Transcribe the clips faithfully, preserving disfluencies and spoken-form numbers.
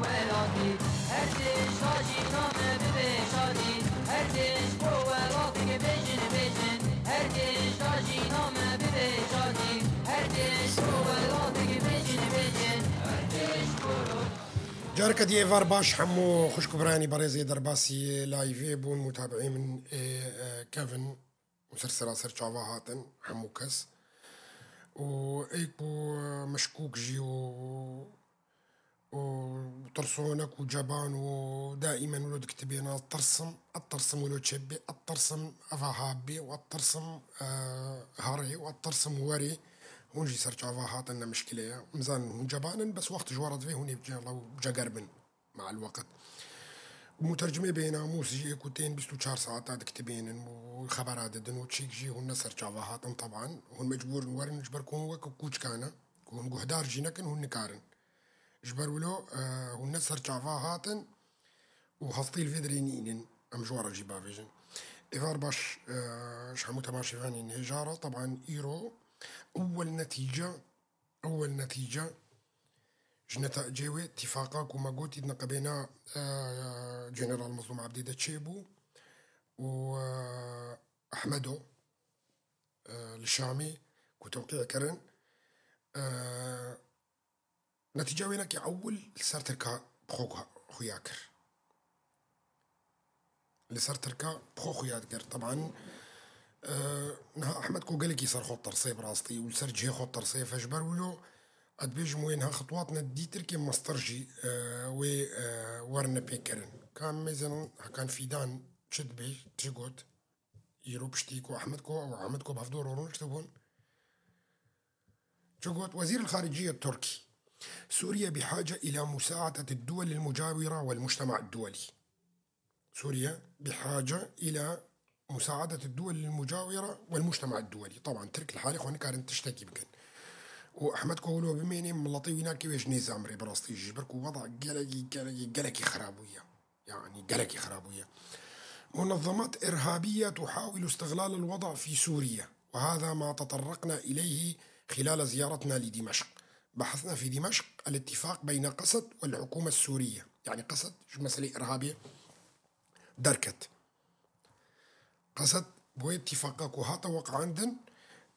Welatî, her tişt jî name bibe şadî, her tişt bo welatê bêjin, bêjin, her tişt jî name bibe şadî, her tişt bo welatê bêjin, bêjin, her tişt bo Careke dî êvar baş hemû xwişk û birayê berêzê derbasî layvê bûn, mutabiî min ê, e, kevin û ser sera ser çava hatin hemû kes. Û ê ku meşkûk jî û, û tirsonek û ceban û daîmen wilo dikitibêna tirsim, et tirsim wilo çêbê, et tirsim eva habê û et tirsim, e, herê û et tirsim werê. Hûn jî ser çava hatin, ne mişkile ye. Em zanin hûn ceban in, bes wext ji we re divê hûn ê ceger bin. Ma'el weqt. Mutercimê bênamûs jî ê ku tên bîst û çar saeta dikitibênin û xebera didin û çîk jî hûn ne ser çava hatin teban. Hûn mecbûr in werin ji ber ku hûn wek kûçika ne, ku hûn guhdar jî nekin, hûn nikarin. Ji ber wilo, e, hûn ne ser çava hatin û hestî li vê derê nînin. Em ji we re jî bavêjin. Êvar baş, e, ji hemû temaşevanên hêja re, teban îro ewel netîce Ewel netîce ji netecê wê tîfaqa ku me gotî di neqebêna, e, General Mezlûm Ebdî de çêbû û, e, Ehmedo, e, li Şamê ku tewqî kirin, e, netîca wê nekê ewil li ser Tirka bi xwe guha-, xuya kir. Li ser Tirka bi xwe xuya dikir. Teban, e, niha Ehmed Ko gelekî ser xwe tirsê bi rastî û li ser cihê xwe tirsê. Fe ji ber wilo, ez dibêjim wê niha xitwatine dî Tirkê mestir jî, e, wê, e, werine pê kirin. Ka em mêzin hekan Fîdan çi dibêj, çi got? Îro piştî ku Ehmed Ko, ew Ehmed Ko bi hevdû rûniştibûn. Çi got? وزير الخارجية التركي: سوريا بحاجة إلى مساعدة الدول المجاورة والمجتمع الدولي. سوريا بحاجة إلى مساعدة الدول المجاورة والمجتمع الدولي. طبعا Tirk li halê xwe nikarin tiştekî bikin. Û Ehmed Ko wilo bimênê miletê wî nakê wê ji nêz amrê bi rastî jî. Ji ber ku weda gelekî, gelekî, gelekî xera bûye. Yani gelekî xera bûye. منظمات إرهابية تحاول استغلال الوضع في سوريا، وهذا ما تطرقنا إليه خلال زيارتنا لدمشق. بحثنا في دمشق الاتفاق بين قسد والحكومة السورية. يعني قسد ji meselê irhabê derket. Qesed bi wê tîfaqa ku hate weqandin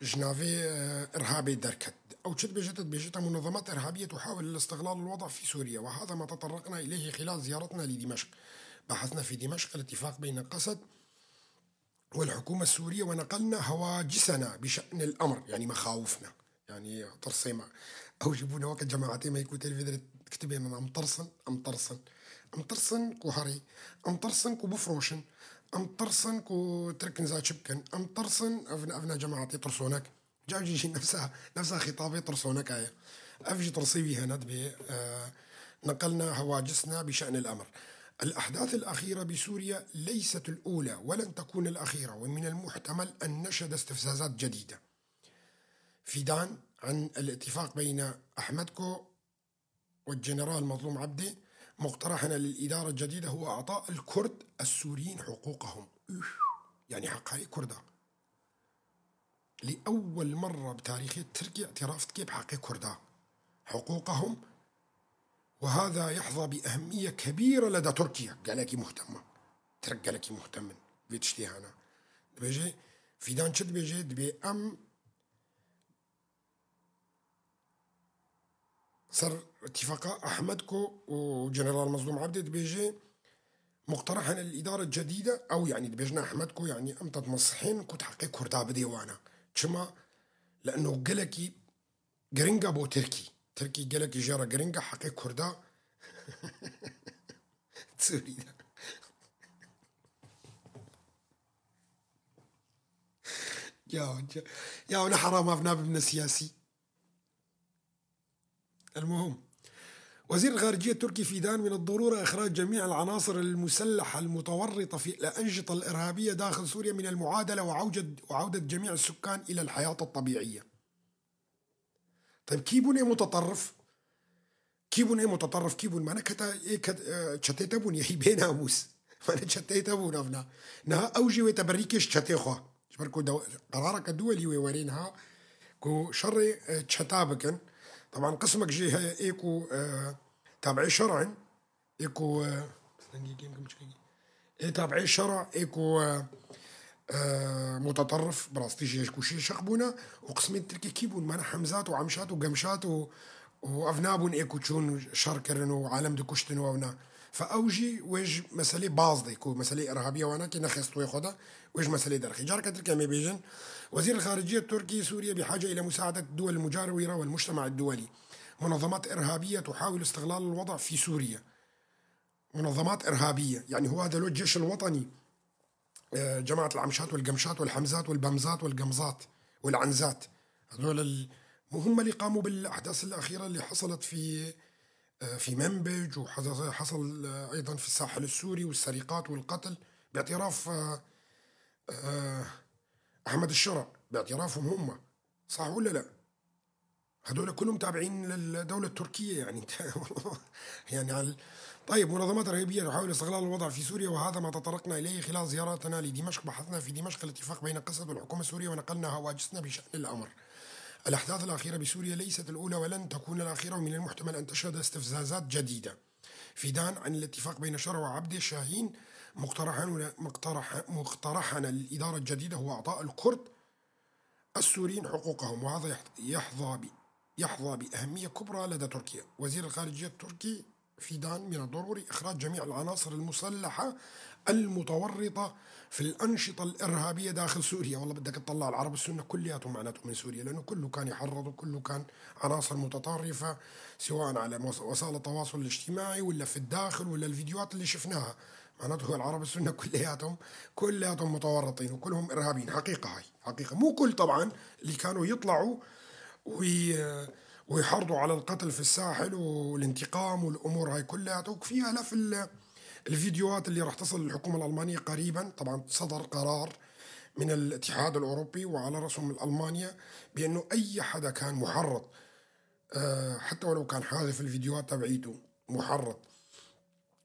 ji navê, e, irhabê derket. Ew çi dibêje? Te dibêje te منظمات إرهابية تحاول استغلال الوضع في سوريا، وهذا ما تطرقنا إليه خلال زيارتنا لدمشق. بحثنا في دمشق الاتفاق بين قسد والحكومة السورية ونقلنا هواجسنا بشأن الأمر، يعني مخاوفنا. Yani tirsê me. Ew jî bûne weke cemaetê me ku tê li vê derê kitibên min, em tirsin, em tirsin. Em tirsin ku herî, em tirsin ku bifroşin, em tirsin ku Tirk niza çi bikin, em tirsin, ev, ev ne cemaetê tirsonek. Ca jî jî nefsa, nefsa xîtabê tirsoneka ye. Ev jî tirsê wî hene dibê, e, نقلنا هواجسنا بشأن الأمر. الأحداث الأخيرة بسوريا ليست الأولى ولن تكون الأخيرة، ومن المحتمل أن نشهد استفزازات جديدة. فيدان عن الاتفاق بين أحمد كو والجنرال مظلوم عبدي، مقترحنا للإدارة الجديدة هو إعطاء الكرد السوريين حقوقهم. Üf. Yani حقê Kurda. لأول مرة بتاريخ Tirkiye اعتراف dike bi حقê Kurda. حقوقهم، وهذا يحظى بأهمية كبيرة لدى تركيا. Gelekî muhtem e. Tirk gelekî muhtem in. Vê tiştê hene. Dibêje, Fîdan çi dibêje? Dibê em ser îtîfaqa Ehmed Ko û General Mezlûm Ebdê dibêje, مقترحنا للإدارة الجديدة، ew, yanî, dibêjin Ehmed Ko, yanî, em te dimeslehên ku tu heqê Kurda bidê wana. Çima? Leno gelekî giring e bo Tirkî. Tirkî gelekî jê re giring e heqê Kurda Sûrî de. Ya, ya, ya, ne heram ev nabimne siyasî. المهم، وزير الخارجية التركي فيدان: من الضرورة إخراج جميع العناصر المسلحة المتورطة في الأنشطة الإرهابية داخل سوريا من المعادلة وعودة، وعودة جميع السكان إلى الحياة الطبيعية. طيب، kî bûn ê mutaterrif? Kî bûn ê mutaterrif? Kî bûn? Mane keta ê ket-, e, çetê te bûn, yehî bê namûs. Mane çetê te bûn evna. Niha ew jî wê teberî kê ji çetê xwe. Ji ber ku dew-, qerareke duwelî wê werê niha ku şerê, e, çeta bikin. Teban qismek jî heye ê ku, e, تابعي شرع، ê ku, e, ê tabî şera, ê ku, e, e, muteterrif, bi rastî jî ku şêşeq bûne û qismên Tirkî kî bûn? Mana Hemzat û Emşat û Gemşat û, û ev nabûn ê ku çûn şer kirin û alem dikuştin û ew na. Fe ew jî wê ji meselê baz de ku meselê irhabiye wana ki nexist wê xwe de, wê ji meselê derxî. Careke Tirkiye mê bêjin, Wezîr Xariciye Tirkî, Sûriye بحاجة إلى مساعدة الدول المجاورة والمجتمع الدولي. منظمات إرهابية تحاول استغلال الوضع في سوريا. منظمات إرهابية، يعني هو هذا الجيش الوطني، آه، جماعة العمشات والقمشات والحمزات والبمزات والقمزات والعنزات. هذول ال-، هم اللي قاموا بالأحداث الأخيرة اللي حصلت في، آه، في منبج، وحصل، حصل، آه، أيضًا في الساحل السوري، والسرقات والقتل باعتراف، آه، آه، أحمد الشرع، باعترافهم هم. صح ولا لا؟ هذول كلهم تابعين للدولة التركية، يعني. يعني على ال-، طيب، منظمات إرهابية تحاول استغلال الوضع في سوريا، وهذا ما تطرقنا إليه خلال زيارتنا لدمشق. بحثنا في دمشق الاتفاق بين قسد والحكومة السورية، ونقلنا هواجسنا بشأن الأمر. الأحداث الأخيرة بسوريا ليست الأولى ولن تكون الأخيرة، ومن المحتمل أن تشهد استفزازات جديدة. فدان عن الاتفاق بين شرع وعبدة شاهين، مقترحا، مقترح-، مقترحنا للإدارة الجديدة هو إعطاء الكرد السوريين حقوقهم، وهذا يح-، يحظى ب-، يحظى بأهمية كبرى لدى تركيا. وزير الخارجية التركي فدان من الضروري إخراج جميع العناصر المسلحة المتورطة في الأنشطة الإرهابية داخل سوريا. والله بدك تطلع العرب السنة كلياتهم معناته من سوريا، لأنه كله كان يحرض وكله كان عناصر متطرفة، سواء على مس-، وسائل التواصل الاجتماعي ولا في الداخل ولا الفيديوهات اللي شفناها. معناته هو العرب السنة كلياتهم، كلياتهم متورطين وكلهم إرهابيين. حقيقة هاي، حقيقة. مو كل طبعًا اللي كانوا يطلعوا وي-، ويحرضوا على القتل في الساحل والانتقام والأمور هاي كلياتها، وفي آلاف ال-، الفيديوهات اللي راح تصل للحكومة الألمانية قريبًا. طبعًا صدر قرار من الاتحاد الأوروبي وعلى رأسهم ألمانيا بأنه أي حدا كان محرض، آه، حتى ولو كان حاذف الفيديوهات تبعيته، محرض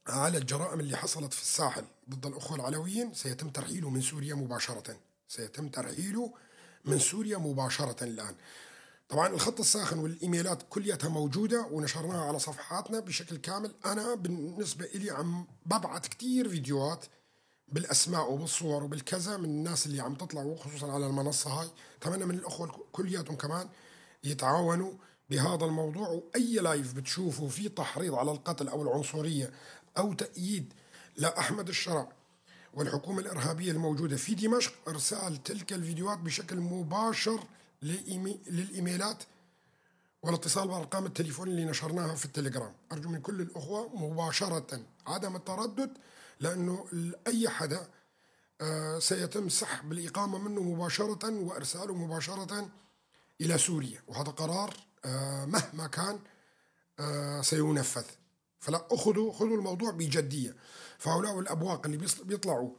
على الجرائم اللي حصلت في الساحل ضد الأخوة العلويين سيتم ترحيله من سوريا مباشرة. سيتم ترحيله من سوريا مباشرة الآن. طبعًا الخط الساخن والإيميلات كلياتها موجودة ونشرناها على صفحاتنا بشكل كامل. أنا بالنسبة إلي عم ببعت كتير فيديوهات بالأسماء وبالصور وبالكذا من الناس اللي عم تطلع، وخصوصًا على المنصة هاي. أتمنى من الأخوة الك-، كلياتهم كمان يتعاونوا بهذا الموضوع، وأي لايف بتشوفوا فيه تحريض على القتل أو العنصرية أو تأييد لأحمد الشرع والحكومة الإرهابية الموجودة في دمشق، إرسال تلك الفيديوهات بشكل مباشر لإيمي-، للإيميلات والاتصال بأرقام التليفون اللي نشرناها في التليجرام. أرجو من كل الأخوة مباشرة عدم التردد، لأنه ال-، أي حدا، آه، سيتم سحب الإقامة منه مباشرة وإرساله مباشرة إلى سوريا، وهذا قرار، آه، مهما كان، آه، سينفذ. فلا، أخذوا، خذوا الموضوع بجدية. فهؤلاء الأبواق اللي بيص-، بيطلعوا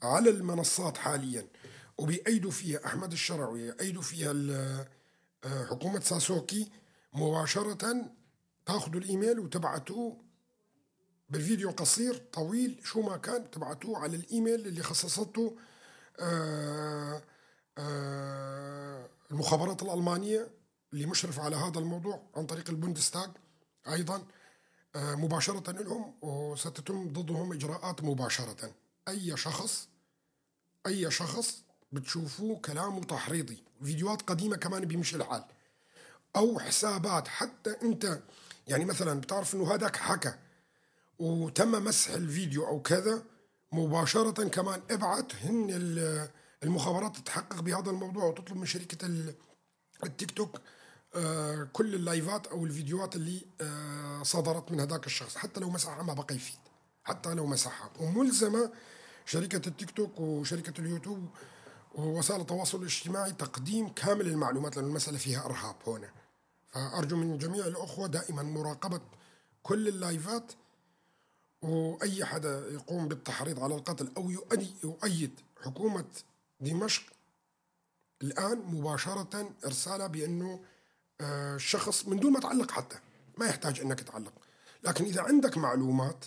على المنصات حاليًا وبيأيدوا فيها أحمد الشرع ويأيدوا فيها ال-، آه، حكومة ساسوكي، مباشرة تاخذوا الإيميل وتبعتوه بالفيديو قصير، طويل، شو ما كان، تبعتوه على الإيميل اللي خصصته، آه، آه، المخابرات الألمانية اللي مشرفة على هذا الموضوع عن طريق البوندستاغ أيضًا، آه، مباشرة لهم، وستتم ضدهم إجراءات مباشرة. أي شخص، أي شخص بتشوفوه كلامه تحريضي، فيديوهات قديمة كمان بيمشي الحال، أو حسابات حتى أنت، يعني، مثلًا بتعرف إنه هذاك حكى وتم مسح الفيديو أو كذا، مباشرة كمان ابعت، هن ال-، المخابرات تتحقق بهذا الموضوع وتطلب من شركة ال-، التيك توك، آه، كل اللايفات أو الفيديوهات اللي، آه، صدرت من هذاك الشخص، حتى لو مسحها ما بقى يفيد، حتى لو مسحها. وملزمة شركة التيك توك وشركة اليوتيوب ووسائل التواصل الاجتماعي تقديم كامل المعلومات، لأن المسألة فيها إرهاب هون. فأرجو من جميع الأخوة دائمًا مراقبة كل اللايفات، وأي حدا يقوم بالتحريض على القتل أو يؤدي-، يؤيد حكومة دمشق الآن مباشرة إرسالها بأنه، آه، شخص من دون ما تعلق حتى، ما يحتاج إنك تعلق. لكن إذا عندك معلومات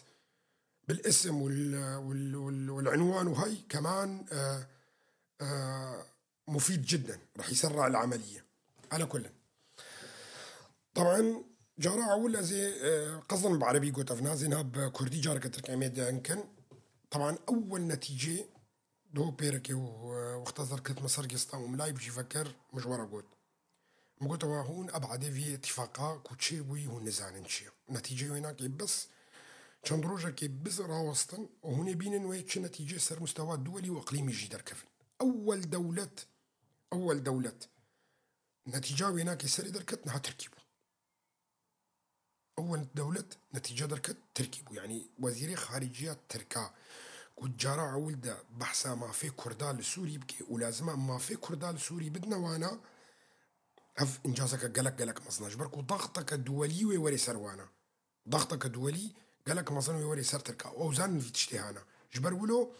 بالاسم وال-، وال-، وال-، والعنوان وهي كمان، آه، آه، مفيد جدًا، رح يسرع العملية. على كل، طبعًا Cara ewil ez ê, e, qezin bi erebî got, ev nazî niha bi kurdî careke tirk em ê dikin. Teban ewil netîcê do pêrekê û, e, wexta ez derketime ser gesta û min layb jî vekir, min ji we re got. Min got, ewa hûn ebadê vî îtîfaqa ku çêbûyî hûn nizanin çi ye. Netîceyê wênakê bes çend rojekê biz rawestin û hûn ê bînin wê çi netîcê ser mustewa duwelî û iqlîmî jî derkevin. Ewel dewlet, ewel dewlet netîca wênakê serê derket niha Tirkî bû. Ewel dewlet netîce derket Tirkî bû. Yanî wezîrê xariciya Tirka ku cara ewil de behsa mafê Kurda li Sûrî bike û lazima mafê Kurda li Sûrî bidine wana, ev încazeke gelek gelek mezin e. Ji ber ku daxteke duwelî wê werê ser wana. Daxteke duwelî gelek mezin wê werê ser Tirka. Ew zanin vî tiştê hana. Ji ber wilo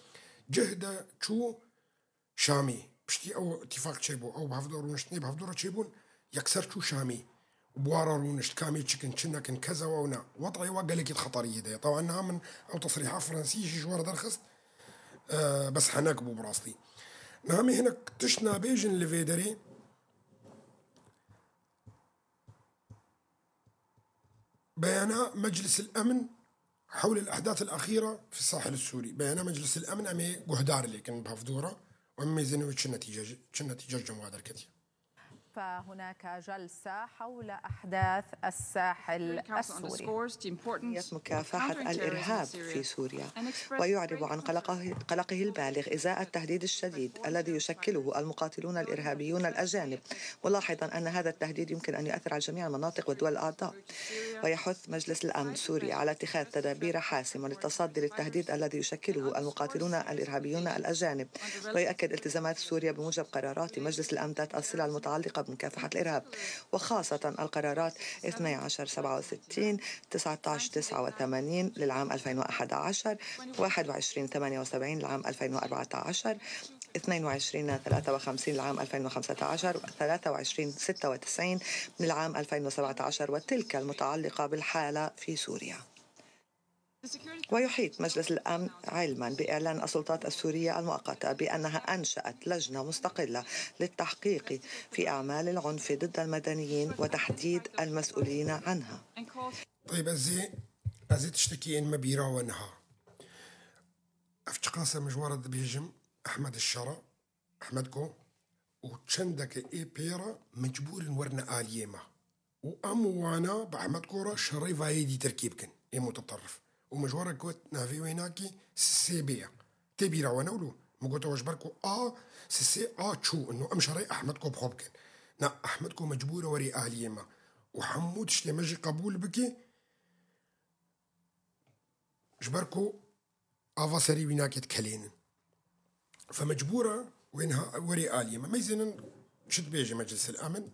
cih de çû Şamî. Piştî ew îtîfaq çêbû. Ew bi hevdû re rûniştinê bi hevdû re çêbûn. Yekser çû Şamî. Bi wan re rûnişt, kamê çikin, çi nekin, keza ew ne. Wetayê wa gelekî di xeteriyê de ye. Tewa niha min ew tesrîha Fransî jî ji we re derxist. E, bes henek bû bi rastî. Niha em ê hinek tişt nabêjin li vê derê. Beyana Meclis el-Emn hewle el-ehdath el-exîra fi sahil Sûrî. Beyana Meclis el-Emn em ê guhdar lêkin bi hevdû re û em mêzin wê çi netîce, çi netîce ji cem wa derketiye. فهناك جلسة حول أحداث الساحل السوري. مكافحة الإرهاب في سوريا، ويعرب عن قلقه، قلقه البالغ إزاء التهديد الشديد الذي يشكله المقاتلون الإرهابيون الأجانب، ملاحظا أن هذا التهديد يمكن أن يؤثر على جميع المناطق والدول الأعضاء. ويحث مجلس الأمن السوري على اتخاذ تدابير حاسمة للتصدي للتهديد الذي يشكله المقاتلون الإرهابيون الأجانب، ويؤكد التزامات سوريا بموجب قرارات مجلس الأمن ذات الصلة المتعلقة بمكافحة الإرهاب، وخاصة القرارات اثني عشر سبعة وستين، تسعة عشر تسعة وثمانين للعام ألفين وأحد عشر، واحد وعشرين ثمانية وسبعين للعام ألفين وأربعة عشر، اثنين وعشرين ثلاثة وخمسين للعام ألفين وخمسة عشر، وثلاثة وعشرين ستة وتسعين للعام ألفين وسبعة عشر، وتلك المتعلقة بالحالة في سوريا. ويحيط مجلس الأمن علما بإعلان السلطات السورية المؤقتة بأنها أنشأت لجنة مستقلة للتحقيق في أعمال العنف ضد المدنيين وتحديد المسؤولين عنها. طيب، ez ê, ez ê tiştekî ên me bîra we niha. Ev çiqas e, min ji we re dibêjim, Ehmed Şara, Ehmed Go û çendeke ê pê re mecbûr in werine aliyê me. Û em wana bi Ehmed Go re şerê vayê dî Tirkî bikin, ê muteterrif. Û min ji we re got, navê wênakî Sisê bê ye. Tê bîra we ne wilo? Min got, ew ji ber ku a Sisê a çû, ino em şerê Ehmed Go bi xwe bikin. Na, Ehmed Go mecbûr e werê aliyê me. Û hemû tiştê me jî qebûl bike, ji ber ku ava serê wî nake dikelênin. Fe mecbûr e wê niha werê aliyê me. Meyzênin çi dibêje Meclis el Emin?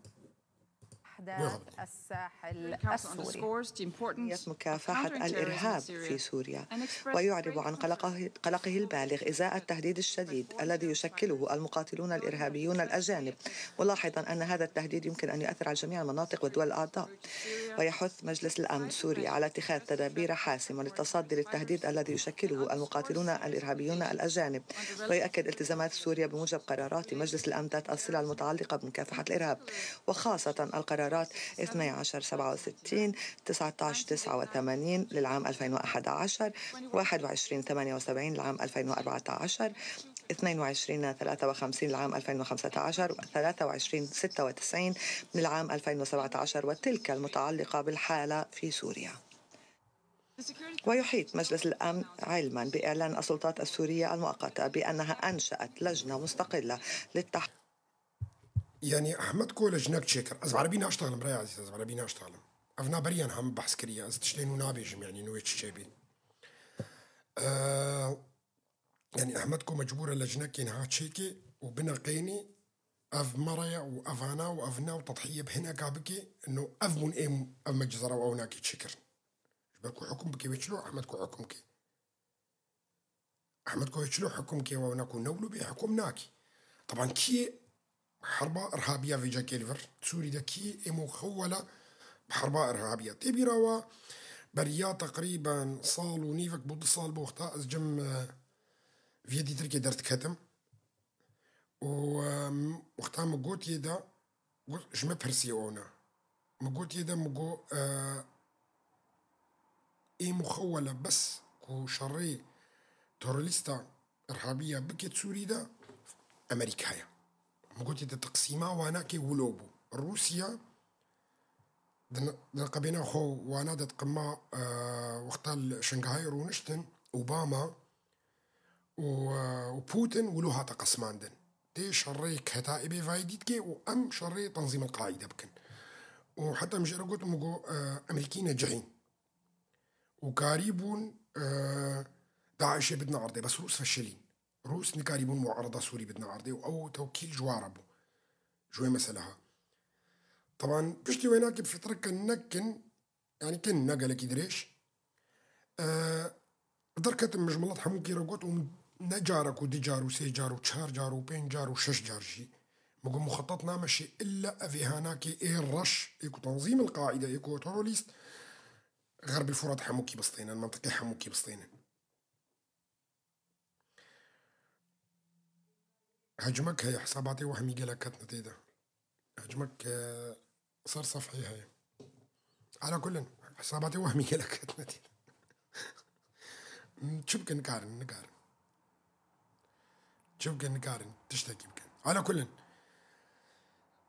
أحداث الساحل السوري. مكافحة الإرهاب في سوريا، ويعرب عن قلقه، قلقه البالغ إزاء التهديد الشديد الذي يشكله المقاتلون الإرهابيون الأجانب، ملاحظا أن هذا التهديد يمكن أن يؤثر على جميع المناطق والدول الأعضاء. ويحث مجلس الأمن السوري على اتخاذ تدابير حاسمة للتصدي للتهديد الذي يشكله المقاتلون الإرهابيون الأجانب، ويؤكد التزامات سوريا بموجب قرارات مجلس الأمن ذات الصلة المتعلقة بمكافحة الإرهاب، وخاصة القرارات اثني عشر سبعة وستين، تسعة عشر تسعة وثمانين للعام ألفين وأحد عشر، واحد وعشرين ثمانية وسبعين للعام ألفين وأربعة عشر، اثنين وعشرين ثلاثة وخمسين للعام ألفين وخمسة عشر، وثلاثة وعشرين ستة وتسعين للعام ألفين وسبعة عشر، وتلك المتعلقة بالحالة في سوريا. ويحيط مجلس الأمن علما بإعلان السلطات السورية المؤقتة بأنها أنشأت لجنة مستقلة للتحقيق. Yani Ehmed Go lejnek çêkir. Ez bi erebî naştaxlim, birayê ezîz, ez bi erebî naştaxlim. Ev na beriyan hem behs kiriye. Ez tiştên nû nabêjim, yani nû wê çi çêbî. Eee, yani Ehmed Go mecbûr e lejnekê niha çêkê û bineqênî ev mere ye û evana û ev ne û tedhiye bi hineka bike, no ev bûn êm ev meclis re ew nakê çêkirin. Ji ber ku hukm bike wê çilo Ehmed Go hukm ke. Ehmed Go wê çilo hukm ke, ew ne ku ne wilo bê hukm nakî. Teban kî herba irhabiya vêcekê li vir Sûrî de kî ê muxewwela bi herba irhabiya. Tê bîra wa beriya teqrîben sal û nîvek bû, du sal bû wexta ez cem, e, viyê dîtirkê derdiketim. Û, em, wexta min gotiye de, got, ji min pirsiye ona. Min got yê de, min got, e, ê muxewwele bes ku şerê terorîsta irhabiya bike Sûrî de Amerîka ye. Min got yê de teqsîma wanakê wilo bû. Rûsya di n-, di neqebêna xwe wana de diqima, e, wexta li Şangayê rûniştin, Obama û, e, û Putin wilo hate qesmandin. Tê şerê keta ê bêvayî dît kê û em şerê Tenzîm el Qaîde bikin. Û heta min jê re got, min got, e, Emerîkî necihîn. Û karî bûn, e, DAIŞê bidin erdê, bes Rûs feşelîn. Rûs nikarîbûn muarada Sûrî bidin erdê û ew tewkîl ji wa re bû. Ji wê meseleha. Teban piştî wênakê bi fitreke nekin, yanî kin ne gelekî dirêj. E, derketim min ji milet hemûkî re got û ne carek û du car û sê car û çar car û pênc car û şeş car jî. Min got muxetat nameşê illa ev êhanakê ê reş ê ku Tenzîm el Qaîde ê ku terorîst Xerbî Furat hemûkî bistênin, mentiqê hemûkî bistênin. Hecmek heye, hesabatê wehmî gelek ketine tê de. Hecmek, e, ser sefhê heye. Ala kullin, hesabatê wehmî gelek ketine tê de. Çi bikin, nikarin, nikarin. Çi bikin, nikarin tiştekî bikin. Ala kullin.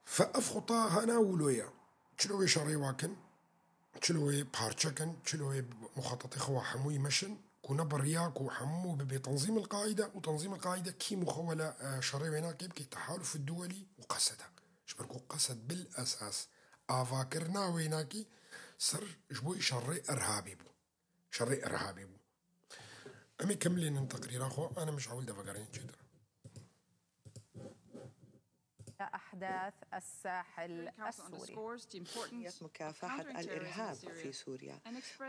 Fe ev xuta hana wilo ye. Çilo wê şerê wa kin, çilo wê parçe kin, çilo wê muxetetê xwe wa hemûyî meşin, ku ne bi riya ku hemû bibe Tenzîm el Qaîde û Tenzîm el Qaîde kî muxewwele, e, şerê wênakê bike tehaluf duwelî û qesed e. Ji ber ku qesed bil esas avakirina wênakî ser ji bo şerê irhabê bû. Şerê irhabê bû. Em ê kemilînin teqrîra xwe, em ji ewil de vegerînin çêtir. أحداث الساحل السوري. مكافحة الإرهاب في سوريا،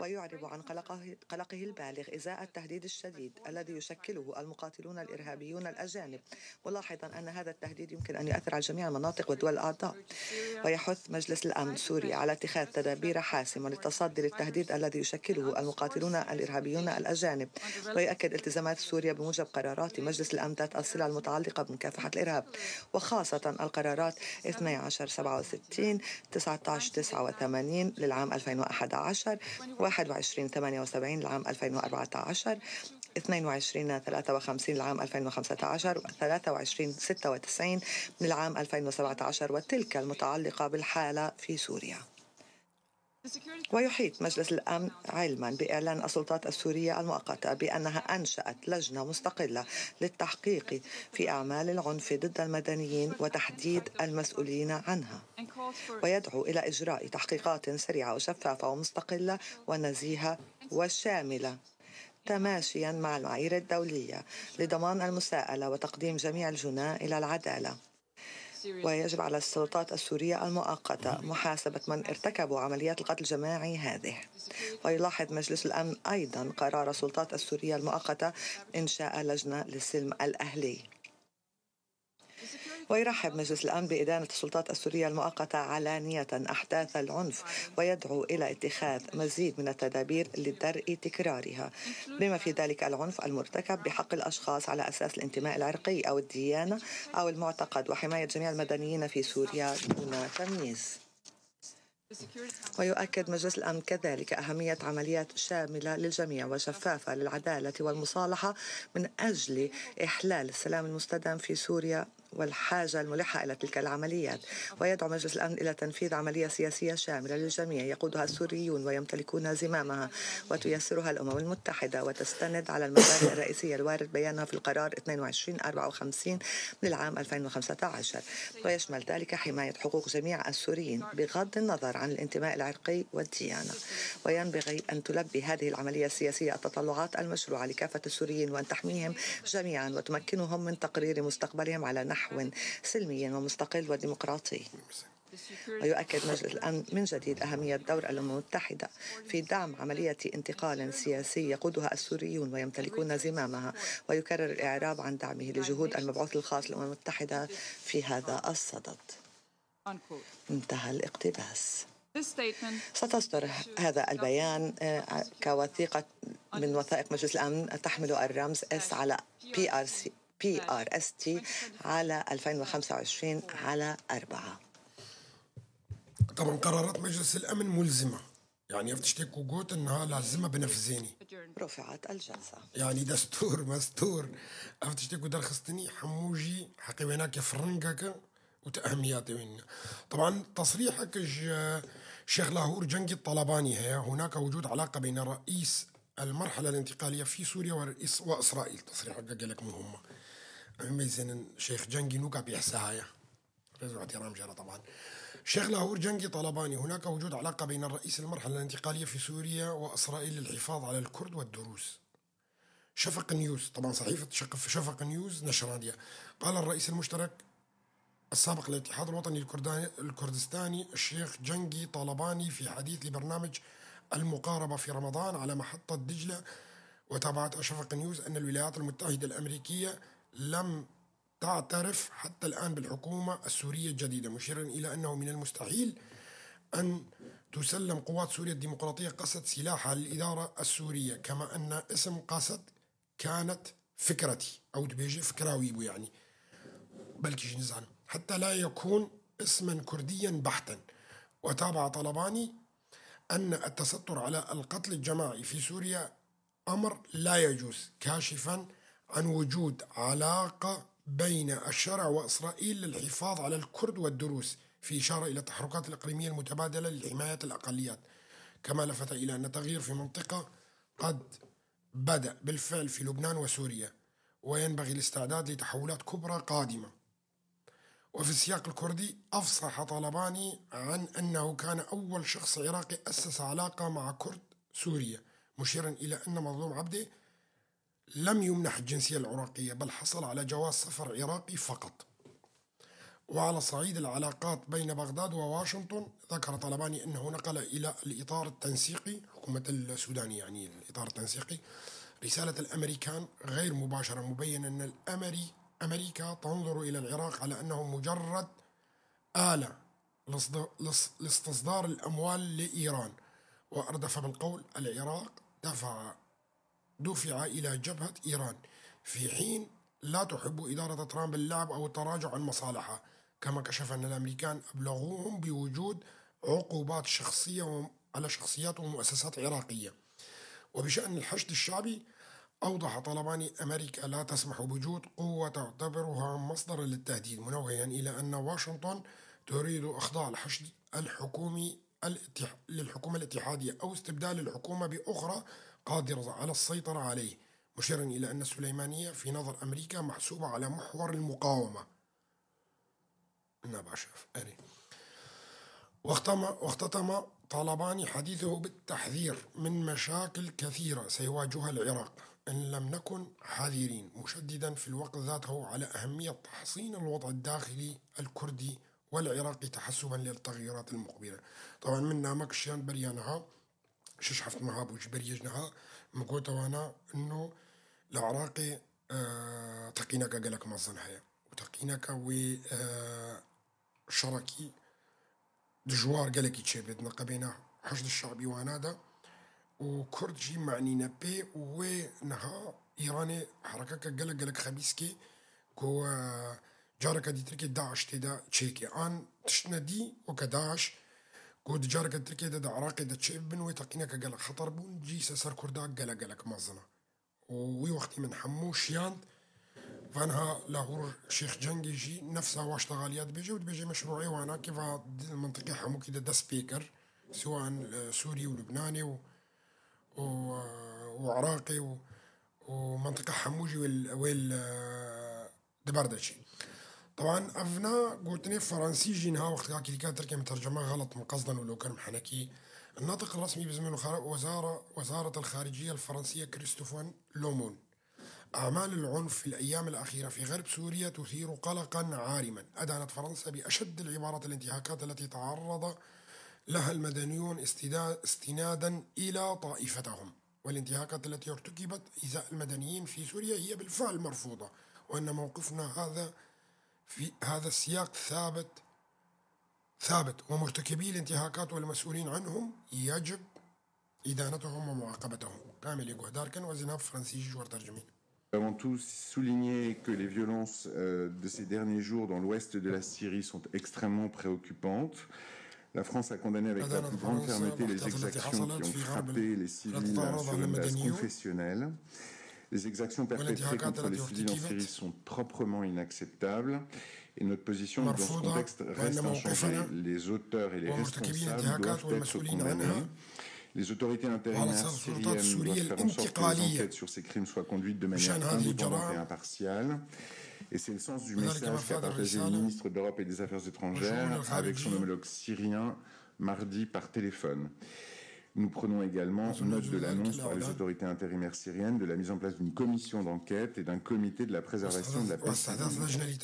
ويعرب عن قلقه، قلقه البالغ إزاء التهديد الشديد الذي يشكله المقاتلون الإرهابيون الأجانب، ملاحظا أن هذا التهديد يمكن أن يؤثر على جميع المناطق والدول الأعضاء. ويحث مجلس الأمن السوري على اتخاذ تدابير حاسمة للتصدي للتهديد الذي يشكله المقاتلون الإرهابيون الأجانب، ويؤكد التزامات سوريا بموجب قرارات مجلس الأمن ذات الصلة المتعلقة بمكافحة الإرهاب، وخاصة القرارات اثني عشر سبعة وستين، تسعة عشر تسعة وثمانين للعام ألفين وأحد عشر، واحد وعشرين ثمانية وسبعين للعام ألفين وأربعة عشر، اثنين وعشرين ثلاثة وخمسين للعام ألفين وخمسة عشر، وثلاثة وعشرين ستة وتسعين للعام ألفين وسبعة عشر، وتلك المتعلقة بالحالة في سوريا. ويحيط مجلس الأمن علما بإعلان السلطات السورية المؤقتة بأنها أنشأت لجنة مستقلة للتحقيق في أعمال العنف ضد المدنيين وتحديد المسؤولين عنها، ويدعو إلى إجراء تحقيقات سريعة وشفافة ومستقلة ونزيهة وشاملة تماشيا مع المعايير الدولية لضمان المساءلة وتقديم جميع الجناة إلى العدالة. ويجب على السلطات السورية المؤقتة محاسبة من ارتكبوا عمليات القتل الجماعي هذه. ويلاحظ مجلس الأمن أيضا قرار السلطات السورية المؤقتة إنشاء لجنة للسلم الأهلي. ويرحب مجلس الأمن بإدانة السلطات السورية المؤقتة علانية أحداث العنف، ويدعو إلى اتخاذ مزيد من التدابير لدرء تكرارها، بما في ذلك العنف المرتكب بحق الأشخاص على أساس الانتماء العرقي أو الديانة أو المعتقد، وحماية جميع المدنيين في سوريا دون تمييز. ويؤكد مجلس الأمن كذلك أهمية عمليات شاملة للجميع وشفافة للعدالة والمصالحة من أجل إحلال السلام المستدام في سوريا والحاجة الملحة إلى تلك العمليات. ويدعو مجلس الأمن إلى تنفيذ عملية سياسية شاملة للجميع يقودها السوريون ويمتلكون زمامها وتيسرها الأمم المتحدة، وتستند على المبادئ الرئيسية الوارد بيانها في القرار اثنين وعشرين أربعة وخمسين للعام ألفين وخمسة عشر، ويشمل ذلك حماية حقوق جميع السوريين بغض النظر عن الانتماء العرقي والديانة. وينبغي أن تلبي هذه العملية السياسية التطلعات المشروعة لكافة السوريين، وأن تحميهم جميعا وتمكنهم من تقرير مستقبلهم على نحو سلمي ومستقل وديمقراطي. ويؤكد مجلس الأمن من جديد أهمية دور الأمم المتحدة في دعم عملية انتقال سياسي يقودها السوريون ويمتلكون زمامها، ويكرر الإعراب عن دعمه لجهود المبعوث الخاص للأمم المتحدة في هذا الصدد. انتهى الاقتباس. ستصدر هذا البيان، آه، كوثيقة من وثائق مجلس الأمن تحمل الرمز S على P R C، P R S T على ألفين وخمسة وعشرين على أربعة. Taban qerarat Meclis el Emn mulzim e. Yani ev tiştê ku gotin niha lazim e binefizênî. رفعت الجلسة. Yani destûr, mestûr. Ev tiştê ku derxistinî hemû jî heqê wê nake firingeke û ti ehmiyatê wê nîne. Taban tesrîheke ji Şêx Lahûr Cengî Talabanî heye. هناك وجود علاقة بين رئيس المرحلة الانتقالية في سوريا ورئيس وإسرائيل. Tesrîheke gelek muhim e. Em mêzênin Şêx Cengî nûka pê hese heye. Rêz û ihtiram jê re taban. Şêx Lahûr Cengî Talabanî, هناك وجود علاقة بين رئيس المرحلة الانتقالية في سوريا وإسرائيل للحفاظ على الكرد والدروز. شفق نيوز، طبعا صحيفة شقف شفق نيوز نشرانية. قال الرئيس المشترك السابق للاتحاد الوطني الكرداني الكردستاني الشيخ جنقي طالباني في حديث لبرنامج المقاربة في رمضان على محطة دجلة، وتابعتها شفق نيوز، أن الولايات المتحدة الأمريكية لم تعترف حتى الآن بالحكومة السورية الجديدة، مشيرا إلى أنه من المستحيل أن تسلم قوات سوريا الديمقراطية قسد سلاحها للإدارة السورية، كما أن اسم قسد كانت فكرتي، أو dibêje fikra wî bû yani. Belkî jî nizanim. حتى لا يكون اسما كرديا بحتا. وتابع طلباني أن التستر على القتل الجماعي في سوريا أمر لا يجوز، كاشفا عن وجود علاقة بين الشرع وإسرائيل للحفاظ على الكرد والدروز، في إشارة إلى التحركات الإقليمية المتبادلة لحماية الأقليات، كما لفت إلى أن التغيير في منطقة قد بدأ بالفعل في لبنان وسوريا، وينبغي الاستعداد لتحولات كبرى قادمة. وفي السياق الكردي، أفصح طلباني عن أنه كان أول شخص عراقي أسس علاقة مع كرد سوريا، مشيرا إلى أن مظلوم عبدي لم يمنح الجنسية العراقية، بل حصل على جواز سفر عراقي فقط. وعلى صعيد العلاقات بين بغداد وواشنطن، ذكر طلباني أنه نقل إلى الإطار التنسيقي، حكومة السودان يعني، الإطار التنسيقي، رسالة الأمريكان غير مباشرة، مبينا أن الأمري-، أمريكا تنظر إلى العراق على أنه مجرد آلة لاصد-، لاص-، لاستصدار الأموال لإيران، وأردف بالقول: العراق دفع، دفع إلى جبهة إيران في حين لا تحب إدارة ترامب اللعب أو التراجع عن مصالحها، كما كشف أن الأمريكان أبلغوهم بوجود عقوبات شخصية وم-، على شخصيات ومؤسسات عراقية. وبشأن الحشد الشعبي، أوضح طلباني: أمريكا لا تسمح بوجود قوة تعتبرها مصدرا للتهديد، منوها إلى أن واشنطن تريد إخضاع الحشد الحكومي الاتح-، للحكومة الاتحادية أو استبدال الحكومة بأخرى قادرة على السيطرة عليه، مشيرا إلى أن السليمانية في نظر أمريكا محسوبة على محور المقاومة. إنها باشا، أري. واختم، واختتم طالباني حديثه بالتحذير من مشاكل كثيرة سيواجهها العراق إن لم نكن حذرين، مشددا في الوقت ذاته على أهمية تحصين الوضع الداخلي الكردي والعراقي تحسبا للتغيرات المقبلة. طبعا من نامك شيان بريانها، شش حفت مها بوش بريجنها، مقوتوانا إنه العراقي، آه، تقيناك قالك مظن هيا، وتقيناك وي، آه، شركي دژوار gelekî çêbê di neqebêna Hişd Şabî wana de û Kurd jî manîne pê û wê niha Îranê herekeke gelek gelek xebîs kê ku, e, careke dîtirkê DAIŞ tê de çêke. An tiştine dî weke DAIŞ ku di careke Tirkiyê de di Iraqê de çêbibin wê teqîneke gelek xeter bûn, cî se ser Kurda gelek gelek mezin e. û wî wextî min hemû şiyand. Venha Lahûr Şêx Cengê jî nefsa wa ştexaliya dibêje û dibêje meşrûê wana ki va di mintiqê hemûkî de dest pê kir. Siwan, e, Sûrî û Lubnanê û, û, e, û Iraqê û, û mintiqa hemû jî wê, wê, e, di ber de çî. طبعا evna gotinê fransî jî niha wexteka kîlîka tirkê min terceme xelet min qesden û loker min henekî. الناطق الرسمي باسم الخ-، وزارة، وزارة الخارجية الفرنسية كريستوفان لومون. أعمال العنف في الأيام الأخيرة في غرب سوريا تثير قلقا عارما. أدانت فرنسا بأشد العبارات الانتهاكات التي تعرض لها المدنيون استدا-، استنادا إلى طائفتهم. والانتهاكات التي ارتكبت إزاء المدنيين في سوريا هي بالفعل مرفوضة، وأن موقفنا هذا في هذا السياق ثابت، ثابت، ومرتكبي الانتهاكات والمسؤولين عنهم يجب إدانتهم ومعاقبتهم. كامل يقول داركن وزناب فرنسي جوار ترجمين. Avant tout, souligner que les violences, euh, de ces derniers jours dans l'ouest de la Syrie sont extrêmement préoccupantes. La France a condamné avec la plus grande fermeté les exactions qui ont frappé les civils sur une base confessionnelle. Les exactions perpétrées contre les civils en Syrie sont proprement inacceptables et notre position dans ce contexte reste inchangée. Les auteurs et les responsables doivent être condamnés. Les autorités intérimaires syriennes doivent faire en sorte que les enquêtes sur ces crimes soient conduites de manière indépendante et impartiale. Et c'est le sens du message qu'a partagé le ministre de l'Europe et des Affaires étrangères avec son homologue syrien mardi par téléphone. Nous prenons également note de l'annonce par les autorités intérimaires syriennes de la mise en place d'une commission d'enquête et d'un comité de la préservation de la paix civile.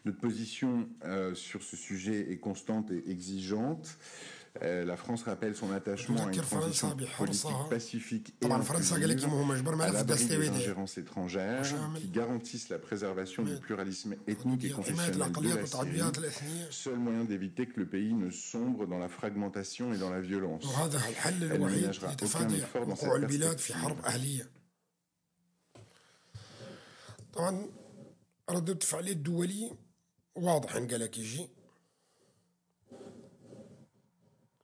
Notre position, euh, sur ce sujet est constante et exigeante. Euh, la France rappelle son attachement à une transition politique pacifique et inclusive, à l'abri des ingérences étrangères, qui garantisse la préservation du pluralisme ethnique et confessionnel de la Syrie, seul moyen d'éviter que le pays ne sombre dans la fragmentation et dans la violence. Elle ne ménagera aucun effort dans cette perspective. طبعا، ردة فعل الدولي واضح عن قالك يجي.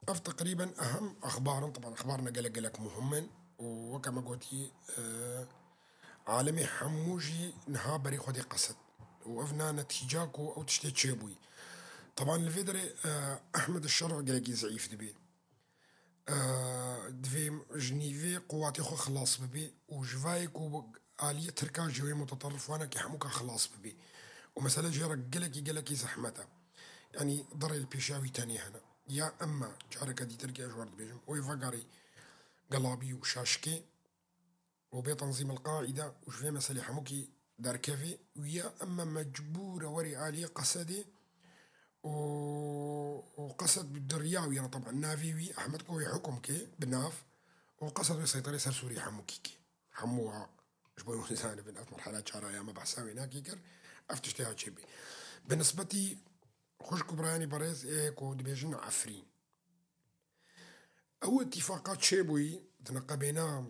Ev teqrîben ehem exbarin, teban exbarine gelek gelek muhim in û weke me gotî, e, alemê hemû jî niha berê xwe dê qesid û ev na netîca ku ew tiştê çêbûyî. Teban li vê derê, e, Ehmed Şer gelekî zeîf dibê. E, divê ji nîvê quwatê xwe xilas bibê û ji vayê ku aliyê Tirka jî wê muteterrif wana ki hemûka xilas bibê. Û mesele jê re gelekî, gelekî zehmet e. Yanî derê li pêşiya wî tenê hene. Ya emma careke dîtir ki ez ji we re dibêjim, wê vegerî gelabî û şaşkê û bê Tenzîm El Qaîde û ji vê meselê hemûkî derkevê û ya emma mecbûr e werê aliyê Qesedê û, û Qesed di riya wî re, teban navê wî Ehmed Ko wê hukum ke bi nav û Qesed wê seyterê ser Sûriyê hemûkî ke. Hemû ha. Ji bo hûn zanibin, ev merhela çara ya me behsa wê nakî kir, ev tiştê ha çêbî. Bi nisbetî xwişk û birayanî berêz ê ku dibêjin Efrîn. Ew îtîfaqa çêbûyî di neqebêna,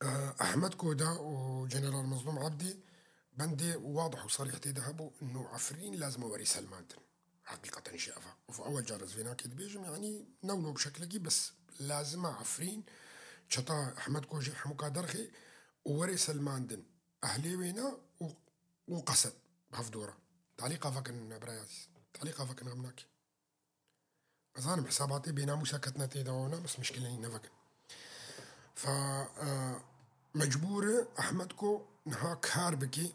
e, Ehmed Koda û General Mezlûm Ebdî bendê wadih û serîh tê de hebû, ino Efrîn lazim e werî selmandin. Heqîqeten jî ev e. Û ewel car ez vê nakê dibêjim, yanî ne wilo bi şeklekî, bes lazim e Efrîn çeta Ehmed Ko jî hemûka derxê û werê selmandin. Ehlê wêna û, û Qesed bi hevdû re. Talîqa vekin, birayê ezîz. Talîqa vekin, xem nakê. Ez zanim, hesabatê bênamûsa ketine tê de, wana, bes mişkilê nevekin. Fa, e, mecbûr e Ehmed Ko niha kar bike.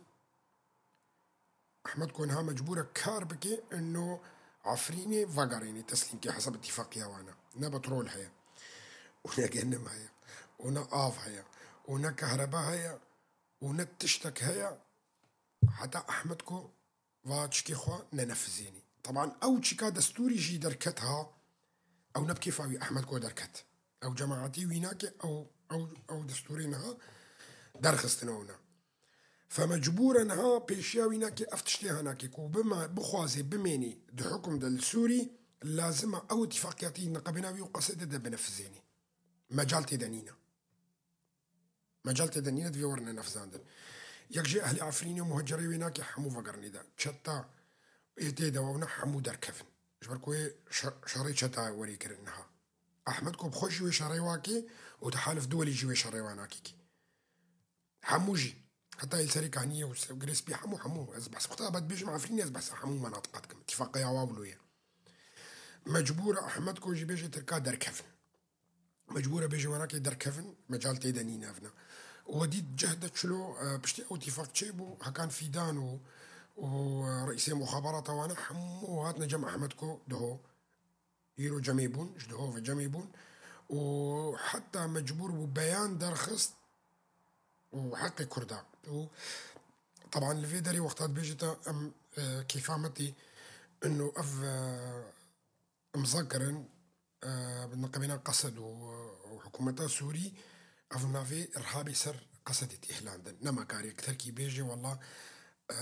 Ehmed Ko niha mecbûr e kar bike, ino Efrînê vegerînê, teslîm ke hesab îtîfaqiya wan e. Ne petrol heye. Û ne genim heye. Û ne av heye. Û ne kehreba heye. Û ne tiştek heye. Heta Ehmed Ko va çikê xwe nenefizênî. Teban ew çika destûrî jî derket ha, ew ne bi kêfa wî Ehmed Ko derket. Ew cemaetî wî nake, ew, ew, ew destûrê niha derxistine wana. Fe mecbûr e niha pêşiya wî nake, ev tiştê ha nake ku bima-, bixwaze bimênî di hukum de li Sûrî, lazim e ew îtîfaqiyatî neqebêna wî û Qesedê de binefizênî. Mecal tê de nîne. Mecal tê de nîne, divê werine nefzandin. Yek jê ehlê Efrînê û muhecerê wê nake hemû vegerin ê de. Çeta ê tê de wewne hemû derkevin. Ji ber ku wê şer-, şerê çeta werê kirin niha. Ehmed Ko bi xwe jî wê şerê wake û tehalif duwelî jî wê şerê wa nakî kî. Hemû jî. Heta ê li serê Kaniyê û se-, Girê Spî hemû, hemû. Ez behs xwe te dibêjim Efrînê, ez behsa hemû menatiqa dikim. Îtîfaqeya wa wilo ye. Mecbûr e Ehmed Ko jî bêje Tirka derkevin. Mecbûr e bêje wanakê derkevin, mecal tê de nîne evna. We dît cehde çilo, e, piştî ew tîfaq çêbû, Hakan Fîdan û, û, e, reîsê muxabarata wane hemû hatine cem Ehmed Ko diho. Îro cemê bûn, ji diho ve cemê bûn. Û heta mecbûr bû beyan derxist û heqê Kurda. Û teban li vê derê wexta dibêje te em, e, kêfa me tê ino ev, e, imza kirin, e, bi neqebêna Qesed û, û hikûmeta Sûrî, ev navê irhabê ser Qesedê tê hilandin. Nema karê Tirkî bêje, wela, e,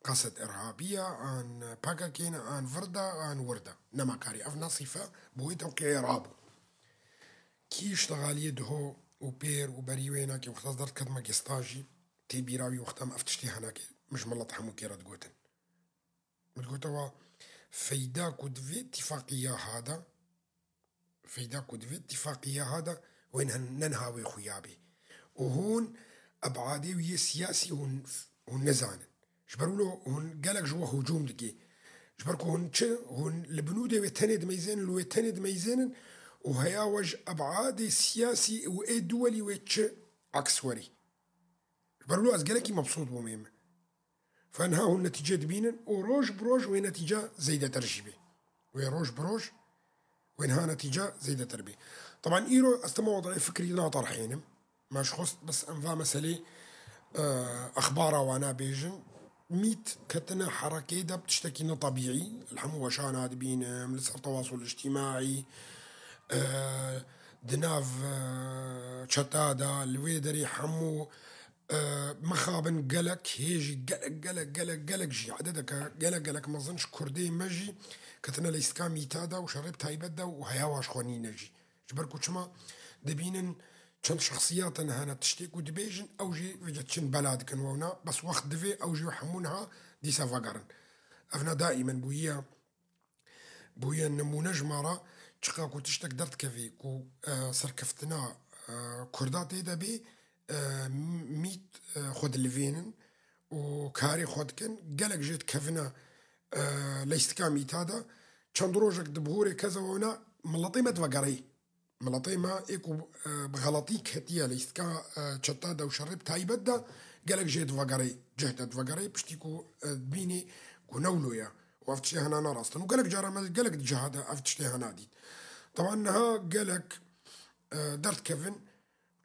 Qesed irhabî ye, an P K K ne, an vir de, an wir de. Nema karê. Ev nasîfe bi wê tewqiyê rabû. Kî ştexaliyê diho û pêr û berî wê nake, wexta ez derdiketime Gesta jî, tê bîra wî wexta em ev tiştê henake, min ji milet hemû kê re digotin. Min digote wa, Feyda ku di vê tifaqiya ha de, feyda ku di vê tifaqiya ha de wên hin-, nenha wê xuya bê. Û hûn ebadê wî yê siyasî hûn, hûn nizanin. Ji ber wilo hûn gelek ji we hûcûm dikê. Ji ber ku hûn çi, hûn li binûdê wê tenê dimeyzênin, li wê tenê dimeyzênin û heya we ji ebadê siyasî û ê duwelî wê çi aks werî. Ji ber wilo ez gelekî mebsût bûm ê min. Fe niha hûn netîce dibînin û roj bi roj wê netîca zêdetir jî bê. Wê roj bi roj wê niha netîca zêdetir bê. Teban îro ez tema wadayê fikrî naterhênim. Me ji xwest bes em va meselê, e, exbara wana bêjin. Mît ketine herekê de bi tiştekî ne tebîî. Li hemû weşana dibînim, li ser tewasul îctîmaî, e, di nav, e, çeta de, li wê derê hemû, e, mixabin gelek hê jî gelek, gelek, gelek, gelek jî ededeke gelek, gelek mezin ji Kurdê me jî ketine leyistika mîta de û şerê bi taybet de û heya wa ji xwe nîne jî. Ji ber ku çima dibînin çend şexsiyatan hene tiştê ku dibêjin, ew jî vêca çin bela dikin wewna, bes wext divê ew jî hemû niha dîsa vegerin. Evna daîmen bûyiye, bûye nimûne ji me re, çiqa ku tiştek derdikevê ku, e, serkeftina, e, Kurda tê de bê, e, mît, e, xwe dilivênin û karê xwe dikin, gelek jê dikevine, e, leyistika mîta de. Çend rojek di bihorê keza wewna miletê me divegereyê. Miletê me ê ku, e, bi xeletî ketiye leyistika, e, çeta de û şerê bi taybet de gelek jê divegerê, cih de divegerê, piştî ku, e, dibînê ku ne wilo ye û ev tiştê hena ne rast in. Û gelek cara me gelek di ciha de ev tiştê hena dît. Teban niha gelek, e, derdikevin,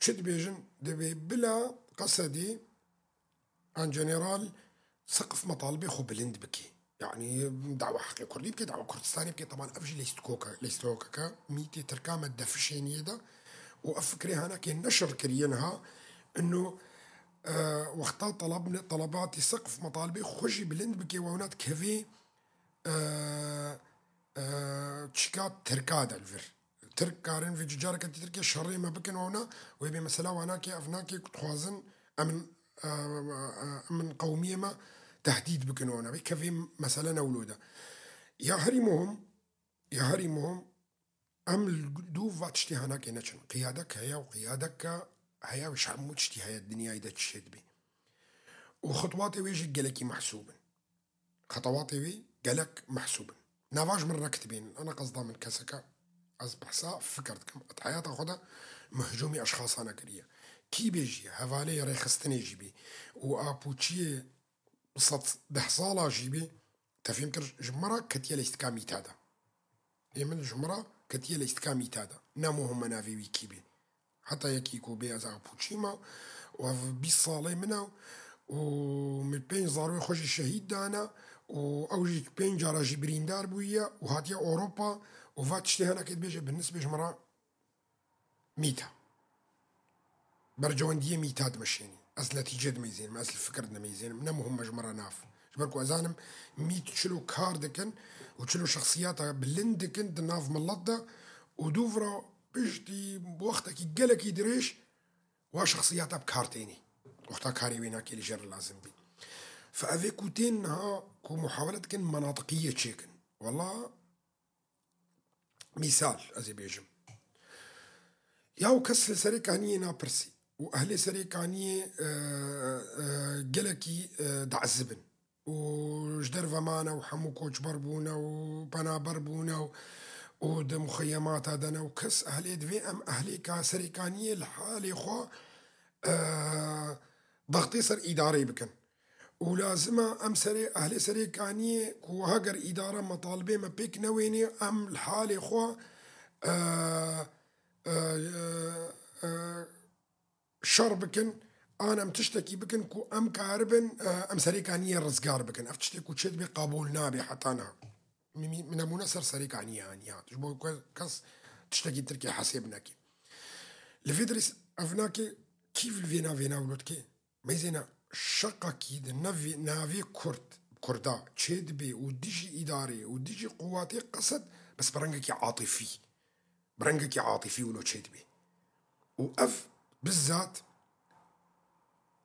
çi dibêjin, dibê bila Qesedê, en general, seqif metalibê xwe bilind bike. Yanî dawa heqê Kurdî bike, dawa Kurdistanê bike. Teban ev jî leyîstokeke, leyîstokeke mîtê Tirka me defişêniyê de û ev fikrê hanakê neşir kiriye niha. Ino, e, wexta telab-, telebatê seqif metalibê xwe jî bilind bike, wewna dikevê, e, e, çîka Tirka de li vir. Tirk karin vê careke dî Tirkiye şerê me bikin wewna, wê bê mesela wanakê ev nakê ku dixwazin em in, e, e, em in qewmiyê me tehdîd bikin wewna. Bê kevê mesele ne wilo de. Ya herî muhim, ya herî muhim, em li dû va tiştê hanakê neçin. Qiyadek heye û qiyadeke heye û ji hemû tiştî heye dinyayê de çi şê dibê. Û xitwatê wê jî gelekî mehsûb in. Xetewatê wê gelek mehsûb in. Nava ji min re kitibên, ana qezda min keseke, ez behsa fikir dikim. Di heyata xwe de min hicûmê eşxasa nekiriye. Kî bê jî, hevalê rêxistinê jî bî û apûçiyê sed deh sala jî bî, te fêm kir, ji min re ketiye leyîstika mîta de. Ê min ji min re ketiye leyîstika mîta de. Ne muhim me navê wî kî bê. Heta yekî ku bê ez apûçî me û ev bîst salê min e û min pênc zarokê xwe jî şehîd dane û ew jî pênc cara jî birîndar bûye û hatiye Ewropa û va tiştê hinekê dibêje bi nisbê ji min re mît e. Bercewendiyê mîta dimeşênî. Ez netîce dimeyzênim, ez li fikir dimeyzênim. Ne muhim me ji min re nav. Ji ber ku ez zanim mît çilo kar dikin û çilo şexsiyata bilind dikin di nav milet de û dûvra piştî wextekî gelekî dirêj wa şexsiyata bi kar tênî. Wexta karê wê nakê li jêr lazim bî. Fe evê ku tên niha ku muhawele dikin menatiqiyê çêkin. Wela Mîsal, ez ê bêjim. Yaw kes li Serê Kaniyê napirsî û ehlê Serê Kaniyê, e, e, gelekî, e, diezibin û ji derve mane û hemû koçber bûne û penaber bûne û, û di muxeyemata de ne û kes ehlê divê em ehlê ka Serê Kaniyê li halê xwe, e, dextê ser îdareyê bikin. Û lazim e em serê, ehlê Serê Kaniyê ku heger îdare metalibê me pêk newênê, em li halê xwe, e, e, e, e, şer bikin, an em tiştekî bikin ku em karibin, e, em Serê Kaniyê rizgar bikin. Ev tiştê ku çêdibê qebûl nabe heta niha. Min, min nemûne ser Serê Kaniyê anî hat. Ji bo ku kes tiştekî Tirkiye hesêb neke. Li vê derê ev nake kî li vê navê navlo dike? Meyzêna şeqekî di nevê, navê Kurd, Kurda çêdibê û dijî îdarê û dijî quwatê Qesed, bes bi rengekî atifî, bi rengekî atifî wilo çêdibê. Û ev bizzat,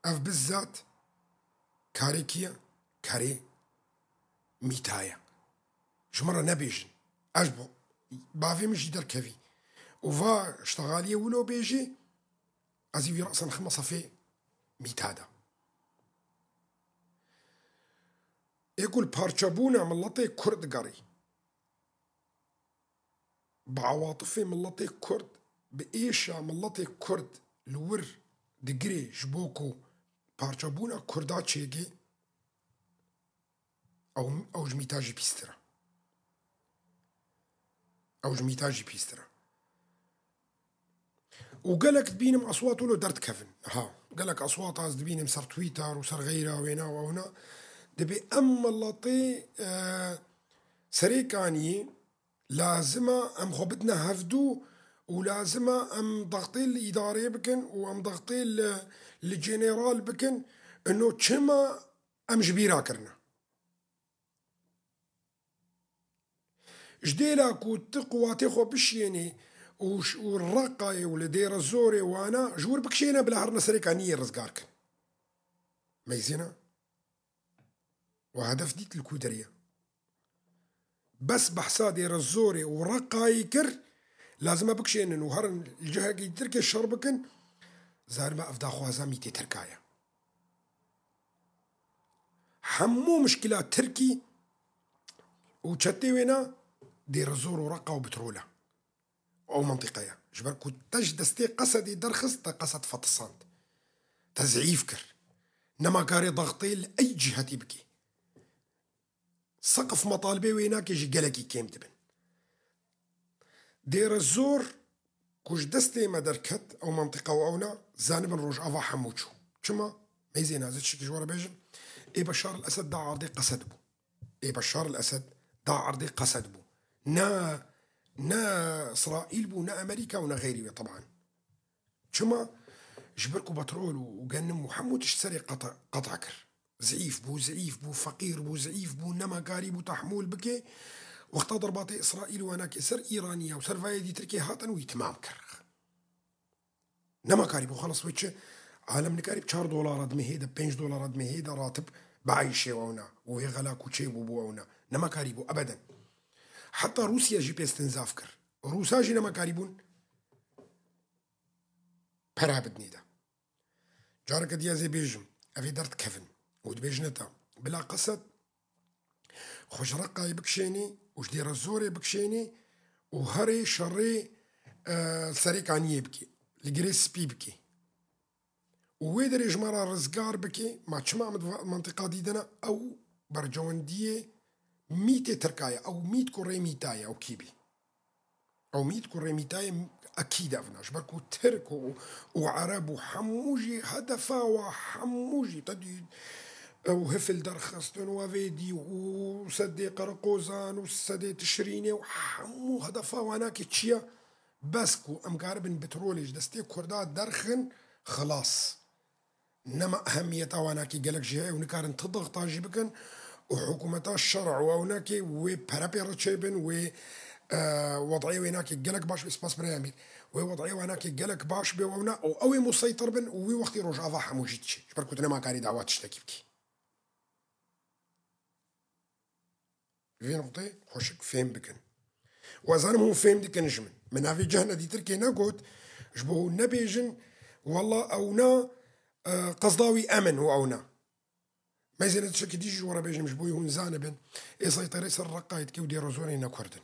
ev bizzat karê kî ye? Karê mîta ye. Ji min re nebêjin. Ez ji bo bavê min jî derkevî û va ştexaliyê wilo bêjî, ez ê wî resen xime sefê mîta de. Ê ku li parçebûna miletê Kurd digerî, bi ewatifê miletê Kurd, bi êşa miletê Kurd li wir digirê ji bo ku parçebûna Kurda çêkê, ew, ew ji mîta jî pîstir e. Ew ji mîta jî pîstir e. Û gelek dibînim eswat wilo derdikevin. Ha, gelek eswat ez dibînim ser Twitter û ser xeyra wêna û ewna. Dibê em miletê, e, serêkaniyê lazim e em xwe bidine hevdû û lazim e em dextê li îdarê bikin û em dextê li, li general bikin. Ino çima em ji bîra kirine? Ji dêla ku tu quwatê xwe bişiyênî û ş-, û Reqayê û li Dêrezorê wana, ji wir bikişêne bila herine Serêkaniyê rizgar kin. Meyzêna? We hedef dît li ku derê ye? Bes behsa Dêrezorê û Reqayê kir, lazim e bikişênin û herin li cihekî Tirkê şer bikin, zanime ev daxwaza mîtê Tirka ye. Hemû mişkila Tirkî û çetê wêna Dêrezor û Reqa û petrol e. Ew mentiqe ye. Ji ber ku te ji destê Qesedê derxist, te Qesed fetisand. Te zeîf kir. Nema karê dextê li ey cihetî bikî. Seqif metalibê wênakê jî gelekî kêm dibin. Dêrezor ku ji destê me derket, ew mentiqa û ewna, zanibin Rojava hemû çû. Çima? Meyzê nazik şikî ji we re bêjim. Ê Beşar el Esed da erdê Qesed bû. Ê Beşar el Esed da erdê Qesed bû. Ne, ne Îsraîl bû, ne Amerîka û ne xeyrî wê, teban. Çima? Ji ber ku petrol û, û genim û hemû tişt serê qeta, qeta kir. Zeîf bû, zeîf bû, feqîr bû, zeîf bû, nema karî bû tehmûl bike. Wexta derbatê Îsraîl û enakê ser Îraniya û ser vayê dî Tirkê hatin wî timam kir. Nema karî bû, xelas wê çi? Alem nikarî bi çar dolara di mehê de, pênc dolara di mehê de ratib bieyşê ewna û wê xela ku çê bû bû ewna. Nema karî bû ebeden. Heta Rûsya jî pê stinzaf kir. Rûsa jî nema karî bûn pera bidinê de. Careke diye ez ê bêjim, ev ê derdikevin û dibêjine te, bila Qesed xwe ji Reqayê bikişênî û ji Dêrezorê bikişênî û herê şerê, e, Serêkaniyê bikî, li Girê Spî bikî. Û wê derê ji me re rizgar bikî, ma çima em di va-, mentiqa dî de ne? Ew bercewendiyê mîtê Tirka ye, ew mît ku rê mîta ye, ew kî bî? Ew mît ku rê mîta ye, ekîd ev ne. Ji ber ku Tirk û, û Ereb û hemû jî hedefa wa, hemû jî te dî, ew hifil derxistin û evê dî û sedê Qereqozan û sedê Tişrînê û hemû hedefa wanakê çi ye? Bes ku em karibin petrolê ji destê Kurda derxin, xilas. Nema ehemiyeta wanakê gelek jî heye û nikarin ti dexta jî bikin û hikûmeta şer'a û ewnakê wê pere pê re çêbin, wê, e, wed'ê wênakê gelek baş bê, spas biraya Emîr, wê wed'ê wanakê gelek baş bê û ewna û ew ê museytir bin û wî wextî Rojava hemû jî diçe. Ji ber ku tu nema karî dawa tiştekî bikî. Vê nuqteyê xweşik fêm bikin. Û ez zanim hûn fêm dikin ji min. Min navê cehna dîtir kê negot, ji bo hûn nebêjin, wela ewna, e, qezda wî em in û ewna. Meyzêne tiştekî dî jî ji we re bêjim, ji bo hûn zanibin. Ê seyterê ser Reqayê dike û Dêrozorê ne Kurd in.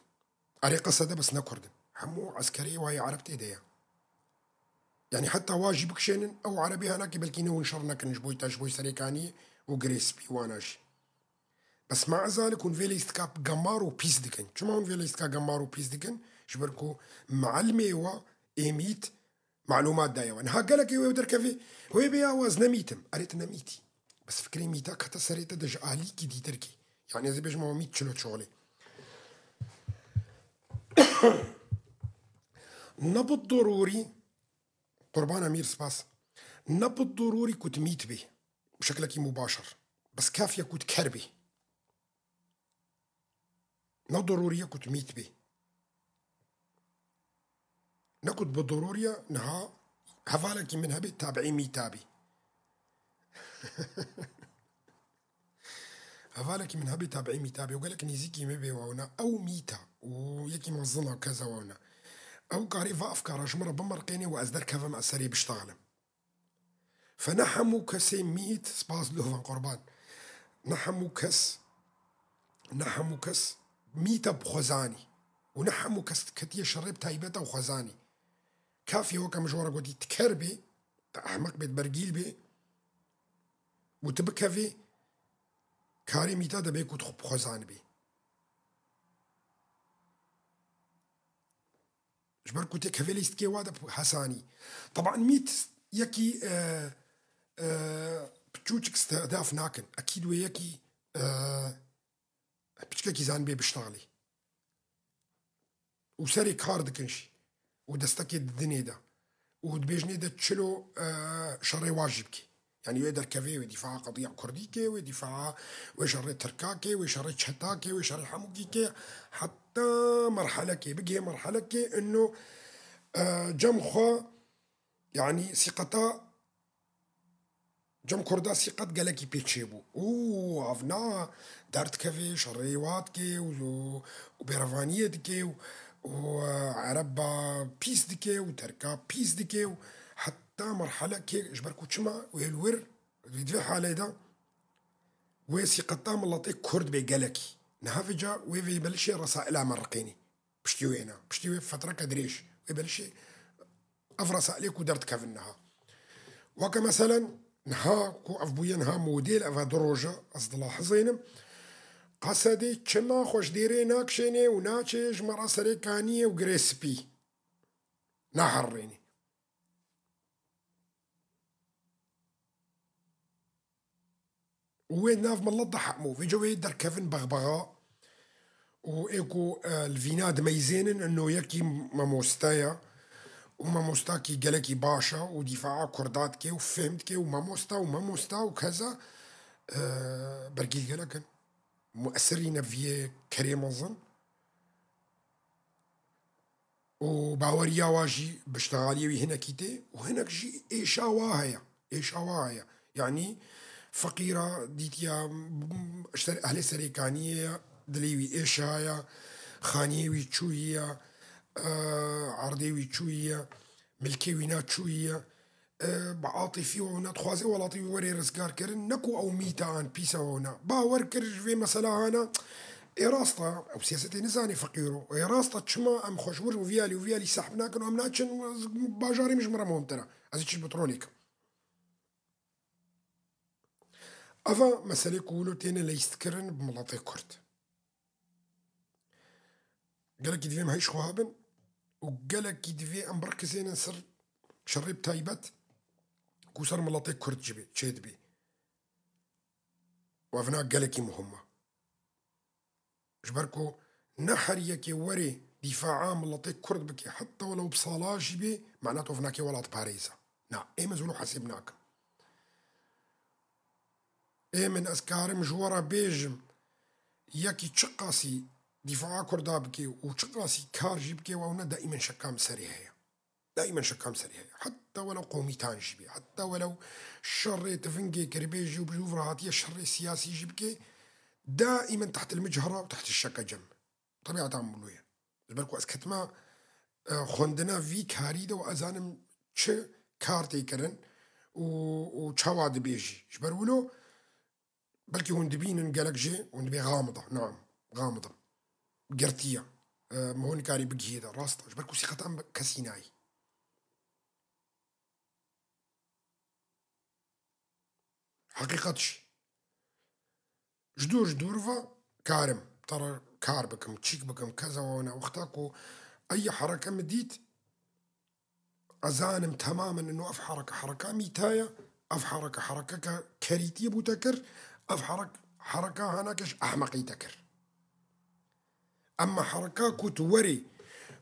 Erê Qesede bes ne Kurd in. Hemû eskerê wa yê Ereb tê de ye. Yanî heta wa jî bikişênin, ew Erebê hanakê belkî ne hûn şer nekin ji bo te, ji bo Serêkaniyê û Girê Spî wana jî. Bes mea zalik hûn vê lîstika gemar û pîs dikin. Çima hûn vê lîstika gemar û pîs dikin? Ji ber ku meelmê wa ê mît malûmat daye we. Niha gelekê wê derkevê, wê bê ya we ez ne mît im. Erê tu ne mît î. Bes fikrê mîta kete serê te de ji alîkî dîtir kî. Yanî ez ê bêjim ew mît çilo çolê. Ne bi dorûrî, Qurbana Mîr spas. Ne bi dorûrî ku tu mît bî. Bi şeklekî mubaşir. Bes kafiye ku tu ker bî. Ne dorûrî ye ku tu mît bî. Ne ku bi dorûrî ye, niha hevalekî min hebê tabiî mîta bî. Hevalekî min hebê tabiî mîta bê û gelek nêzîkî min bê wawna. Ew mîta û yekî mezin a keza wawna. Ew karê va ev kara ji min re bimirqênê û ez derkevim ez serê biştaxlim. Fe ne hemû kesê mît, spas lovan qurban. Ne hemû kes, ne hemû kes mîta bi xwe zanî. Û ne hemû kes ketiye şerê bi taybeta û xwe zanî. Kafî weke min ji we re gotî, ti ker bê, ti ehmeq bê, ti bergîl bê û ti bikevê karê mîta de bê ku tu xwe bi xwe zanibî. Ji ber ku tê kevê lîstikê wa de hesanî. Teban mît yekî, e, e, piçûçik stehedaf nakin. Ekîd wê yekî, e, piçkekî zanibê biştaxlî. Û serê kar dikin jî. Û destekê didinê de. Û dibêjinê de çilo, e, şerê wa jî bikê. Yanî wê derkevê, wê dîfaa qediya kurdî kê, wê dîfaa, wê şerê tirka kê, wê şerê çeta kê, wê şerê hemûkî kê. Heta merhelekê, bigihê merhelekê, ino, e, cem xwe, yanî sîqeta cem kurda sîqet gelekî pê çêbû. Û avna derdikevê, şerê wa dikê û, û bêrevaniyê dikê û, û, e, ereba pîs dikê û terka pîs dikê û heta merhelekê ji ber ku çima wê li wir, di vê halê de wê sîqeta miletê kurd bê gelekî. Niha vêca wê vê belişê resaila me riqênî. Piştî wêna, piştî wê fetreke dirêj, wê belişê ev resailê ku derdikevin niha. Weke meselen, niha ku ev bûye niha modêl, ev e du roja, ez dilahizênim. Qesedê çima xwe ji dêrê nakişênê û naçê ji me re serêkaniyê û girê spî. Naherrênê. Û wê nav milet de hemû. Vêca wê derkevin bexbexa û ê ku, e, li vîna dimeyzênin, ino yekî mamoste ye û mamostakî gelekî baş e û dîfaa kurda dike û fêhm dike û mamosta û mamosta û keza, e, bergîl gelek in. Muesirî ne viyê kerê mezin. û baweriya wa jî bi ştexaliyê wî hinekî tê û hinek jî êşa wa heye. Êşa wa heye. Yanî feqîra dîtiya, ji ser-, ehlê serêkaniyê ye, dilê wî êşa ye, xaniyê wî çûyî ye, e, erdê wî çûyî ye, milkê wî na çûyî ye. E, bi atîfî û wina dixwaze welatî wî were rizgarkirin, ne ku ew mîta an pîsa û wina. Bawer kir ji vê mesela hana, ê rast e, ew siyasetê nizane feqîro. Ê rast e, çima em xwe ji wir û viyalî û viyalî sehb nakin û em naçin, bajarê min ji min re muhimtir e. Ez ê çi bi tronê kim. Eva meselê ku wilo têne leyîstkirin bi miletê Kurd. Gelekî divê em heyş xwe hebin û gelekî divê em birikizênin ser şerê bi taybet ku ser miletê Kurd jî bê, çêdibê. Û evna gelekî muhim e. Ji ber ku ne her yekê werê dîfaa miletê Kurd bike, heta welew bi sala jî bê, mana tu evnakê welatparêz e. Na, ê min zû hesêb nakim. Ê min, ez karim ji we re bêjim, yekî çiqasî dîfaa Kurda bike û çiqasî kar jî bike, ew ne daîmen şeka min serê heye. Daîmen şeka min serê heye. Heta welew qewmîtan jî bê, heta welew şerê tivingê kiribêjî û bi jû re hatiye şerê siyasî jî bike, daîmen tehtil micehra û tehtil şeke cem. Tebiata min wilo ye. Ji ber ku ez ketime, e, xwendina vî karî de û ez zanim çi kar tê kirin û, û çawa dibê jî. Ji ber wilo belkî hûn dibînin gelek jê hûn dibê gamida. Naam, gamida. Girtiye. E, hûn nikarî bigihî de. Rast e. Ji ber ku sîqetan kesî nayî. Heqîqet jî. Ji dûr ji dûr ve karim. Tera kar bikim, çîk bikim, keza wana wexta ku ey hereke min dît, ez zanim temamen ino ev hereke, hereka mîta ye, ev hereke, herekeke kerîtiyê bû te kir, ev herek-, hereka hanake ji ehmeqî te kir. Emma hereka ku tu werî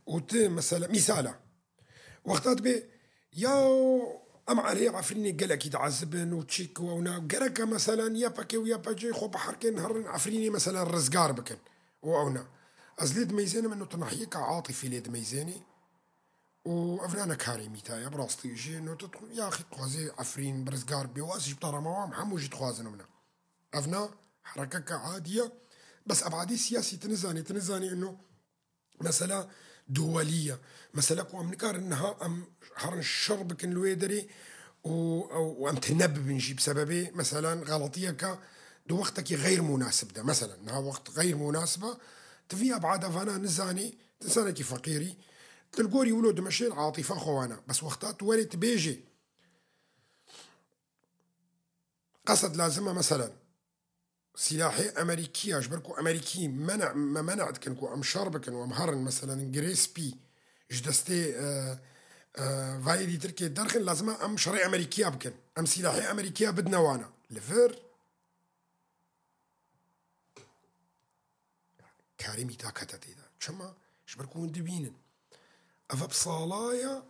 û tu mesela, mîsala, wexta dibê, ya em aleyê Efrînê gelekî diezibin û çîk û ewna, gereke mesela Y P G û Y P G xwe biherkên herin Efrînê mesela rizgar bikin û ewna. Ez lê dimeyzênim ino tu nahiyeka atîfî lê dimeyzênî û evna ne karê mîta ye, bi rastî jî ino tu yaxî dixwazê Efrîn bi rizgar bê û ez jî bi te re me wam hemû jî dixwazin ewna. Evna Herekeke adî ye. Bes ebadî siyasî tu nizanî, tu nizanî ino mesela duwelî ye. Mesela ku em nikarin niha em herin şer bikin li wê derê û, û em tune bibin jî bi sebebê mesela xeletiyeke di wextekî xeyr munasib de. Mesela niha wext xeyr munasib e, tu vî ebada vana nizanî, tu insanekî feqîrî, tu li gorî wilo dimeşê li atîfa xwe wana. Bes wexta tu werê tu bêjê, Qesed lazim e, meselen, silahê Amerîkî ya, ji ber ku Amerîkî mena-, me mena dikin ku em şer bikin û em herin, meselen, girê spî ji destê, e, e, vayê dîtirkê derxin, lazim e em şerê Amerîkî ya bikin. Em silahê Amerîkî ya bidine wana. Li vir karê mîta kete tê de. Çima? Ji ber ku hûn dibînin. Ev bi sala ye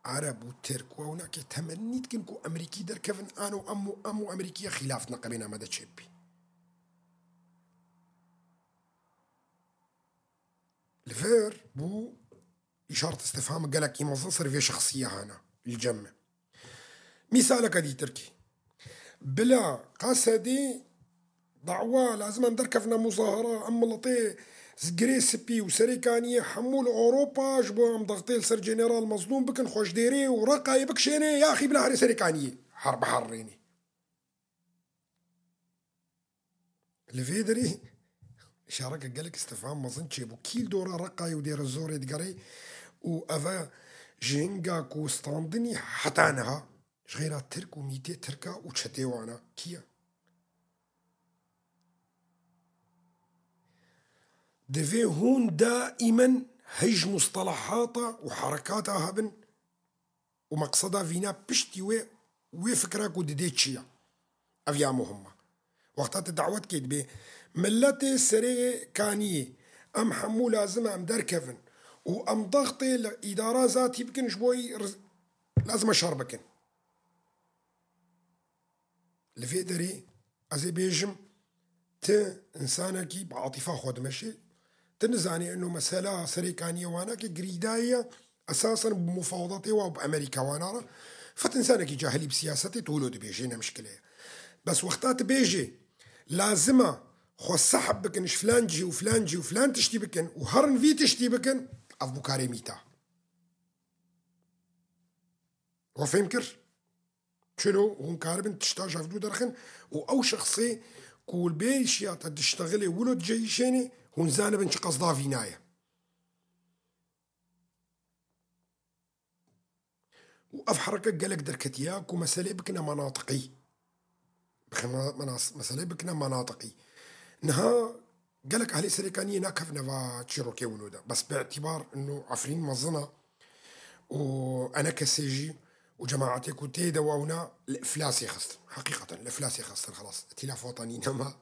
Ereb û Tirk û ew nake temennî dikin ku Amerîkî derkevin, ano em û, em û Amerîkî ya xîlaf neqebê name de çêbî. Li vir bû îşaret istifham gelekî mezin ser vê şexsiyê hana li cem me. Mîsaleke dîtirkî. Bila Qesedî dawa lazim em derkevine muzahara, em miletê girê spî û Serêkaniyê hemû li Ewropa ji bo em dextê li ser General Mezlûm bikin, xwe ji Dêrê û Reqayê bikişêne, yaxî bila herê Serêkaniyê her biherrêne. Li vê derê îşareke gelek îstifham mezin çêbû. Kî li dora Reqayê û Dêrezorê digerê û eve ji hinga ku standinî heta niha ji xeyra Tirk û mîtê Tirka û çetê wana kî ye? Divê hûn daîmen hej mustelahata û herekata hebin û meqseda vîna piştî wê, wê fikra ku didê çi ye? Ev ya muhim e. Wexta tu dawet kê dibê, miletê Serêkaniyê, em hemû lazim e em derkevin û em dextê li îdara zatî bikin, ji bo wî riz-, lazim e şer bikin. Li vê derê ez ê bêjim, ti însanekî bi atîfa xwe dimeşê, ti nizanî ino mesela Serêkaniyê wana ki girîdayî ye, esasen bi mufawedatê wa bi Amerîka wana re, fet însanekî cahilî bi siyasetê tu wilo dibêjê, ne mişkile ye. Bes wexta tu bêjê, lazim e xwe sehb bikin ji filan cî û filan cî û filan tiştî bikin û herin vî tiştî bikin, ev bû karê mîta. We fêm kir? Çilo hûn karibin tişta ji hevdû derxin û ew şexsê ku li bêşiya te diştexilê wilo diceyîşênê, hûn zanibin çi qesda vîna ye. Û ev hereke gelek derketiya ku meselê bikine manatiqî. Bixin menas-, meselê bikine manatiqî. Niha gelek ehlê Serêkaniyê nakevine va çîrokê wilo de. Bes bi îtîbar ino Efrîn mezin e û enekesê jî û cemaetê ku tê de wewna li iflasê xistin. Heqîqeten li iflasê xistin xelas. Îtîlaf Wetanî nema.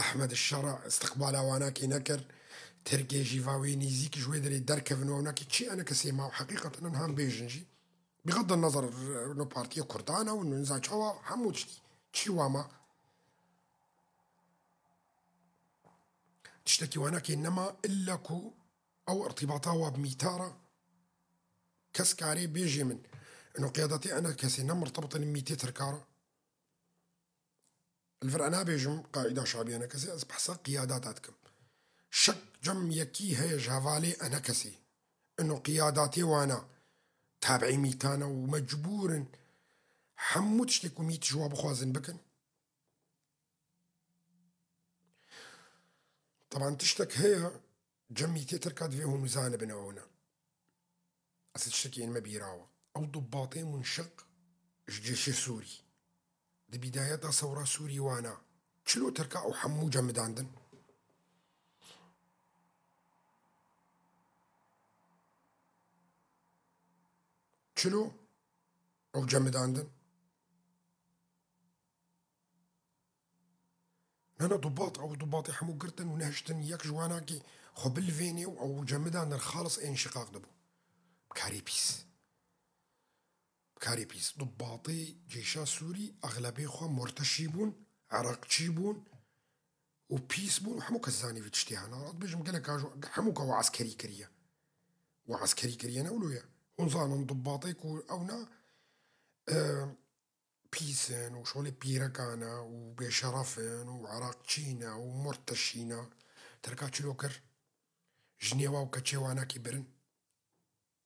Ehmed Şera istiqbala wanakê nekir. Tirkê jî va wê nêzîk ji wê derê derkevin û ewnakê çi enekesê ma. Heqîqeten em hem bêjin jî. Bixedin nezer no partiya Kurdan e û niza çawa hemû tiştî. Çi wa ma? Tiştekî wanakê nema illa ku ew irtîbata wa bi mîta re kes karê bêjê min. Ino qiyadatê enekesê ne mirtebit in mîtê Tirka re. Li vir e nabêjim qaîda şabiya enekesê, ez behsa qiyadata dikim. Şek cem yekî heye ji hevalê enekesê. Ino qiyadatê wana tabiî mîtane û mecbûr in hemû tiştê ku mît ji wa bixwazin bikin. Teban tiştek heye, cem mîtê Tirka divê hûn zanibin ew ne. Ez tiştekî ên me bîra we. Ew dubatê munşiq ji cêşê Sûrî. Di bîdayeta sewra Sûrî wana. Çilo Tirka ew hemû cemidandin? Çilo ew cemidandin? Nana dubat, ew dubatê hemû girtin û nehiştin yek ji wanakî xwe bilivênê û ew cemidandin xalis ên şiqaq dibû. Bi karê pîs. Bi karê pîs. Dubatê cêşa Sûrî exlebê xwe murteşî bûn, iraqçî bûn û pîs bûn û hemû kes zanî vî tiştê hene. Ez dibêjim gelek a ji hemû ka we eskerî kiriye. We eskerî kiriye ne wilo ye. Hûn zanin dubatê ku ew na, e, pîs in û şolê pîrekan e û bêşeref in û Iraqçî ne û murteşî ne. Tirka çilo kir? Ji nêwa û keçê wanakî birin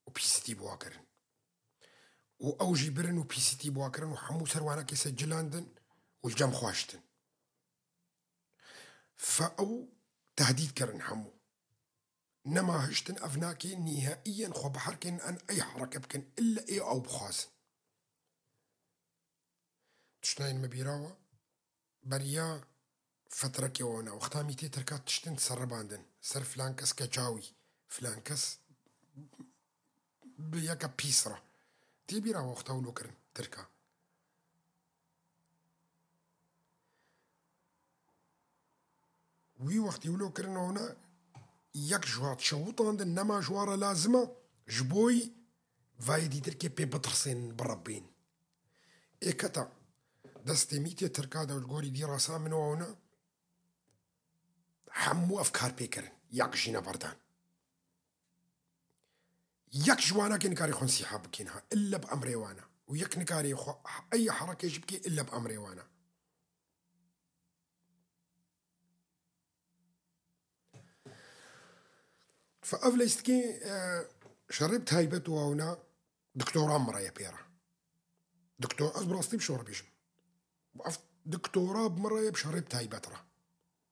û pîsîtî bi wa kirin. Û ew jî birin û pîsîtî bi wa kirin û hemû ser wanakê secilandin û li cem xwe hiştin. Fe ew tehdîd kirin hemû. Nema hiştin ev nake nîhaiyen xwe bi herkên en ey hereke bikin, ille ê ew bixwazin. Tiştayên me bîra we, beriya fetrekê wana, wexta mîtê tirka tiştin seribandin, ser filan kes keça wî, filan kes bi yeke pîs re. Tê bîra we wexta wilo kirin tirka. Wî wextî wilo kirin wana, yek ji wa çewitandin nema ji wa re lazim e, ji bo yî vayê dîtirkê pê bitirsên, birebîn. Ê keta destê mîtê tirka de û li gorî dîrasa min wana, hemû ev kar pê kirin, yek jî neberdan. Yek ji wana ke nikarê xwe nisiha bikên ha, ille bi emrê wana. Û yek nikarê xwe ey herekê jî bikê, ille bi emrê wana. Fe ev leyistikê, e, şerê bi taybet û ewna doktora min re ye pê re. Doktor, ez bi rastî bi şo re bêjim. Ev doktora bi min re ye bi şerê bi taybet re.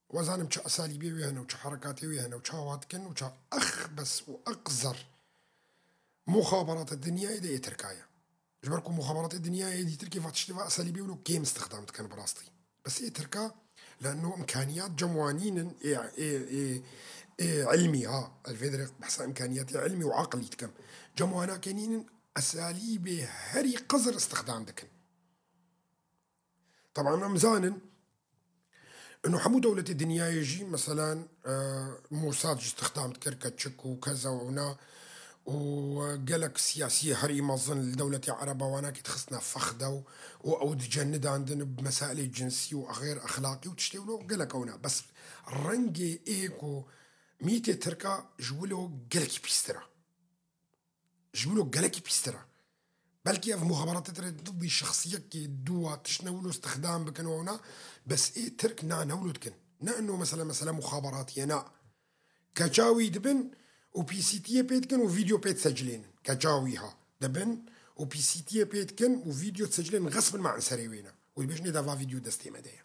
Wa zanim çi esalîbê wê hene û çi herekatê wê hene û çawa dikin û ça exbes û eqzer muxaberata dinyayê de ê Tirka ye. Ji ber ku muxaberatê dinyayê êdî Tirkê va tiştê va esalîbê wilo kêm istixdam dikin bi rastî. Bes ê Tirka, le'no imkaniyat cem wan nînin, ê, ê, ê, ê ilmî ha, ez vê derê behsa imkaniyatê ilmî û aqilî dikim. Cem wana ke nînin, esalîbê herî qizir istixdam dikin. Teban em zanin, ino hemû dewletê dinyayê jî, meselan, e, Mossad jî istixdam dikir keçik û keza û wina û gelek siyasiyê herî mezin li dewletê Ereba wanakî dixistine fexde û, û ew dicenidandin bi mesailê cinsî û xeyr exlaqî û tiştê wilo gelek ewna. Bes rengê ê ku mîtê Tirka ji wilo gelekî pîstir e. Ji wilo gelekî pîstir e. Belkî ev muxaberatê tirê didî şexsiyekê dû wa tiştine wilo istixdam bikin û ewna, bes ê Tirk na ne wilo dikin. Ne ino mesela, mesela muxaberatî ye, na. Keça wî dibin û P C T'yê pê dikin û vîdeo pê disecilênin. Keça wî ha. Dibin û P C T'yê pê dikin û vîdeo disecilênin, xesbin ma en serê wê ne. Û dibêjin, nê de va vîdeo destê me de ye.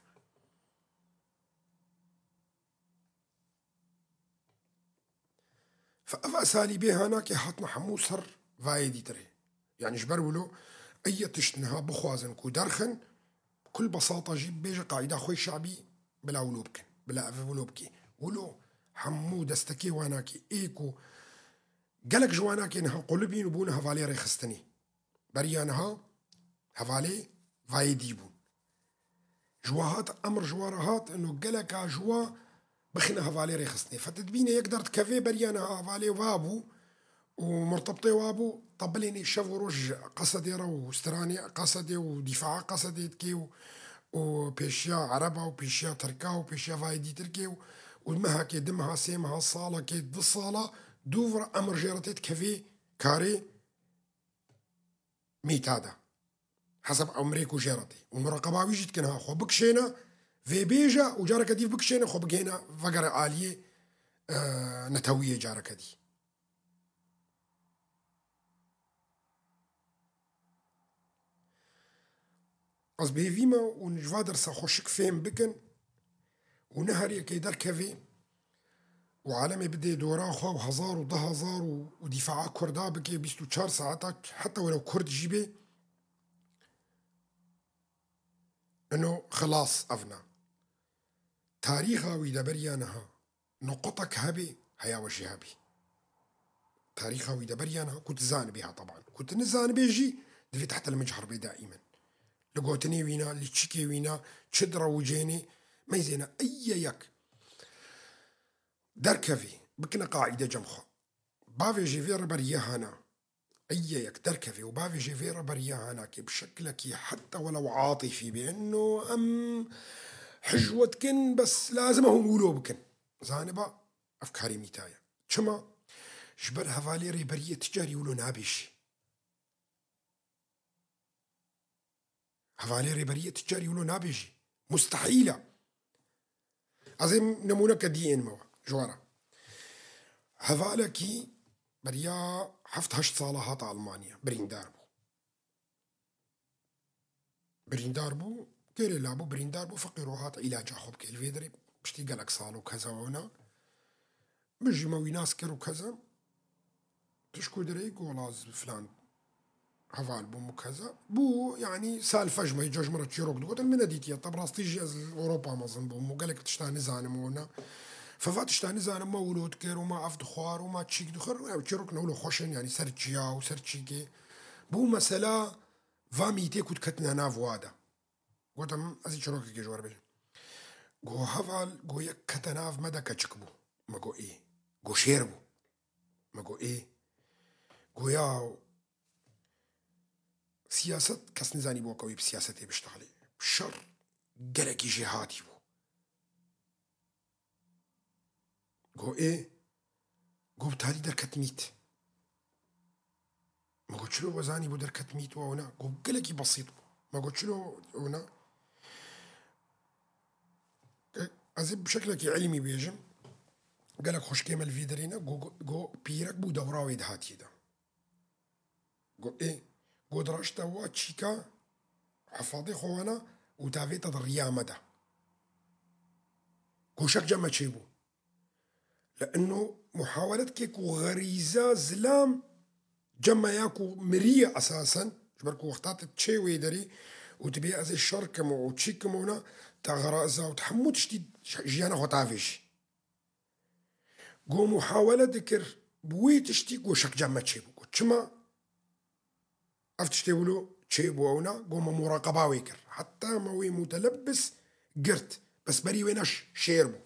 Fe ev esalîbê hanakê hatine hemû ser vayê dîtirê. Yanî ji ber wilo ey tişt niha bixwazin ku derxin, kul besata jî bêje qaîda xwe şabî bila wilo bikin, bila ev wilo bikê. Wilo hemû destekê wanakê ê ku gelek ji wanakê niha qulibîn û bûne hevalê rêxistinê. Beriya niha hevalê vayê dî bûn. Ji wa hat, emir ji wa re hat, ino geleka ji wa bixine hevalê rêxistinê. Fe tu dibîne yek derdikeve, beriya niha hevalê wa bû û murtebtê wa bû, tebilênê şev û roj ji Qesedê re û stranê Qesedê û dîfaa Qesedê dikê û, û pêşiya Ereba û pêşiya Tirka û pêşiya vayê dî Tirkê û, û mehekê, du meha, sê meha, salekê, du sala, dû vir emir jê re tê dikevê karê mîta de. Hesab emrê ku jê re tê. Û muraqeba wî jî dikin ha, xwe bikişêne, vê bêje û careke dî bikişêne, xwe bigihêne vegere aliyê, e, netewiyê careke dî. Ez bi hêvî me hûn ji va dersa xweşik fêm bikin û ne her yekê derkevê û alemê bidê dora xwe û hezar û du hezar û, û dîfaa Kurda bike bîst û çar saeta, heta were Kurd jî bê. Ino xilas evna. Tarîxa wî de beriya niha nuqtek hebê, heya we jî hebê. Tarîxa wî de beriya niha, ku tu zanibê ha teban. Ku tu nizanibê jî, divê tehtel mic herbê daîmen. Li gotinê wîna, li çikê wîna, çi dirawicênê, meyzêne ey yek derkevî, bikine qaîde cem xwe. Bavêjê vê reberiyê hana. Ey yek derkevê û bavêjê vê reberiyê hanakê bi şekilekî heta welew atîfî bê, ino em hijwe dikin, bes lazim e hûn wilo bikin. Zaniba, ev karê mîta ye. Çima? Ji ber hevalê rêberiyê ti carî wilo nabêjî. Hevalê rêberiyê tu carî wilo nabêjî. Mustehîl e. Ez ê nimûneke dî ênime we, ji we re. Hevalekî beriya heft heşt sala hate Almanya, birîndar bû. Birîndar bû, kêrê labû, birîndar bû, feqîro hat îlaca xwe bike. Li vê derê piştî gelek sal û keza wana. Min jî me wî nas kir û keza. Pişt ku derê gola z-, filan heval bûm û keza. Bû, yanî, salfej me, îca ji min re çîrok digotin, min nedîtiye. Te bi rastî jî ez li Ewropa mezin bûm û gelek tişta nizanim û wana. Feva tişta nizanim me wilo dikir û me ev dixwar û me çîk dixwar. Ew çîrok ne wilo xweş in, yanî ser çiya û ser çîkê. Bû mesela va mîtê ku diketine nav wa de. Gotim, ez ê çîrokekê ji we re bêjim. Go heval, go yek kete nav me de keçik bû. Me go ê. Go şêr bû. Me go ê. Go ya siyaset kes nizanî bo ke wî bi siyasetê biştexilê. Şer gelekî jêhatî bû. Go ê, go bi talî derket mît. Me go çilo we zanî bo derket mît we wina? Go gelekî besît bû. Me go çilo wina? E, ez ê bi şeklekî ilmî bêjim. Gelek xweşkê me li vî derê ne. Go, go, go pîrek bû dewra wê dihatiyê de. Go ê, go diraşta wa çîka hefadê xwe wana û tavê te di riya me de. Go şek cem me çêbû. Li ino muhawelet ke ku xerîza zilam cem me ya ku miriye esasen, ji ber ku wexta te çê wê derê û dibê ez ê şer kim û çî kim ûna, te xerîza û te hemû tiştî jiyana xwe tavêjî. Go muhawele dikir, bi wî tiştî go şek cem me çêbû. Go çima ev tiştê wilo çêbû ewna? Go me muraqeba wê kir. Heta me wê mutelebbis girt. Bes berî wê ne ş-, şêr bû.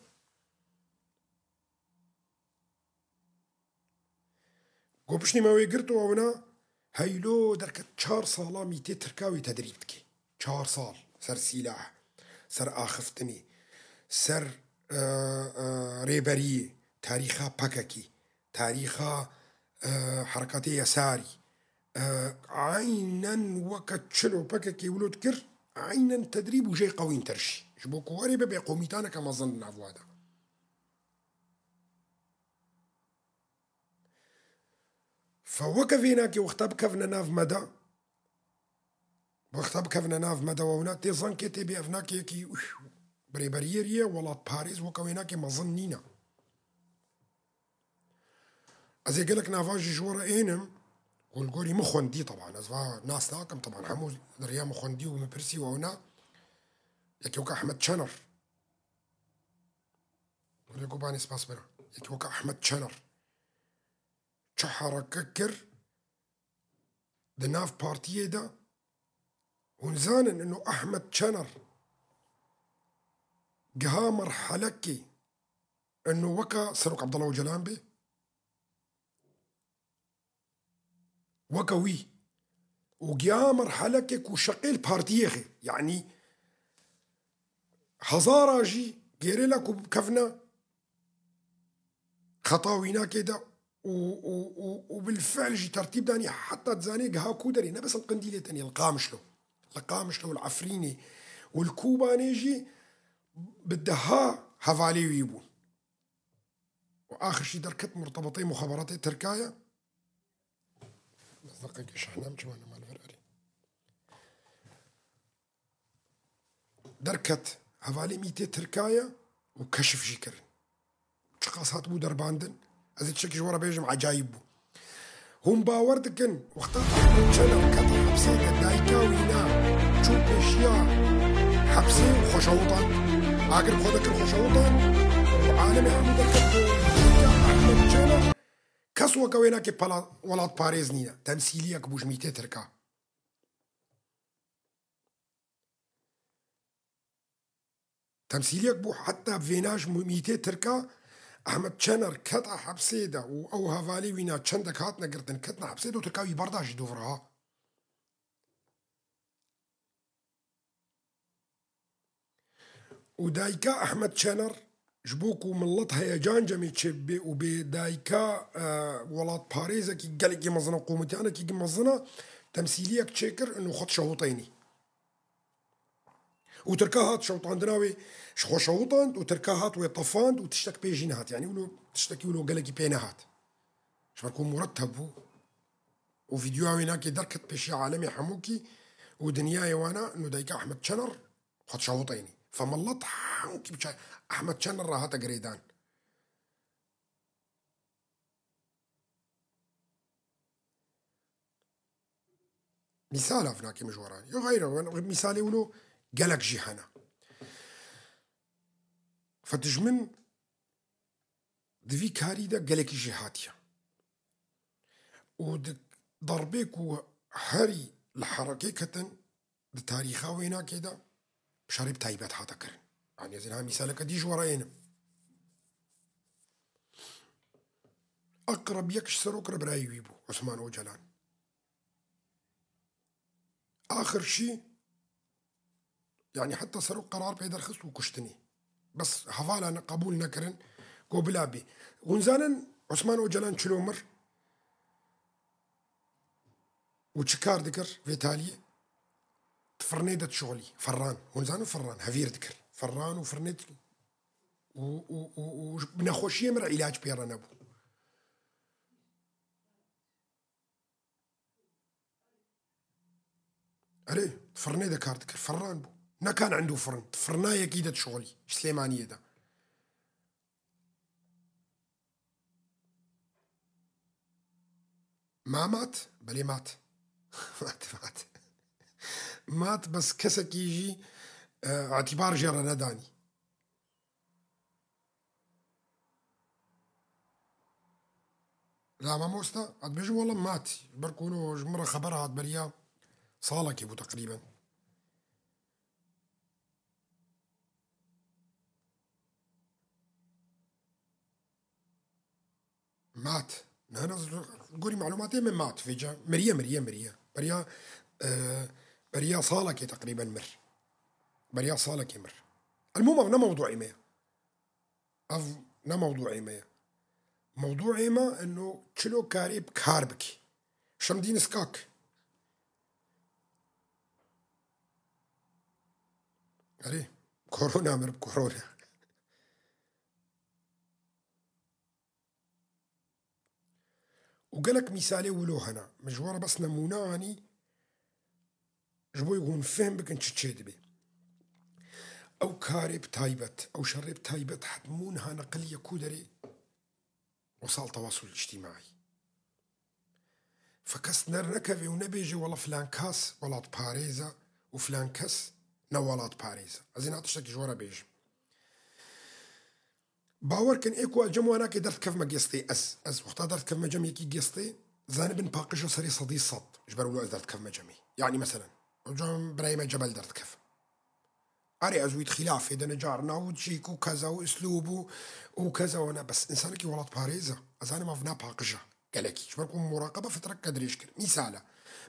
Go piştî me wê girt û ewna heylo derket çar sala mîtê Tirka wê tedrîb dike. Çar sal ser sîlah, ser axiftinê, ser, e, e, rêberiyê, tarîxa P K K, tarîxa, e, Herekatê Yesarî. E, aynen weke çilo P K K wilo dikir, aynen tedrîb û jê qewîntir jî. Ji bo ku werê bibe komîtaneke mezin di nav wa de. Fe weke vênakê wexta bikevine nav me de, wexta bikevine nav me de wewna, tê zankê tê bê ev nakê yekî, ûf, birêberiyê rî ye, welatparêz weke wênakê mezin nîne. Ez ê gelek nava jî ji we re ênim, û li gorî min xwendî teban, ez va nas nakim teban, hemû di riya min xwendî û min pirsî wewna, yekî weke Ehmed Çener. Wele Kobanê spas bira. Yekî weke Ehmed Çener çi hereke kir di nav partiyê de, hûn zanin ino Ehmed Çener giha merhelekê ino weke Serok Abdullah Ocalan bê? Weke wî. Û giha merheleke ku şeqê li partiyê xê. Yanî hezara jî gêrê le ku bikevne xeta wînakê de û, û, û, û bil fiil jî tertîb danî heta dizanê giha ku derê. Ne bes li Qindîlê tenê, li Qamişlo. Li Qamişlo, li Efrînê û li Kobanê jî bi deha hevalê wî bûn. û axir jî derket murtebitê muxaberatê Tirka ye. Bes deqekê şehnem çima nema li vir erê. Derket hevalê mîtê Tirka ye û keşif jî kirin. Çiqas hatibû derbandin, ez ê tiştekî ji we re bêjim, ecayîb bû. Hûn bawer dikin, wexta Ehmed Çener kete hepsê de dayika wî na çû pêşiya hepsê û xwe şewitand. Agir xwe dikir xwe şewitand û alemê hemû derket ku dayika Ehmed Çener kes weke wê nake pela-, welatparêz nîne. Temsîliyek bû ji mîtê Tirka. Temsîliyek bû, heta vêna ji mîtê Tirka Ehmed Çener keta hepsê de û ew hevalê wî na çendek hatine girtin, ketine hepsê de û Tirka wî berda jî dûvira. Û dayika Ehmed Çener ji bo ku milet heyecan cemê çêbibê û bê dayika, e, welatparêzekî gelekî mezin e, komîteyanekî mezin e, temsîliyek çêkir û xwe dişewitênî. û Tirka hat şewtandina wê, ji xwe şewitand û Tirka hat wê tefand û tiştek pê jî nehat. Yanî wilo tiştekî wilo gelekî pê nehat. Ji ber ku muretteb bû û vîdyoya wê nakê derket pêşiya alemê hemûkî û dinyayê wana, no dayika Ehmed Çener xwe dişewitênî. Femellet hemûkî bi ça-, Ehmed Çener re hate girêdan. Mîsal ev nake min ji we re. Yo xeyr, mîsalê wilo gelek jî hene. Fe dijmin di vî karî de gelekî jêhatî ye. Û di derbê ku herî li herekê ketin, di tarîxa wênakê de şerê bi taybet hate kirin. Yanî ez ê niha mîsaleke dî ji we re ênim. Eqreb yek ji serok re birayê wî bû, Osman Ocalan. Axir jî, yanî heta serok qerar pê derxist û kuştinî. Bes hevala ne, qebûl nekirin, got bila bê. Hûn zanin Osman Ocalan çilo mir? Û çi kar dikir vê taliyê? Di firnê de dişixulî. Ferran. Hûn zanin ferran. Hevîr dikir. Ferran û firnê di-, û, û, û, û bi nexweşiyê min re îlac pê re nebû. Erê, di firnê de kar dikir. Ferran bû. Ne kan endû firin. Di firna yekî de dişixulî. Ji Silêmaniyê de. Ma mat? Belê mat. Mat, mat. Mat, bes kesekî jî, e, îtîbar jê re nedanî. La mamosta, ez dibêjim wela mat. Ber ku hûn ji min re xeber hat beriya salekê bû teqrîben. Mat. Ne, ne, gorî malûmatê min mat. Vêca miriye, miriye, miriye. Beriya, e, beriya salekê teqrîben mir. Beriya salekê mir. Elmûm ev ne mewdûê me ye. Ev ne mewdûê me ye. Mewdûê me eno çilo karê bi kar bikî. Şemdîn Skak. Erê, korona mir bi korona. Û gelek mîsalê wilo hene. Min ji we re bes nemûne anî, ji bo hûn fehm bikin çi çêdibe. Ew karê bi taybet, ew şerê bi taybet hetmû niha neqiliye ku derê? Wesal tewasul îctîmaî. Fe kes dernekeve û nebêje wela filan kes welatparêz e û filan kes ne welatparêz e. Ez ê niha tiştekî ji we re bêjim. Bawer kin, ê ku ez cem wanakê derdikevime gestê, ez, ez wexta derdikevime cem yekî gestê, zanibin paqija serê sedî sed, ji ber wilo ez derdikevime cemê. Yanî meselen, o cem birayê me Cebel derdikev. Erê, ez wî di xîlafê de ne carna û çîk û keza û uslûb û, û keza wana, bes însanekî welatparêz e. Ez zanim ev ne paqij e. Gelekî. Ji ber ku muraqebe fitreke dirêj kir. Mîsal e.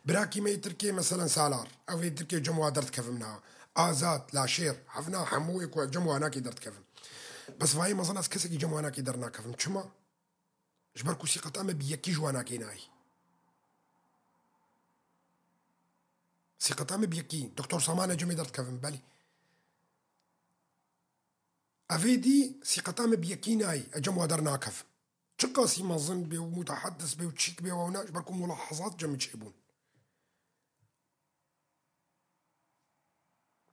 Birakî me yê Tirkiyê, meselen Salar. Ev ê Tirkiyê cem wa derdikevim niha. Azad, Laşêr. Hevna hemû ê ku cem wa nakê derdikevim. Bes vayê mezin ez kesekî cem wa nakê dernakevim. Çima? Ji ber ku sîqeta me bi yekî ji wa nakê nayî. Sîqeta me bi yekî. Doktor Saman e cemê derdikevim. Belê. Evê dî sîqeta me bi yekî nayî. E cem wa dernakevim. Çiqasî mezin bê û mutehedis bê û çîk bê û ewna, ji ber ku mulahezat cem min çêbûn.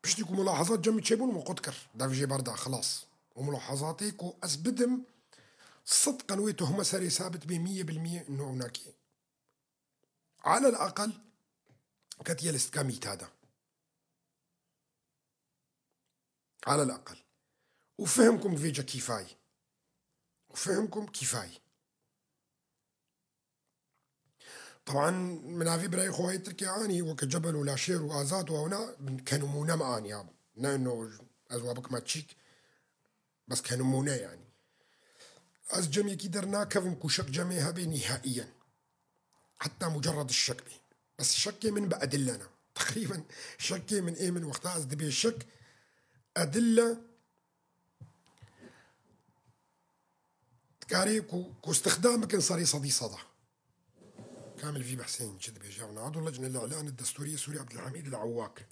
Piştî ku mulahezat cem min çêbûn, min qut kir. Dev jê berda, xilas. Û mulahezatê ku ez bidim, sidqen wê tuhme serê sabit bê miyê bil miyê, no ew nakê. Alel aqel ketiye listika mîta de. Alel aqel. Û fihmkum vêce kîfayî. Û fihmkum kîfayî. Teban min avê birayê xwe yê Tirkiyê anî, weke Cebel û Laşêr û Azad û ewna, ke nimûne me aniya. Ne ino ez wa bikime çîk, bes ke nimûne yanî. Ez cem yekî dernakevim ku şek cemê hebe nîhaiyen. Heta mucerred şek bê. Bes şekê min bi edille ne. Teqrîben şekê min ê min wexta ez dibê şek edille dikarê ku, ku istixdam bikin serê sedî seda. Kamil vî behsên çi dibêje? Ew ne Adullah Cine Le'lan Destûrî Sûrî Abdulhamîd El Awak.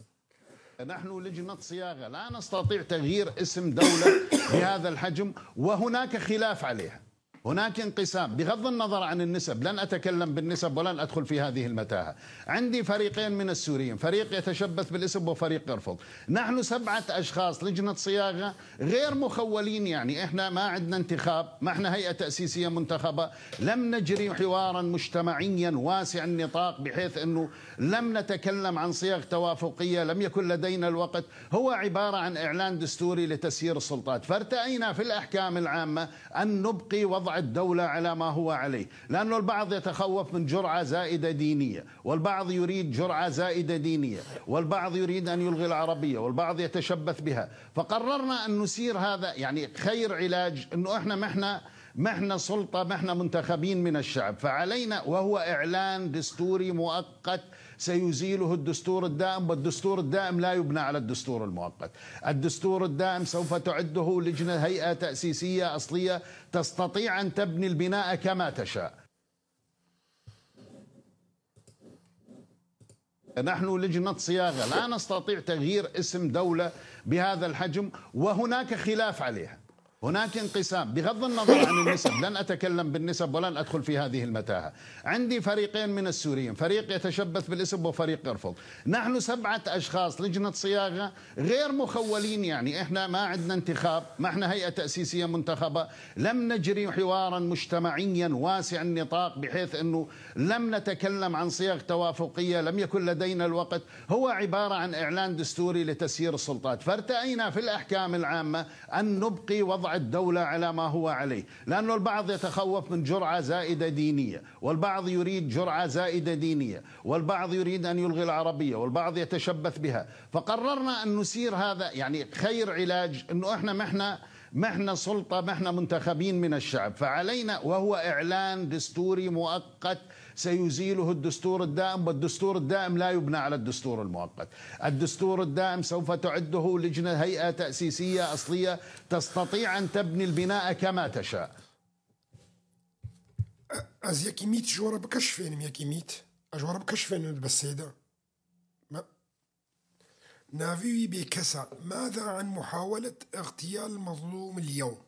نحن لجنة صياغة لا نستطيع تغيير اسم دولة بهذا الحجم، وهناك خلاف عليها. هناك انقسام، بغض النظر عن النسب، لن أتكلم بالنسب ولن أدخل في هذه المتاهة. عندي فريقين من السوريين، فريق يتشبث بالاسم وفريق يرفض. نحن سبعة أشخاص، لجنة صياغة، غير مخولين، يعني إحنا ما عندنا انتخاب، ما إحنا هيئة تأسيسية منتخبة، لم نجري حوارا مجتمعيا واسع النطاق بحيث أنه لم نتكلم عن صيغ توافقية، لم يكن لدينا الوقت، هو عبارة عن إعلان دستوري لتسيير السلطات. فارتأينا في الأحكام العامة أن نبقي وضع الدولة على ما هو عليه، لأنه البعض يتخوف من جرعة زائدة دينية، والبعض يريد جرعة زائدة دينية، والبعض يريد أن يلغي العربية، والبعض يتشبث بها. فقررنا أن نسير هذا، يعني، خير علاج أنه إحنا محنا محنا سلطة، محنا منتخبين من الشعب، فعلينا، وهو إعلان دستوري مؤقت سيزيله الدستور الدائم، والدستور الدائم لا يبنى على الدستور المؤقت. الدستور الدائم سوف تعده لجنة، هيئة تأسيسية أصلية تستطيع أن تبني البناء كما تشاء. نحن لجنة صياغة لا نستطيع تغيير اسم دولة بهذا الحجم، وهناك خلاف عليها، هناك انقسام، بغض النظر عن النسب، لن أتكلم بالنسب ولن أدخل في هذه المتاهة. عندي فريقين من السوريين، فريق يتشبث بالاسم وفريق يرفض. نحن سبعة أشخاص، لجنة صياغة، غير مخولين، يعني إحنا ما عندنا انتخاب، ما إحنا هيئة تأسيسية منتخبة، لم نجري حوارا مجتمعيا واسع النطاق بحيث أنه لم نتكلم عن صيغ توافقية، لم يكن لدينا الوقت، هو عبارة عن إعلان دستوري لتسيير السلطات. فارتأينا في الأحكام العامة أن نبقي وضع الدولة على ما هو عليه، لأنه البعض يتخوف من جرعة زائدة دينية، والبعض يريد جرعة زائدة دينية، والبعض يريد أن يلغي العربية، والبعض يتشبث بها. فقررنا أن نسير هذا، يعني، خير علاج أنه إحنا محنا محنا سلطة، محنا منتخبين من الشعب، فعلينا، وهو إعلان دستوري مؤقت سيزيله الدستور الدائم، والدستور الدائم لا يبنى على الدستور المؤقت. الدستور الدائم سوف تعده لجنة، هيئة تأسيسية أصلية تستطيع أن تبني البناء كما تشاء. Ez yekî mît ji we re bikeşfênim, yekî mît. Ez ji we re bikeşfênim di besê de. Me-, Navê wî bêkes e. ماذا عن محاولة اغتيال مظلوم اليوم؟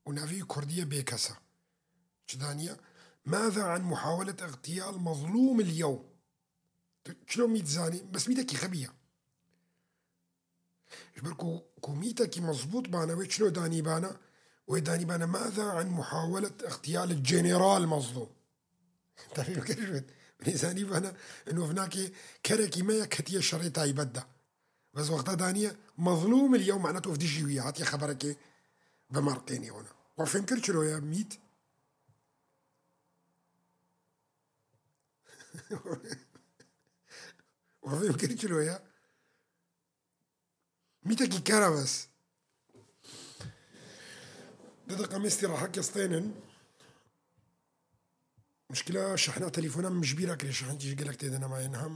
û navê wî kurdî ye bêkes e. Çi daniye? ماذا عن محاولة اغتيال مظلوم اليوم؟ Tu çilo mît zanî? Bes mîtekî xebî ye. Ji ber ku, ku mîtekî mezbût bane wê çilo danî bane? Wê danî bane ماذا عن محاولة اغتيال الجنرال مظلوم؟ Tevî fikir ji wê. Wê zanî bane, ino vinakê kerekî me ye ketiye şerê taybet de. Bes wexta daniye, مظلوم اليوم, mane tu dijî wî ye, hatiye xeberekê vemerqênê wana. Wa fêm kir çilo ye, mît? Wa fêm kir çilo ye? Mîtekî ker e bes. Di deqa me stî re heke stênin. Mişkila şehna telefona min ji bîra kirê, şehinkî ji gelek tê de nemaye. Niha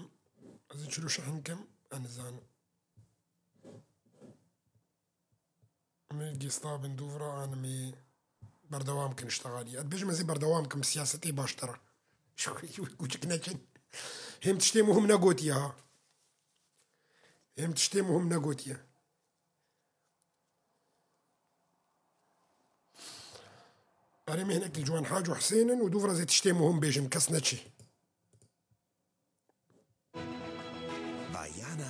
ez ê çilo şehin kim, ez nizanim. Em ê gêsta bin dûv re, em ê berdewam kin iştexalî. Ez dibêjim ez ê berdewam kim, siyasetê baştir e. Ji xwe wek kuçik neçin. Hêm tiştê muhim negotiye ha. Hêm tiştê muhim negotiye. Erê, me hinekî li ciwan Hac û Hisênin û dûv re zê tiştê muhim bêjim, kes neçî. Bayana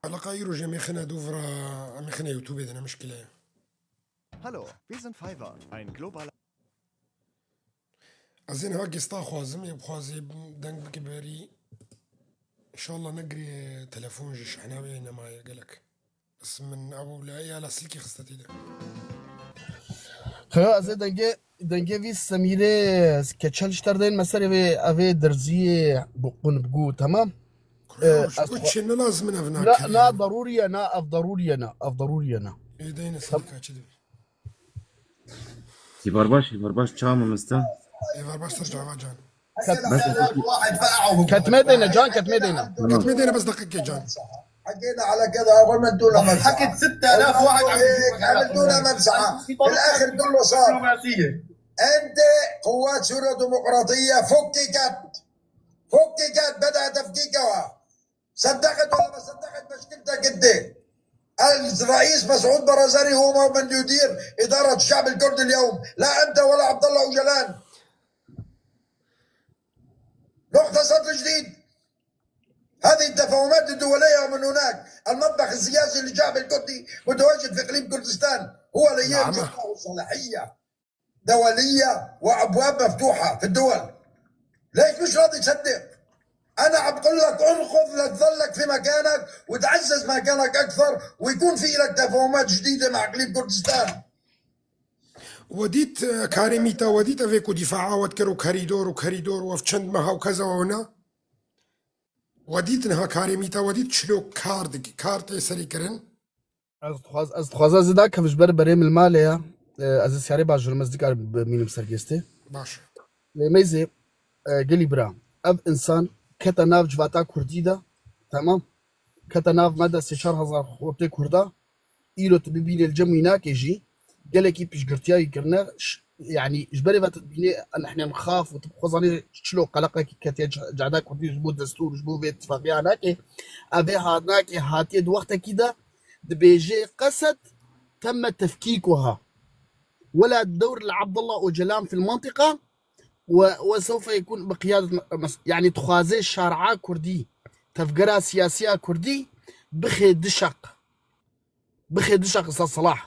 Eleqa îro jî em ê xine dûv re, em ê xine YouTubeê de, ne mişkile ye. Hallo, wir sind Fiverr, ein globaler Ez ê niha gesta xwazim, ê bixwazê deng bike berî. Înşallah negirê telefon jî şehna wê nemaye gelek. Bes min ew laya lastîkê xiste tê de. Xeyo, ez ê dengê, dengê vî Semîrê keçel ji ter deyên me serê vê, evê derziyê bi qun bi gu, temam? Ee, Kur'an, ez xwe çi ne lazim in ev na, nakiriye. Na darûrî ye, na ev darûrî ye, na ev darûrî ye, na. Ê, deyne sedika çi dibe? Sîvar baş, sîvar baş, çawa mamoste? Ê, var baş ser çava can. Ket-, Bes, ketmê deyne can, ketmê deyne. Tamam. Ketmê deyne bes deqîqe can. حكينا على كذا، أول ما ادونا مبزعة. حكت ستة آلاف واحد عم هيك، عم ادونا مبزعة. في الآخر كله صار. دبلوماسية. أنت قوات سوريا ديمقراطية فككت. فككت، بدأ تفكيكها. صدقت ولا ما صدقت، مشكلتك أنت. الرئيس مسعود برزاني هو من يدير إدارة الشعب الكردي اليوم، لا أنت ولا عبد الله أوجلان. نقطة، سطر جديد. هذه التفاهمات الدولية من هناك، المطبخ السياسي للشعب الكردي متواجد في إقليم كردستان، هو اللي نعم. ينشر له صلاحية دولية وأبواب مفتوحة في الدول. ليش مش راضي تصدق؟ أنا عم بقول لك انقض لتظلك في مكانك وتعزز مكانك أكثر، ويكون في لك تفاهمات جديدة مع إقليم كردستان. We dît, e, karê mîta we dît, evê ku dîfaa we dikir û kerîdor û kerîdor û ev çend meha û keza we ne? We dît niha karê mîta we dît çilo kar dik-, kar tê serî kirin? Ez dixwaz-, ez dixwazim ez ê dakevim ji ber berê min li malê ye. E, ez ê siyarê baş jûrim, ez dikar bimînim sergêstê. Baş. Lê meyzê, e, gelî bira, ev insan kete nav civata kurdî de, temam? Kete nav me de sê çar hezar xortê kurda. Îro tu bibînê li cem wî nakê jî, gelekî piştgirtiya wî kirine. Ş-, yanî ji berê ve tu dibînê, nehne mixaf û tu bi xwe zanî çilo qeleqekî ketiye ce-, cehda kurdî ji bo destûr, ji bo vê tifaqiya nake. Ev ê hat-, nake hatiye di wextekî de dibêje qeset temme tefkîkuha. Wela dewr li Abdullah Ocalan fil mantiqa. و، وسوف يكون بقيادة م-، مس-، يعني، dixwaze şari'a kurdî, tevgera siyasiya kurdî bixê dişeq. Bixê dişeq Îsa Selah.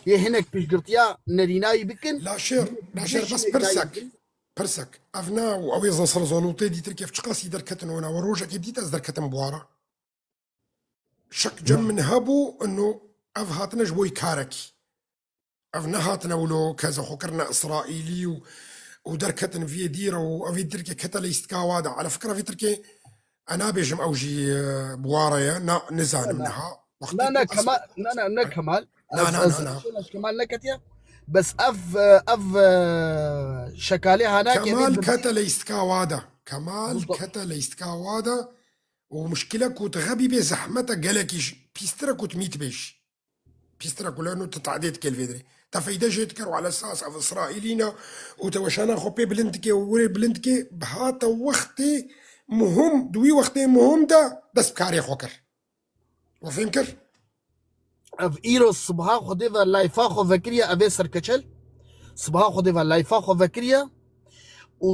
Yê hinek piştgirtiya nerînayî bikin. Laşêr, laşêr, bes pirsek, pirsek. Ev ne, û ew ê zin ser zalûtê dîtir kêf çiqasî derketin wena, we rojekê dît ez derketim buwara. Şek cem min hebû, ino ev hatine ji bo yî karekî. Ev nehatine wilo keze xwe kirine Îsraîlî û, û derketin viyê dî re û ev ê Tirkê kete lîstika wa de. Ala fikra vî Tirkê, e, nabêjim ew jî, e, bi wa re ye, na, nizanim niha. Wextê Na, na, ku ez Kemal, na, na, ne Kemal. Na, Ez, na, ez na, na. Şêna ji Kemal neketiye. Bes ev, e, ev, e, şekalê hanakê Kemal vê kete lîstika wa de. Kemal Bilda- kete lîstika wa de. Û muşkile ku tu xebî bê zehmete gelekî ji pîstire ku tu mît bêj. Pîstira ku leno tu tadê dike li vê dirê. Te feyde jê dikir û ala esas ev Îsraîlî ne û te weşana xwe pê bilind dike û wê bilind dike, bi hate wextê muhim, di wî wextê muhim de dest bi karê xwe kir. We fêm kir? Ev îro sibha Xwedê ve layfa xwe vekiriye, ev ê serkeçel. Sibha Xwedê ve layfa xwe vekiriye û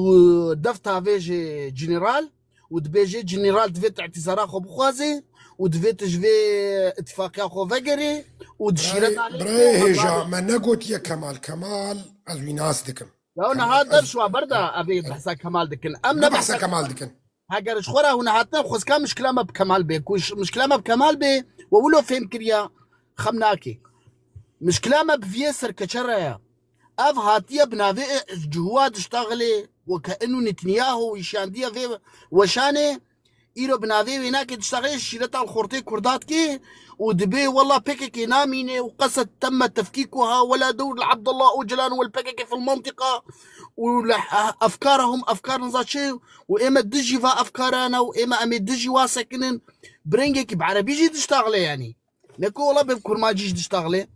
defta vê ji general û dibêje, general divê tu îtîzara xwe bixwaze û divê tu ji vê îtîfaqiya xwe vegerê û di şîreta Birayê, birayê hêja, me negotiye Kemal. Kemal, ez wî nas dikim. Ya niha dev ji wa berda ev ê behsa Kemal dikin. Em ne behsa Kemal dikin. Heger ji xwe re hûn hatine, xwezka mişkila me bi Kemal bê. Ku ş-, mişkila me bi Kemal bê, we wilo fêm kiriya, xem nake. Mişkila me bi viyê serkeçe re ye. Ev hatiye bi navê e, Cihwa diştaxilê, weke inu Netanyahu îşandiye vê weşanê, îro bi navê wê nake diştaxilê, şîreta li xortê Kurda dikê û dibê wela P K K namîne û qeset temme tefkîkuha, wela dewr li Abdullah Ocalan û li P K K fil mantiqa û li he-, efkarahum efkar niza çi û ê me dijî va efkarana û ê me em ê dijî wa sekinin. Bi rengekî bi erebî jî diştaxilê yanî. Ne ku wela bi kurmancî jî diştaxilê.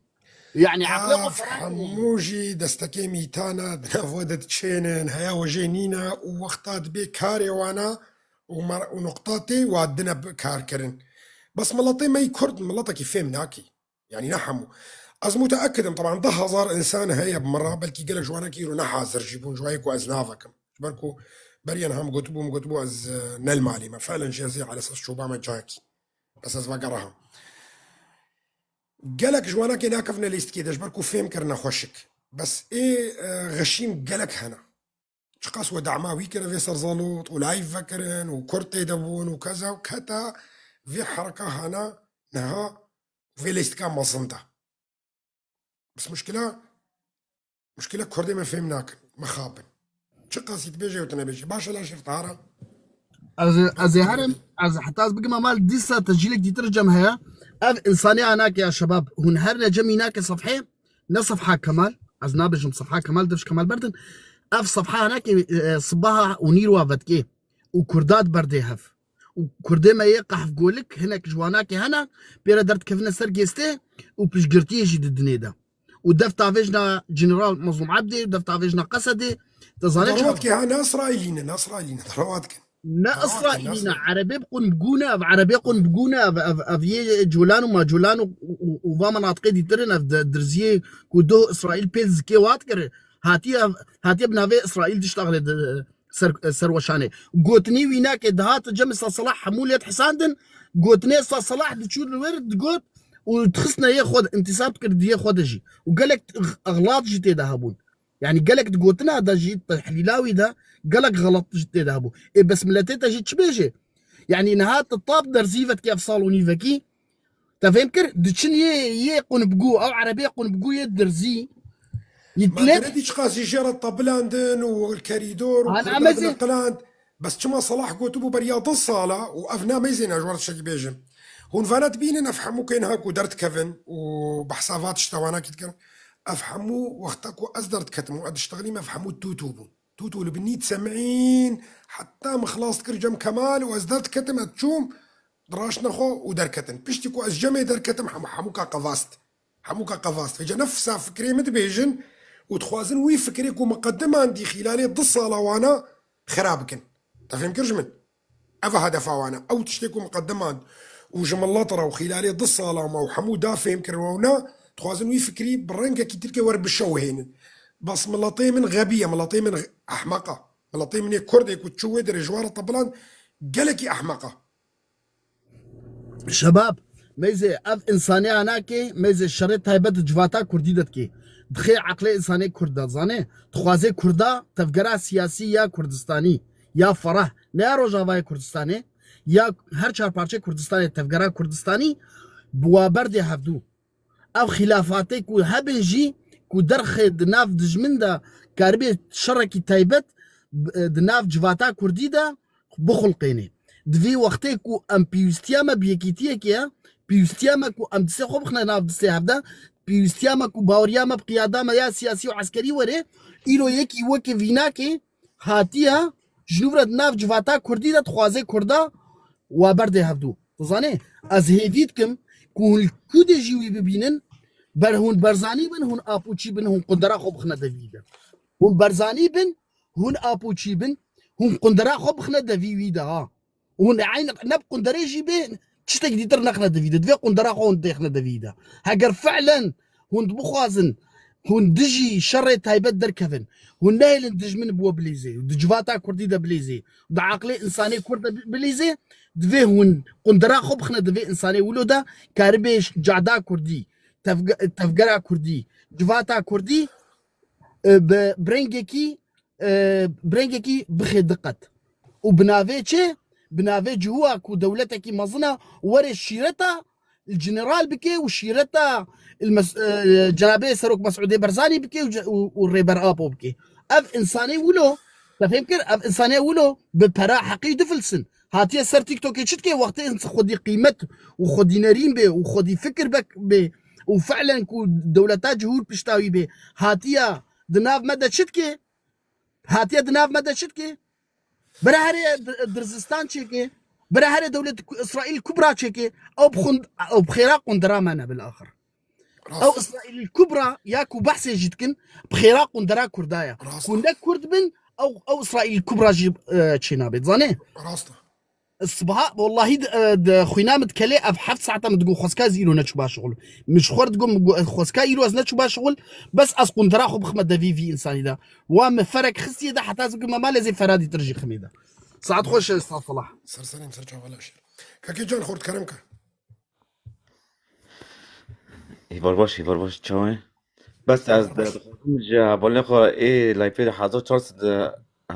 Yanî eqlê xwe Ev feraq hemû jî destekê mîtana di nav we de diçênin, heya we jê nîne û wexta dibê karê wana û mer-, û nuqta tê wa dine bi kar kirin. Bes miletê me yî Kurd miletekî fêm nakî. Yanî ne hemû. Ez muteekid im, teban deh hezar însan heye bi min re, belkî gelek ji wana kî îro ne hazir jî bûn, ji wayê ku ez navekim. Ji ber ku beriyan hem gotibûm, gotibû ez, e, ne li malê me. Felen jî ez ê ala esas çûba me cayekî. Bes ez vegerahim. Gelek ji wana kê nakevine lîstikê de, ji ber ku fêm kirine xweşik. Bes ê, e, xeşîm gelek hene. Çiqas we dema wî kire vê serzalot û live vekirin û Kurd tê de bûn û keza û keta vê hereka hana niha vê lîstika mezin de. Bes muşkila, muşkila Kurdê me fêm nakin, mixabin. Çiqasî dibêje û tu nebêjî. Baş e, Laşir Tahara. Ez, ez ê herim, ez heta ez bigim mal dîsa tescîlek dîtir cem heye. Ev însanê anake ya şebab, hûn her ne cemî nake sefhê, ne sefha Kemal, ez nabêjim sefha Kemal, dev ji Kemal berdin. Ev sefha anake, e, sibaha û nîrwa vetkê û Kurda di berdê hev. Kurdê me yê qehvgolik hinek ji wanakê hene, pê re derdikevine ser gêstê û piştgirtiyê jî didinê de. Û dev tavêjna General Mazlûm Ebdê û dev tavêjna Qesedê, te zanî çi Derwatkê ha ne Îsraîlî ne, ne Îsraîlî ne, derwatkin. Ne Îsraîlî ne, Erebê bi qun bigûne, ev Erebê qun bigûne, ev, ev, ev yê Colan û Macolan û, û, û, û va menatiqê dîtir in, ev di, dirziyê ku doh Îsraîl pê zikê wat kir, hatiye, hatiye bi navê Îsraîl diştaxile di, ser, serweşanê. Gotinî wî nake, dihate cem Sa Selah hemû lê dihisandin, gotinê Sa Selah diçû li wir digot û dixistine yê xwe de, întisab dikir di yê xwe de jî. Û gelek ixlat jî tê de hebûn. Yanî gelek di gotina de jî, tehlîla wî de gelek xelat jî tê de hebû. Ê bes miletê te jî çi bêje? Yanî niha tu tap derzî ve dikê ev sal û nîvekî, te fêm kir, diçin yê, yê qunbgû, ew erebê qunbgû yê dirzî, yê Ma dilê deredî çiqasî jê re tebilandin û li kerîdor û Ana Kurda mezê. Neqiland. Bes çima Selah gotibû beriya du sala û ev nameyzê ne ji we re tiştekî bêjim. Hûn vana dibînin ev hemû kên ha ku derdikevin û behsa va tişta wanakî dikin. Ev hemû wexta ku ez derdiketim û ez diştexilîm ev hemû tûtû bûn. Tûtû li binî disemîn heta min xilas dikir cem Kemal û ez derdiketim ez çûm diraştine xwe û derketin. Piştî ku ez cemê derketim hemû hemûka qevast. Hemûka qevast. Vêca nefsa fikrê min dibêjin û dixwazin wî fikrê ku miqediman dî xîlalê du sala wana xira bikin. Te fêm kir ji min? Ev e hedefa wan e. Ew tiştê ku miqediman û ji milet re û xîlalê du sala me û hemû da fêm kir wewna, dixwazin wî fikrî bi rengekî tirkê wer bişewihênin. Bes miletê min xebî ye, miletê min ehmeq e. Miletê min ê Kurdê ku çû wê derê ji wan re tebiland gelekî ehmeq e. Şebab, meyzê ev însanê anakê, meyzê şerê taybet di civata Kurdî de dikê. Dixê eqlê însanê Kurd de, zanê? Dixwazê Kurda tevgera siyasî ya Kurdistanî, ya ferah, ne ya Rojavayê Kurdistanê, ya her çar parçeyê Kurdistanê, tevgera Kurdistanî bi wa berdê hevdû. Ev xîlafatê ku hebin jî ku derxê di nav dijmin de karibê şerekî taybet, e, di nav civata Kurdî de bixulqênê. Di vî wextê ku em pîwîstiya me bi yekîtiyekê ye, pîwîstiya me ku em distê xwe bixine nav distê hev de, pîwîstiya me ku baweriya me bi qiyada me ya siyasî û eskerî were, îro yekî weke vînakê hatiye ji nû re di nav civata Kurdî de dixwaze Kurda wa berdê hevdû. Dizanê, ez hêvî dikim ku hûn li ku de jî wî bibînin, ber hûn Berzanî bin, hûn Apoçî bin, hûn qundera xwe bixine devî de. Hûn Berzanî bin, hûn Apoçî bin, hûn qundera xwe bixine devî wî de ha. Hûn eyn ne bi qunderê jî bê, tiştek dîtir nexine devî de. Divê qundera xwe hûn têxine devî de. Heger fi'len hûn dibixwazin hûn dijî şerê taybet derkevin, hûn nehêlin dijmin bi we bilîzê, di civata Kurdî de bilîzê, di eqlê însanê Kurd de bi-, bilîzê, divê hûn qundera xwe bixine di vê însanê wilo de, karibê ş-, cada Kurdî, tevge-, tevgera Kurdî, civata Kurdî, e, bi, bi rengekî, e, bi rengekî bixê diqet. Û bi navê çi? Bi navê cihuwa ku dewletekî mezin e, were şîreta general bike û şîreta il mes-, e, cenabê Serok Mesûdê Berzanî bike û ce-, û, û Rêber Apo bike. Ev însanê wilo, te fêm kir, ev însanê wilo bi pera heqî difilsin. Hatiye ser TikTokê çi dike? Wextê xwedî qîmet û xwedî nerîn bê û xwedî fikir bek bê û fi'len ku dewleta cihûr pişta wî bê. Hatiye di nav me de çi dike? Hatiye di nav me de çi dike? Bira herê Dirzistan çêke. Bira herê dewlet Îsraîl Kubra çêke. Ew bi xund-, ew bi xêra qundera me ne bilaxir. Ew Îsraîl Kubra ya ku behsê jî dikin, bi xêra qundera Kurda ye. Ku ne Kurd bin, ew, ew Îsraîl Kubra jî, e, çênabê. Zanê? Rast e. Sibaha, wallahî, di, e, di xwîna min dikelê ev heft saeta min digot, xwezka ez îro neçûba şixul. Min ji xwe re digot, min got, xwezka îro ez neçûba şixul, bes ez qundera xwe bixime devî vî însanî de. Wa min ferek xistiye de, heta ez bikim me malê zê feradî tir jî ximê de. Saet xweş, Estağfurullah. Ser serê min, ser çava laşê. Kakê can, xort kerem ke. Hêvar baş, hêvar baş, çawa ye? Bes ez dixwazim ji hevalên xwe ê layfê de hezar çar sed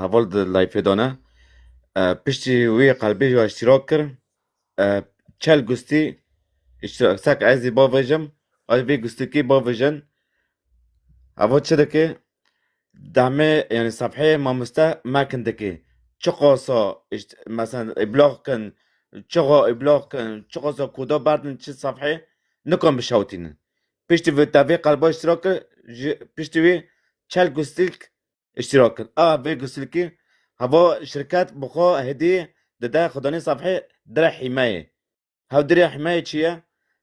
heval di layfê de ne. E, piştî wî qelbê jî iştirak kir. E, çel gustî iştirak, sek ez ê bavêjim, ez vê gustikî bavêjin. Heva çi dike? Demê, yani sefhê mamoste mekin dike. Çiqasa, işte, mesela, îblax kin, çiqa îblax kin, çiqasa koda berdin çi sefhê, nikan bişewtînin. Piştî vê te vê qelba iştirak kir, ji piştî wê çel gustik iştirak kir. A vê gustikî heva şirket bi xwe hêdî dide Xudanî sefhê dire hîmeyê. Hew dirê hîmeyê çi ye?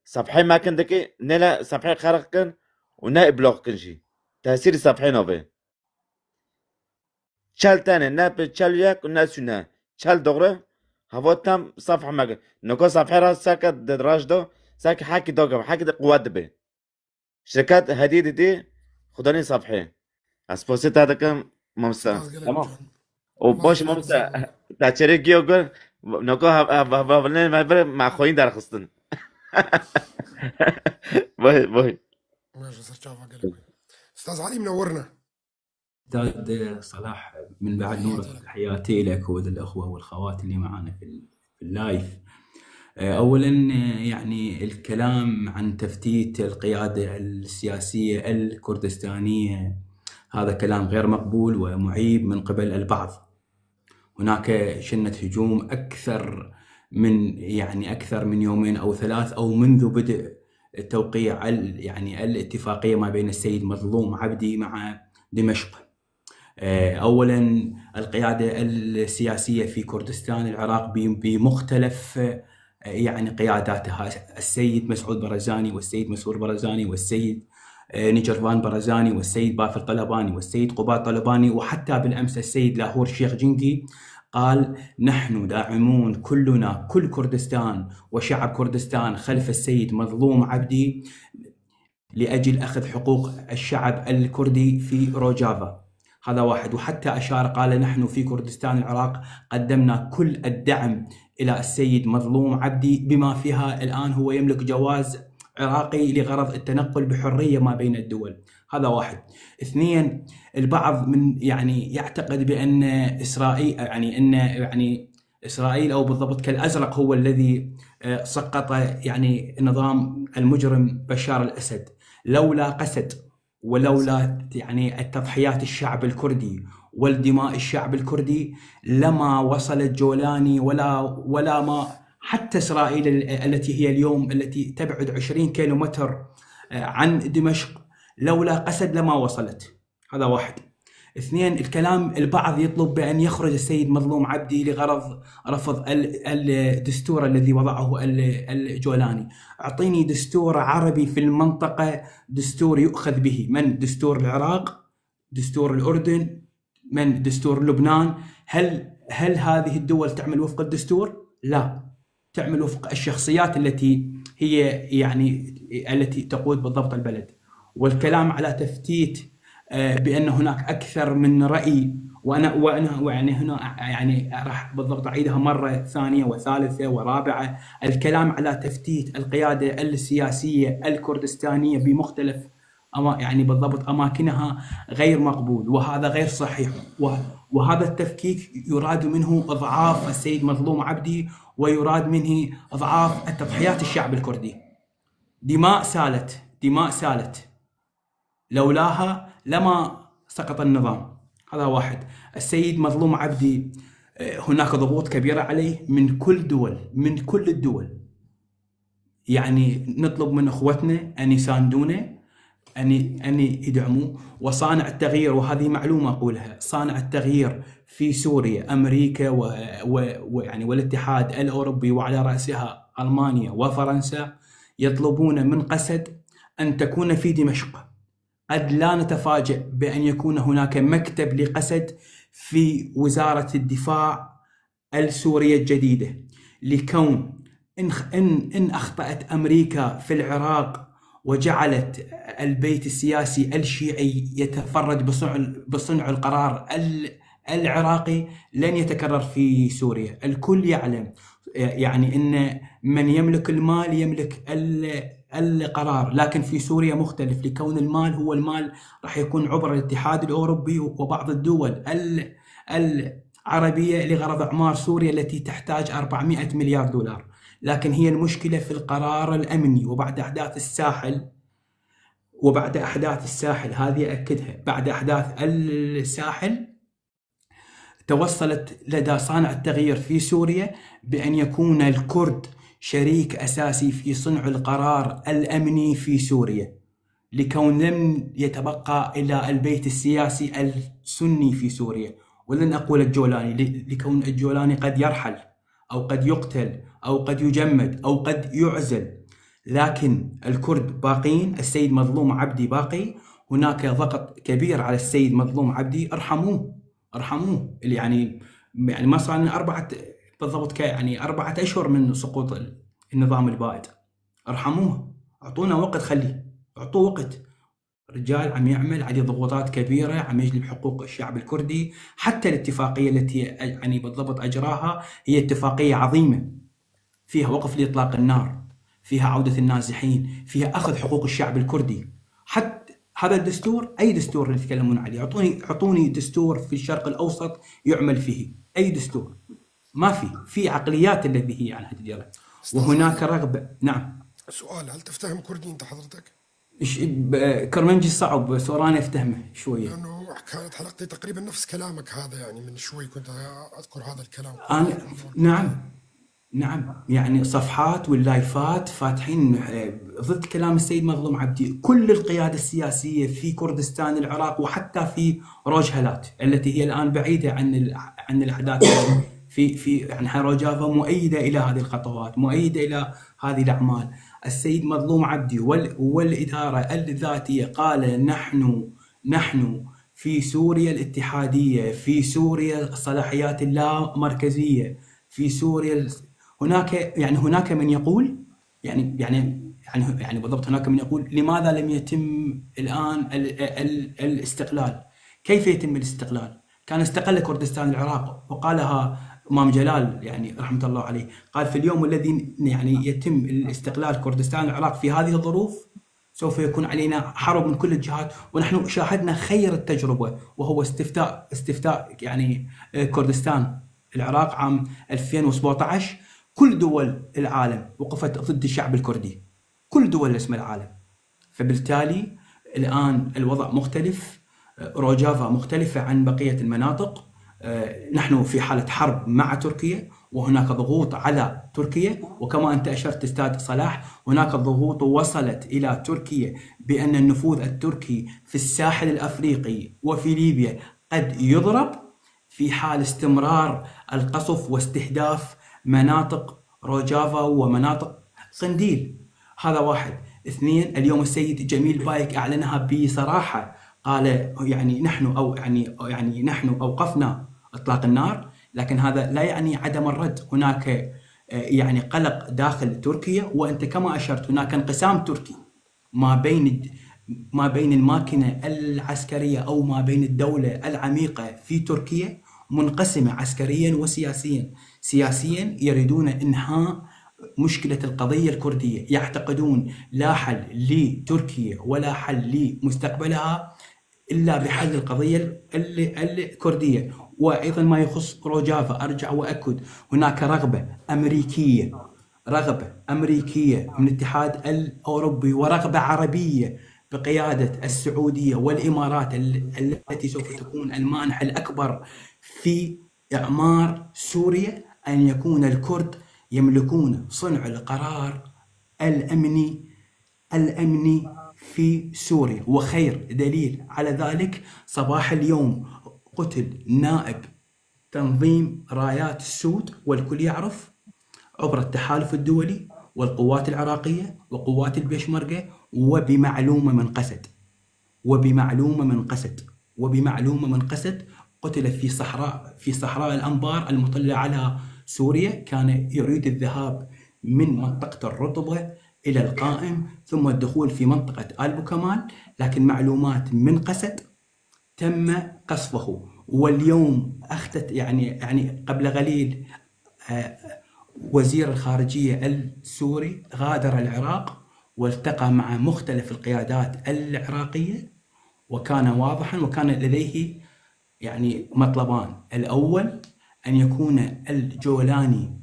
Sefhê mekin dikî, nêle sefhê xerq kin û ne îbloq kin jî. Tesîrî sefhê navê. Çel tenê, ne bi çel yek û ne sûne. Çel doğru, havo tam sefhe mekin. Noko sefhe ra seke di raj do, seke hekî do gem, hekî de quwet dibe. Şirket hedî didî, xudanî sefhê. Ez posê te dikim, mamoste. Spas gelek Tamam. can. O Spas baş gelek mamoste, can. Te çêrê giyo gul, noko hev-, hev-, hev-, hev-, me bir me xoyîn derxistin. Vay, vay. Baş ser çava gelek. Ustaz Ali, منورنا. أستاذ صلاح، من بعد نورك، تحياتي لك وللأخوة والخوات اللي معانا في ال-، في اللايف. آه، أولًا، آه، يعني الكلام عن تفتيت القيادة السياسية الكردستانية هذا كلام غير مقبول ومعيب من قبل البعض. هناك شنت هجوم أكثر من، يعني، أكثر من يومين أو ثلاث، أو منذ بدء توقيع ال-، يعني، الاتفاقية ما بين السيد مظلوم عبدي مع دمشق. آه، أولًا، القيادة السياسية في كردستان العراق ب-، بمختلف، آه، يعني، قياداتها، السيد مسعود برزاني والسيد مسرور برزاني والسيد، آه، نجرفان برزاني والسيد بافل طلباني والسيد قباد طلباني، وحتى بالأمس السيد لاهور شيخ جنقي قال: "نحن داعمون كلنا، كل كردستان وشعب كردستان خلف السيد مظلوم عبدي لأجل أخذ حقوق الشعب الكردي في روجافا." هذا واحد. وحتى أشار قال: "نحن في كردستان العراق قدمنا كل الدعم إلى السيد مظلوم عبدي، بما فيها الآن هو يملك جواز عراقي لغرض التنقل بحرية ما بين الدول." هذا واحد. اثنين، البعض من، يعني، يعتقد بأن إسرائيل، يعني، أن، يعني، إسرائيل، أو بالضبط كالأزرق، هو الذي، آه، سقط، يعني، نظام المجرم بشار الأسد. لولا قسد، ولولا، يعني، التضحيات الشعب الكردي والدماء الشعب الكردي، لما وصل الجولاني ولا، ولا ما، حتى إسرائيل ال-، التي هي اليوم، التي تبعد عشرين كيلومتر، آه، عن دمشق، لولا قسد لما وصلت. هذا واحد. اثنين، الكلام، البعض يطلب بأن يخرج السيد مظلوم عبدي لغرض رفض ال-، الدستور الذي وضعه ال-، الجولاني. أعطيني دستور عربي في المنطقة، دستور يؤخذ به. من؟ دستور العراق، دستور الأردن، من؟ دستور لبنان. هل، هل هذه الدول تعمل وفق الدستور؟ لا. تعمل وفق الشخصيات التي هي، يعني، التي تقود بالضبط البلد. والكلام على تفتيت، آه، بأن هناك أكثر من رأي، وأنا، وأنا، ويعني هنا، يعني، راح بالضبط أعيدها مرة ثانية وثالثة ورابعة. الكلام على تفتيت القيادة السياسية الكردستانية بمختلف أما-، يعني بالضبط أماكنها غير مقبول، وهذا غير صحيح. و-، وهذا التفكيك يراد منه إضعاف السيد مظلوم عبدي، ويراد منه إضعاف التضحيات الشعب الكردي. دماء سالت، دماء سالت. لولاها لما سقط النظام. هذا واحد. السيد مظلوم عبدي، آه، هناك ضغوط كبيرة عليه من كل دول، من كل الدول. يعني نطلب من إخوتنا أن يساندونا، أن، أن يدعموا. وصانع التغيير، وهذه معلومة أقولها، صانع التغيير في سوريا، أمريكا و-، و-، و-، يعني والاتحاد الأوروبي، وعلى رأسها ألمانيا وفرنسا، يطلبون من قسد أن تكون في دمشق. قد لا نتفاجأ بأن يكون هناك مكتب لقسد في وزارة الدفاع السورية الجديدة، لكون إن خ-، إن، إن أخطأت أمريكا في العراق وجعلت البيت السياسي الشيعي يتفرج بصنع، بصنع القرار ال-، العراقي، لن يتكرر في سوريا. الكل يعلم، يعني، إن من يملك المال يملك ال-، القرار، لكن في سوريا مختلف، لكون المال هو المال، راح يكون عبر الاتحاد الأوروبي وبعض الدول ال-، العربية لغرض إعمار سوريا التي تحتاج أربعمائة مليار دولار. لكن هي المشكلة في القرار الأمني، وبعد أحداث الساحل، وبعد أحداث الساحل، هذه أكدها، بعد أحداث الساحل، توصلت لدى صانع التغيير في سوريا بأن يكون الكرد شريك أساسي في صنع القرار الأمني في سوريا، لكون لم يتبقى إلا البيت السياسي السني في سوريا. ولن أقول الجولاني، ل-، لكون الجولاني قد يرحل، أو قد يقتل أو قد يجمد أو قد يعزل، لكن الكرد باقين، السيد مظلوم عبدي باقي. هناك ضغط كبير على السيد مظلوم عبدي، ارحموه، ارحموه. اللي يعني، يعني ما صار لنا أربعة، بالضبط ك-، يعني أربعة أشهر من سقوط ال-، النظام البائد. ارحموه، اعطونا وقت، خليه، اعطوه وقت. رجال عم يعمل عليه ضغوطات كبيرة، عم يجلب حقوق الشعب الكردي. حتى الاتفاقية التي يعني بالضبط أجراها هي اتفاقية عظيمة، فيها وقف لإطلاق النار، فيها عودة النازحين، فيها أخذ حقوق الشعب الكردي. حتى هذا الدستور، أي دستور اللي يتكلمون عليه، أعطوني، أعطوني دستور في الشرق الأوسط يعمل فيه، أي دستور. ما في، في عقليات الذي هي عن هذه الديار. وهناك رغبة. نعم. سؤال: هل تفتهم كردي انت حضرتك؟ ش-، ب-، كرمنجي صعب، بس وراني افتهمه شوية. لأنه كانت حلقتي تقريبًا نفس كلامك هذا، يعني من شوي كنت أذكر هذا الكلام. أنا، نعم، نعم، يعني صفحات واللايفات فاتحين، آه، ضد كلام السيد مظلوم عبدي. كل القيادة السياسية في كردستان العراق وحتى في روجهلات التي هي الآن بعيدة عن ال-، عن الأحداث في، في، يعني، روجافا مؤيدة إلى هذه الخطوات، مؤيدة إلى هذه الأعمال. السيد مظلوم عبدي وال-، والإدارة الذاتية قال: "نحن، نحن في سوريا الاتحادية، في سوريا الصلاحيات اللامركزية، في سوريا ال-"، هناك، يعني، هناك من يقول، يعني، يعني، يعني، يعني بالضبط هناك من يقول: "لماذا لم يتم الآن ال-، ال-، الاستقلال؟ كيف يتم الاستقلال؟" كان استقل كردستان العراق، وقالها إمام جلال، يعني، رحمة الله عليه، قال: "في اليوم الذي، يعني، يتم الاستقلال كردستان العراق في هذه الظروف، سوف يكون علينا حرب من كل الجهات"، ونحن شاهدنا خير التجربة، وهو استفتاء، استفتاء، يعني، آه، كردستان العراق عام ألفين وسبعتعش. كل دول العالم وقفت ضد الشعب الكردي، كل دول اسم العالم. فبالتالي الآن الوضع مختلف، روجافا مختلفة عن بقية المناطق. نحن في حالة حرب مع تركيا، وهناك ضغوط على تركيا، وكما أنت أشرت أستاذ صلاح، هناك ضغوط وصلت إلى تركيا بأن النفوذ التركي في الساحل الأفريقي وفي ليبيا قد يضرب في حال استمرار القصف واستهداف مناطق روجافا ومناطق قنديل. هذا واحد. اثنين، اليوم السيد جميل بايك أعلنها بصراحة، قال يعني نحن أو يعني، يعني نحن أوقفنا إطلاق النار، لكن هذا لا يعني عدم الرد. هناك، آه، يعني قلق داخل تركيا، وأنت كما أشرت هناك انقسام تركي ما بين الد-، ما بين الماكنة العسكرية أو ما بين الدولة العميقة في تركيا منقسمة عسكريًا وسياسيًا. سياسيًا يريدون إنهاء مشكلة القضية الكردية، يعتقدون لا حل لتركيا ولا حل لمستقبلها إلا بحل القضية ال-، ال-، الكردية. وأيضًا ما يخص روجافا، أرجع وأكد، هناك رغبة أمريكية، رغبة أمريكية من الاتحاد الأوروبي، ورغبة عربية بقيادة السعودية والإمارات ال-، التي سوف تكون المانح الأكبر في إعمار سوريا، أن يكون الكرد يملكون صنع القرار الأمني، الأمني في سوريا. وخير دليل على ذلك، صباح اليوم قتل نائب تنظيم رايات السود، والكل يعرف، عبر التحالف الدولي والقوات العراقية وقوات البيشمركة، وبمعلومة من قسد، وبمعلومة من قسد، وبمعلومة من قسد، قتل في صحراء، في صحراء الأنبار المطلة على سوريا. كان يريد الذهاب من منطقة الرطبة إلى القائم، ثم الدخول في منطقة آل بوكمال، لكن معلومات من قسد تم قصفه. واليوم أختت، يعني، يعني قبل قليل، آه، وزير الخارجية السوري غادر العراق والتقى مع مختلف القيادات العراقية، وكان واضحًا، وكان لديه، يعني، مطلبان. الأول أن يكون الجولاني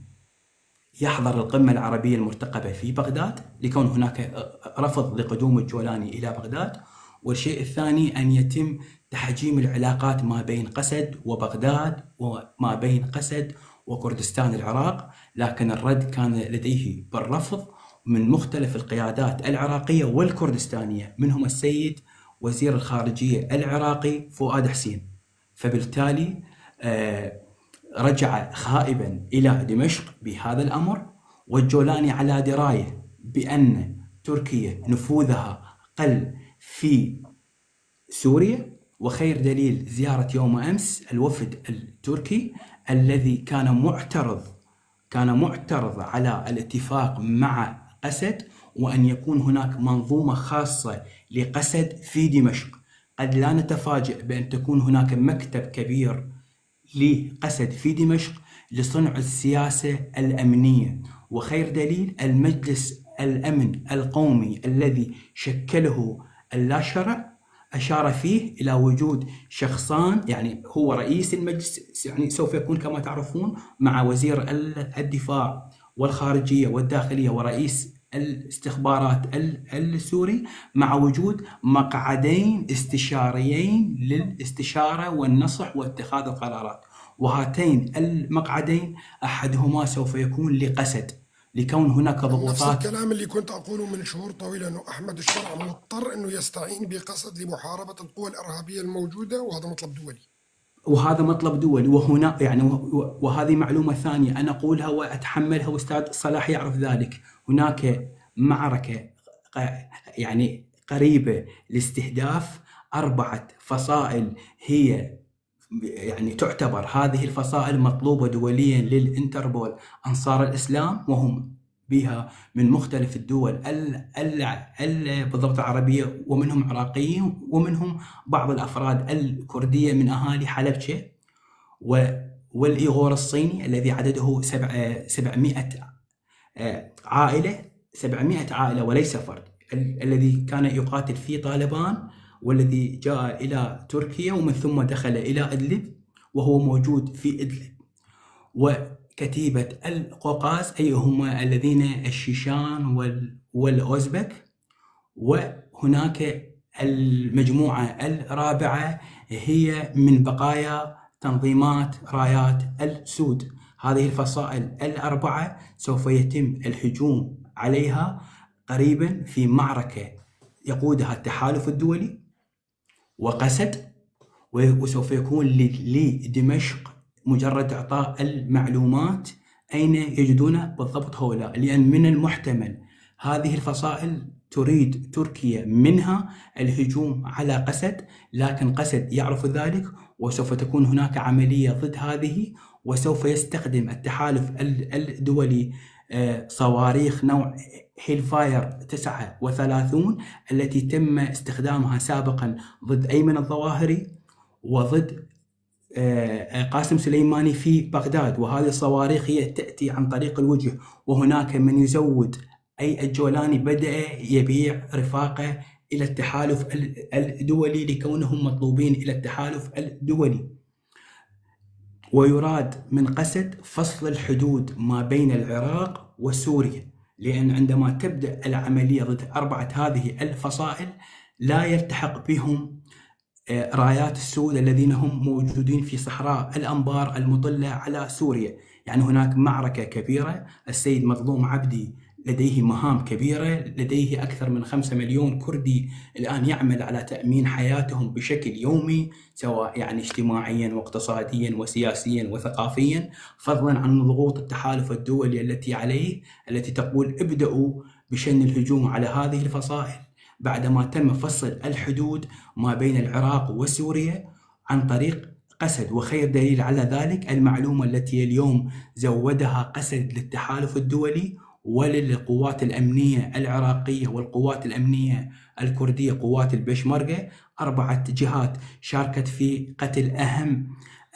يحضر القمة العربية المرتقبة في بغداد، لكون هناك رفض لقدوم الجولاني إلى بغداد. والشيء الثاني أن يتم تحجيم العلاقات ما بين قسد وبغداد وما بين قسد وكردستان العراق، لكن الرد كان لديه بالرفض من مختلف القيادات العراقية والكردستانية، منهم السيد وزير الخارجية العراقي فؤاد حسين. فبالتالي، آه، رجع خائبا إلى دمشق بهذا الأمر، والجولاني على دراية بأن تركيا نفوذها قل في سوريا، وخير دليل زيارة يوم أمس الوفد التركي الذي كان معترض كان معترض على الاتفاق مع قسد، وأن يكون هناك منظومة خاصة لقسد في دمشق. قد لا نتفاجأ بأن تكون هناك مكتب كبير لقسد في دمشق لصنع السياسة الأمنية، وخير دليل المجلس الأمن القومي الذي شكله اللاشرع أشار فيه إلى وجود شخصان، يعني هو رئيس المجلس، يعني سوف يكون كما تعرفون مع وزير ال-، الدفاع والخارجية والداخلية ورئيس الاستخبارات ال-، السوري، مع وجود مقعدين استشاريين للاستشارة والنصح واتخاذ القرارات، وهاتين المقعدين أحدهما سوف يكون لقسد، لكون هناك نفس ضغوطات. الكلام اللي كنت أقوله من شهور طويلة، إنه أحمد الشرع مضطر إنه يستعين بقسد لمحاربة القوى الإرهابية الموجودة، وهذا مطلب دولي. وهذا مطلب دولي، وهنا، يعني، و-، و-، وهذه معلومة ثانية أنا أقولها وأتحملها، وأستاذ صلاح يعرف ذلك. هناك معركة ق-، يعني، قريبة لاستهداف أربعة فصائل، هي، يعني، تعتبر هذه الفصائل مطلوبة دوليًا للإنتربول، أنصار الإسلام، وهم بها من مختلف الدول ال-، ال-، ال-، بالضبط العربية، ومنهم عراقيين، ومنهم بعض الأفراد الكردية من أهالي حلبشة، و-، والإيغور الصيني الذي عدده سبع-، سبعمائة، آه، عائلة، سبعمائة عائلة وليس فرد، ال-، الذي كان يقاتل في طالبان، والذي جاء إلى تركيا ومن ثم دخل إلى إدلب، وهو موجود في إدلب. وكتيبة القوقاز، أي هم الذين الشيشان وال-، والأوزبك، وهناك المجموعة الرابعة هي من بقايا تنظيمات رايات السود. هذه الفصائل الأربعة سوف يتم الهجوم عليها قريبًا في معركة يقودها التحالف الدولي وقسد، و-، وسوف يكون ل-، لدمشق مجرد إعطاء المعلومات أين يجدون بالضبط هؤلاء، لأن من المحتمل هذه الفصائل تريد تركيا منها الهجوم على قسد، لكن قسد يعرف ذلك، وسوف تكون هناك عملية ضد هذه، وسوف يستخدم التحالف ال-، الدولي، آه، صواريخ نوع هيلفاير تسعة وثلاثون التي تم استخدامها سابقًا ضد أيمن الظواهري وضد، آه، قاسم سليماني في بغداد، وهذه الصواريخ هي تأتي عن طريق الوجه، وهناك من يزود، أي الجولاني بدأ يبيع رفاقه إلى التحالف ال-، الدولي لكونهم مطلوبين إلى التحالف الدولي. ويراد من قسد فصل الحدود ما بين العراق وسوريا، لأن عندما تبدأ العملية ضد أربعة هذه الفصائل لا يلتحق بهم، آه، رايات السود الذين هم موجودين في صحراء الأنبار المطلة على سوريا. يعني هناك معركة كبيرة، السيد مظلوم عبدي لديه مهام كبيرة، لديه أكثر من خمسة مليون كردي الآن يعمل على تأمين حياتهم بشكل يومي، سواء يعني اجتماعيًا واقتصاديًا وسياسيًا وثقافيًا، فضلًا عن ضغوط التحالف الدولي التي عليه، التي تقول: "ابدأوا بشن الهجوم على هذه الفصائل"، بعدما تم فصل الحدود ما بين العراق وسوريا عن طريق قسد. وخير دليل على ذلك المعلومة التي اليوم زودها قسد للتحالف الدولي وللقوات الأمنية العراقية والقوات الأمنية الكردية، قوات البيشمركة، أربعة جهات شاركت في قتل أهم،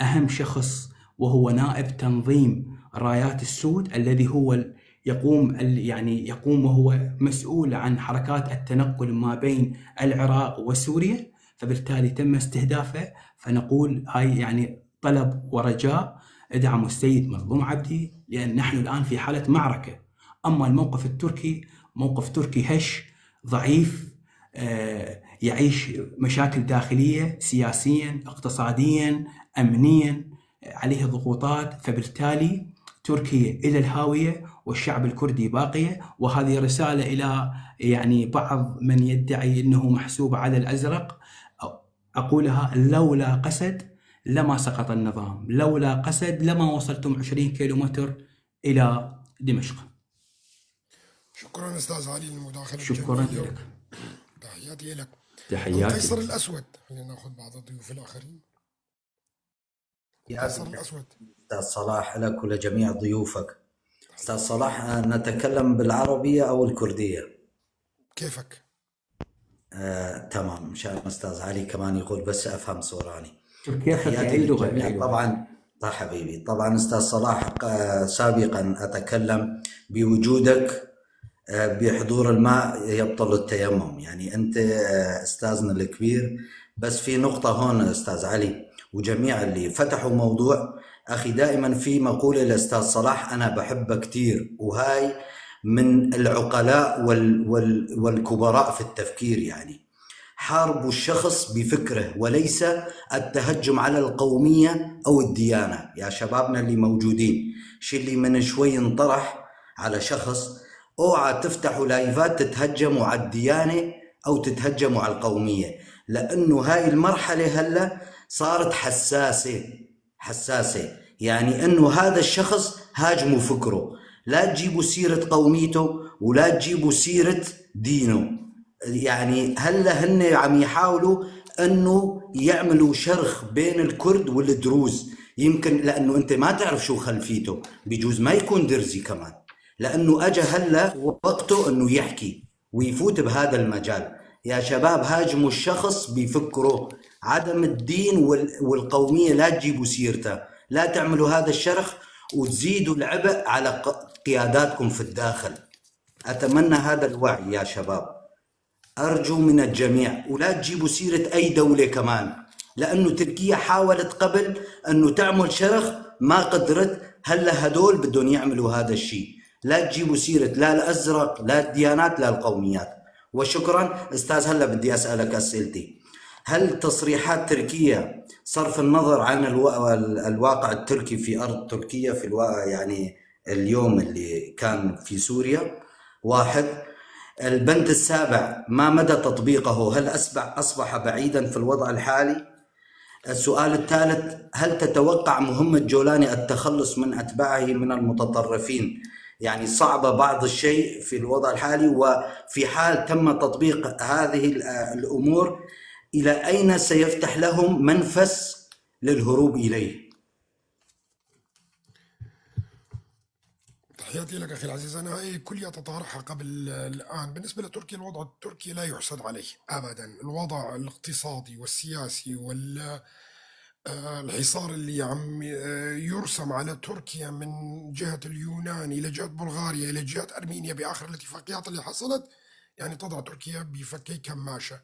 أهم شخص، وهو نائب تنظيم رايات السود الذي هو ال-، يقوم ال-، يعني يقوم وهو مسؤول عن حركات التنقل ما بين العراق وسوريا، فبالتالي تم استهدافه. فنقول هاي يعني طلب ورجاء: ادعموا السيد مظلوم عبدي، لأن نحن الآن في حالة معركة. أما الموقف التركي، موقف تركي هش، ضعيف، آه، يعيش مشاكل داخلية، سياسيًا، اقتصاديًا، أمنيًا، عليه ضغوطات، فبالتالي تركيا إلى الهاوية والشعب الكردي باقية. وهذه رسالة إلى، يعني، بعض من يدعي أنه محسوب على الأزرق. أقولها: لولا قسد لما سقط النظام، لولا قسد لما وصلتم عشرين كيلومتر إلى دمشق. شكرا أستاذ علي للمداخلة شكرا الجميلة. لك. تحياتي لك. تحياتي. القيصر الأسود، خلينا ناخذ بعض الضيوف الآخرين. القيصر الأسود. أستاذ صلاح، لك ولجميع ضيوفك. أستاذ صلاح، آه، نتكلم بالعربية أو الكردية؟ كيفك؟ آه، تمام، مشان أستاذ علي كمان يقول بس أفهم سوراني. كيفك؟ تحياتي أي لغة؟ للجميع. أي لغة؟ طبعا، طبعا أستاذ صلاح، آه، سابقا أتكلم بوجودك، آه، بحضور الماء يبطل التيمم. يعني أنت، آه، أستاذنا الكبير، بس في نقطة هون أستاذ علي وجميع اللي فتحوا موضوع. أخي، دائما في مقولة لأستاذ صلاح: أنا بحبه كتير، وهاي من العقلاء وال وال والكبراء في التفكير، يعني: حاربوا الشخص بفكره وليس التهجم على القومية أو الديانة. يا شبابنا اللي موجودين، شي اللي من شوي انطرح على شخص: اوعى تفتحوا لايفات تتهجموا على الديانة أو تتهجموا على القومية، لأنه هاي المرحلة هلأ صارت حساسة، حساسة. يعني إنه هذا الشخص هاجموا فكره، لا تجيبوا سيرة قوميته ولا تجيبوا سيرة دينه. يعني هلأ هن عم يحاولوا إنه يعملوا شرخ بين الكرد والدروز، يمكن لأنه أنت ما تعرف شو خلفيته، بجوز ما يكون درزي كمان، لأنه أجا هلأ وقته إنه يحكي ويفوت بهذا المجال. يا شباب، هاجموا الشخص بفكره، عدم الدين وال-، والقومية لا تجيبوا سيرتها، لا تعملوا هذا الشرخ وتزيدوا العبء على ق-، قياداتكم في الداخل. أتمنى هذا الوعي يا شباب، أرجو من الجميع، ولا تجيبوا سيرة أي دولة كمان، لأنه تركيا حاولت قبل أنه تعمل شرخ، ما قدرت. هلا هدول بدهم يعملوا هذا الشيء، لا تجيبوا سيرة لا الأزرق، لا الديانات، لا القوميات. وشكرا أستاذ، هلا بدي أسألك أسئلتي. هل تصريحات تركيا، صرف النظر عن الو-، ال-، الواقع التركي في أرض تركيا في الوا-، يعني اليوم اللي كان في سوريا؟ واحد. البند السابع، ما مدى تطبيقه؟ هل أصبح، أصبح بعيدا في الوضع الحالي؟ السؤال الثالث، هل تتوقع مهمة جولاني التخلص من أتباعه من المتطرفين؟ يعني صعبة بعض الشيء في الوضع الحالي، وفي حال تم تطبيق هذه ال-، الأمور، إلى أين سيفتح لهم منفس للهروب إليه؟ تحياتي لك أخي العزيز. أنا هاي كلية تطرحها قبل الآن. بالنسبة لتركيا، الوضع التركي لا يحسد عليه أبدا. الوضع الاقتصادي والسياسي وال آه، الحصار اللي عم، آه، يرسم على تركيا من جهة اليونان إلى جهة بلغاريا إلى جهة أرمينيا بآخر الاتفاقيات اللي حصلت، يعني تضع تركيا بفكي كماشة.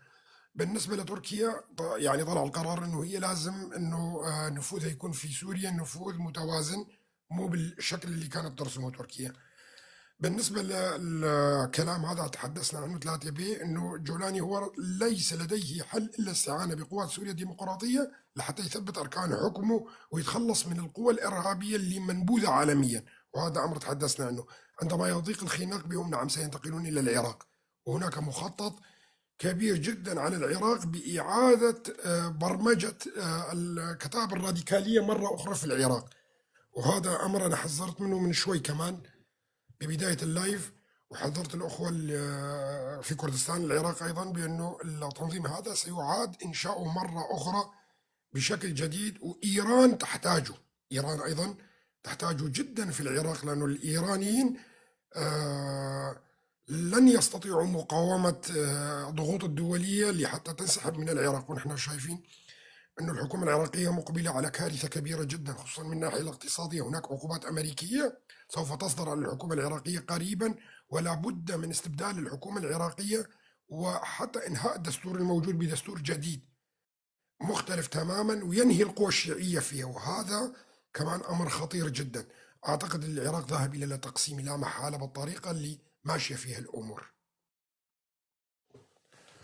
بالنسبة لتركيا، ط-، يعني طلع القرار إنه هي لازم إنه، آه، نفوذها يكون في سوريا نفوذ متوازن، مو بالشكل اللي كانت ترسمه تركيا. بالنسبة للكلام هذا تحدثنا عنه ثلاثة ب، إنه جولاني هو ليس لديه حل إلا الاستعانة بقوات سوريا الديمقراطية لحتى يثبت أركان حكمه ويتخلص من القوى الإرهابية اللي منبوذة عالميًا، وهذا أمر تحدثنا عنه. عندما يضيق الخناق بهم، نعم، سينتقلون إلى العراق، وهناك مخطط كبير جدًا على العراق بإعادة، آه، برمجة، آه، الكتائب الراديكالية مرة أخرى في العراق، وهذا أمر أنا حذرت منه من شوي كمان ببداية اللايف، وحذرت الأخوة ال-، في كردستان العراق أيضًا بأنه التنظيم هذا سيعاد إنشاؤه مرة أخرى بشكل جديد، وإيران تحتاجه. إيران أيضًا تحتاجه جدًا في العراق، لأنه الإيرانيين، آه، لن يستطيعوا مقاومة، آه، الضغوط الدولية لحتى تنسحب من العراق. ونحن شايفين أن الحكومة العراقية مقبلة على كارثة كبيرة جدًا، خصوصًا من الناحية الاقتصادية. هناك عقوبات أمريكية سوف تصدر على الحكومة العراقية قريبًا، ولا بد من استبدال الحكومة العراقية وحتى إنهاء الدستور الموجود بدستور جديد مختلف تمامًا وينهي القوى الشيعية فيها، وهذا كمان أمر خطير جدًا. أعتقد العراق ذاهب إلى لا تقسيم لا محالة بالطريقة اللي ماشية فيها الأمور.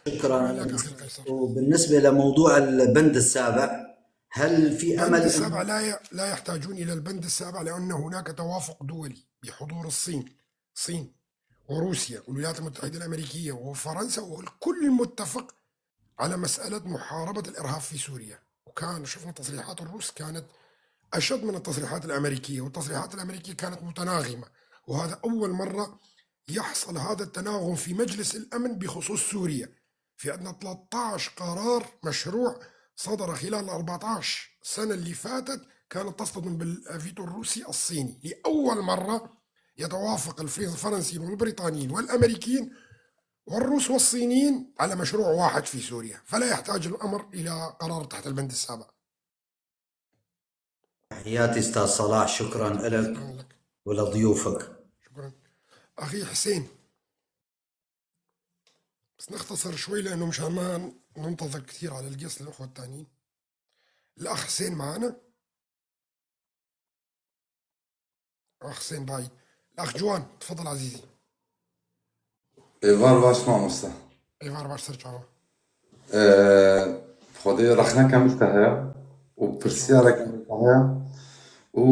شكرا. لك أخي القيصر. وبالنسبة لموضوع البند السابع، هل في البند أمل إن السابع لا ي-، لا يحتاجون إلى البند السابع، لأن هناك توافق دولي بحضور الصين، الصين وروسيا والولايات المتحدة الأمريكية وفرنسا، والكل متفق على مسألة محاربة الإرهاب في سوريا. كان شفنا تصريحات الروس كانت أشد من التصريحات الأمريكية، والتصريحات الأمريكية كانت متناغمة، وهذا أول مرة يحصل هذا التناغم في مجلس الأمن بخصوص سوريا. في عندنا ثلاثة عشر قرار مشروع صدر خلال ال أربعتعش سنة اللي فاتت كانت تصطدم بالفيتو الروسي الصيني. لأول مرة يتوافق الفرنسيين والبريطانيين والأمريكيين والروس والصينيين على مشروع واحد في سوريا، فلا يحتاج الأمر إلى قرار تحت البند السابع. تحياتي أستاذ صلاح، شكرا لك ولضيوفك. شكرا. أخي حسين، بس نختصر شوي لأنه مشان ما ننتظر كثير على القيس الأخوة التانيين. الأخ حسين معانا؟ أخ حسين بعيد. الأخ جوان، تفضل عزيزي. Êvar baş mamoste. Êvar baş, ser çava. Ee, Xwedê rexneke min te heye û pirsiyareke min te heye. Û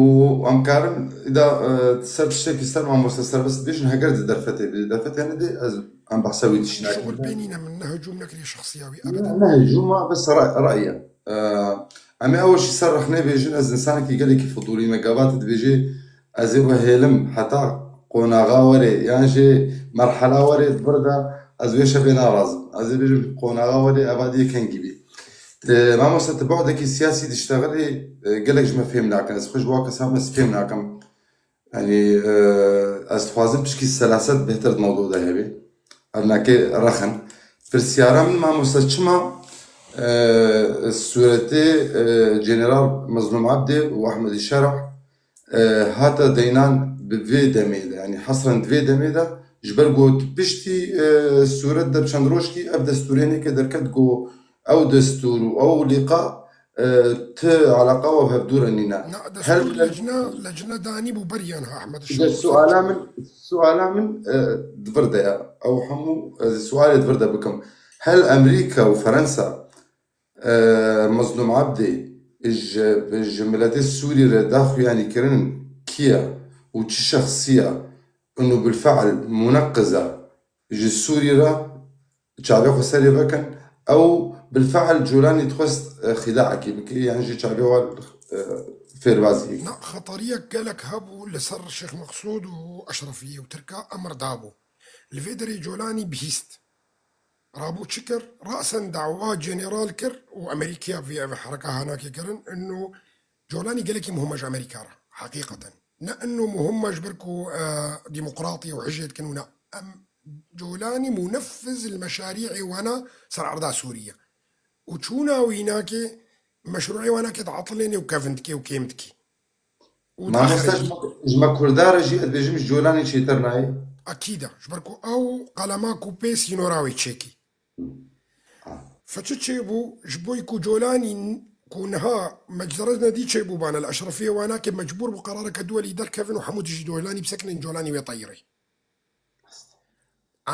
em karin îda, e, ser tiştekî ser mamoste serbest bêjin, heger di derfetê bî. Derfetê nedê ez em behsa wî dişî nakim. Şixul pê nîne, min ne hicûm nekiriye şexsiya wî ebeden. Ne hicûm a, bes ra'y, ra'y e. Ee, em ê ew jî ser rexnê bêjin, ez insanekî gelekî fidûlî me. Gava tu dibêjê ez ê wehêlim heta qonaxa werê yan jî merhela werê di vir de ez wê şevê narazim. Ez ê bêjim qonaxa werê evadiyê kengî bî. Ti, mamoste, ti bu'dekî siyasî diştexilî, e, gelek ji me fêm nakin. Ez xwe ji wan kesa me fêm nakim. Yanî, e, ez dixwazim pişkî selaset bêhtir di mewdû de hebe. Ev nake rexin. Pirsiyara min mamoste çima, e, sûretê, e, General Mezlûm Ebdê û Ehmedî Şerh e, hate deynan bi vê demê de, yanî hesren di vê demê de, ji ber ku piştî, e, sûret de bi çend rojkî ev destûrêneke derket ku ew destûr û ew lîqa, e, ti eleqa we bi hevdû re nîne. Na, Her destûr lecne, lecne danî bû beriyan ha Ehmed Şah. Suala min, suala min, e, di vir de ye. Ew hemû, e, sualê di vir de bikim. Hel Amerîka û Ferensa e, Mezlûm Ebdî ji, ji miletê Sûrî re da xuyanî kirin kî ye û çi şexsî ye, û bilfe'l muneqiz e ji Sûrî re çavê xwe serê vekin, ew bilfe'l Colanî dixwest, e, xîdaekî bike, yan jî çavê wan, e, fêrbazî bike. Na, xeteriyek gelek hebû li ser Şêx Meqsûd û Eşrefiyê û Tirka emir dabû. Li vê derê Colanî bihîst. Rabû çi kir? Rasen dawa general kir û Amerîkaya vê ev hereka hanakê kirin. Ino Colanî gelekî muhim e ji Amerîka re, heqîqeten. Ne ino muhim e ji ber ku, e, demokratî û hijê dikin û ne. Em Colanî muneffiz li meşarî'ê wana ser erda Sûriye. Û çûna wî nakê meşrû'ê wana kê diatilênê û kevin dikê û kêm dikê. Û Mamoste, daxirê ji me, ji me Kurda re jî ez dibêjim ji Colanî çêtir nayê. Ekîd e. Ji ber ku ew qelema ku pê sînora wê çêkî. Fe çi çêbû? Ji bo ku Colanî n-, ku niha meczerez nedî çêbû bana li Eşrefiyê wana ke mecbûr bû qerareke duwelî derkevin û hemû dijî Colanî bisekinin, Colanî wê teyirê.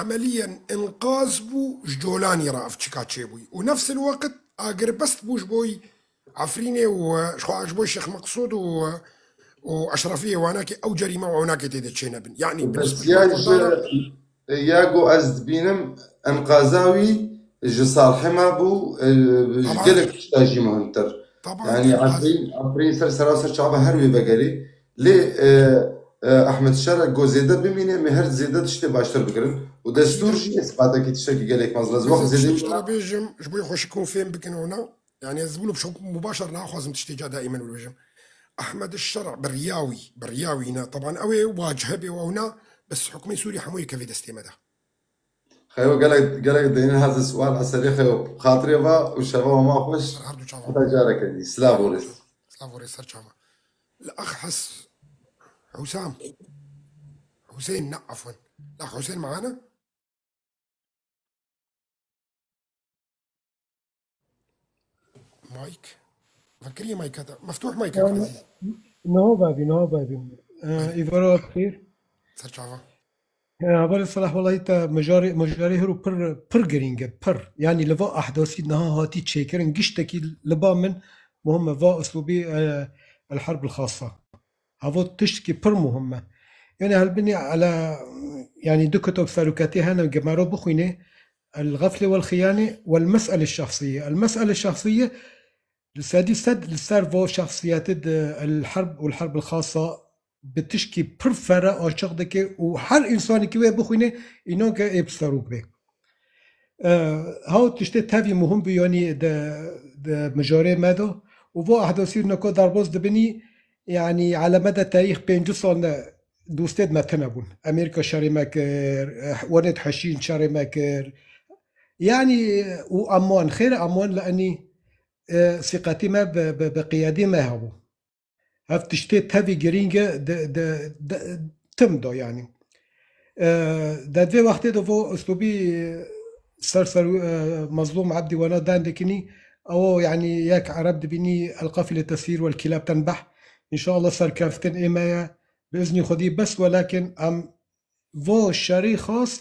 Emeliyen inqaz bû ji Colanî re ev çika çêbûyî. Û nefs el weqt agirbest bû ji bo Efrînê û, e, ji xwe ji bo Şêx Meqsûd û, e, û Eşrefiyê wanakê ew cerîme û ewnakê tê de çênebin. Yanî bi Bes nisbet ya ji, Kurdan re ya ku ez dibînim enqaza wî ji Salhê me bû, e, ji Taban. gelek tişta jî muhimtir. Taban, Yanî enqaz- Efrîn, Efrîn ser sera ser çava her wê vegerî. Lê, e, e, Ehmed Şerek got zêde bimîne, em ê her zêde tiştê baştir bigirin. Û destûr jî îspatekî tiştekî gelek mezin e. Ez wextê Zêdê tiştek ji te re bêjim, ji bo xweşik hûn fêm bikin ona. Yani ez wilo bi şew mubaşer naxwazim tiştê ca daîmen wilo bêjim. Ehmed Şerek bi riya wî, bi riya wî ne. Teban ew ê wacihebê û ew ne, bes hukmê Sûrî hemû yê kevê destê me de. Xeyo gelek, gelek deynin heze sual eserê xeyo. Xatirê va û şeva we ma xweş. Ser her du çava. Heta careke dî. Silav û rêz. Silav û rêz ser çava. Li ax Hes-, Husam. Husên, ne, afwen. Li ax Husên maana? Mike. Vekirî mike te. Meftuh mike, Tamam. Ezîz. Niha vebî, niha vebî. Ee, Îvara xêr. Ser çava. Ee, Hevalê Selah, welayi te mijarê, mijarê hiro pir, pir girîng e, pir. Yanî li va ehdasî niha hatî çêkirin, giştekî li ba min muhim e. Va uslûbî, e, el herb el xasa. Havo tiştekî pir muhim e. Yani helbinî ele, yani du kitap seroketî hene, gemero bixwînê. El Gafle wel Xiyane wel Mes'ele Şahsiye. El Mes'ele Şahsiye Li sedî sed li ser vo şexsiyetê di El Herb û El Herb El Xasa bi tişkî pir fere aşiq dike û her însanekî wê bixwîne, înan ke ê bi serok be. E, Hew tiştê tevî muhim bû, yanî di, di mijarê me de û vo ehdasî nako derbas dibinî, yanî eleme de tarîx pêncî sal ne dostêd me tine bûn. Amerîka şerê me kir, e, wanêd heşîn şerê me kir. Yanî û eman, xêr eman li enî, e, sîqetî me bi, bi, bi qiyedî me hebû. Ev tiştê tevî girîng e di, di, di, tim de yanî. E, di vê wextê de vo uslûbî ser ser, e, Mezlûm Ebdî wana den dikinî, ew yanî yek Ereb dibînî, "El qafile tesîr wel kîlab tenbeh." Înşallah serkeftin ê me ye. Bi iznî Xwedî bes, welakin em vo şerî xas,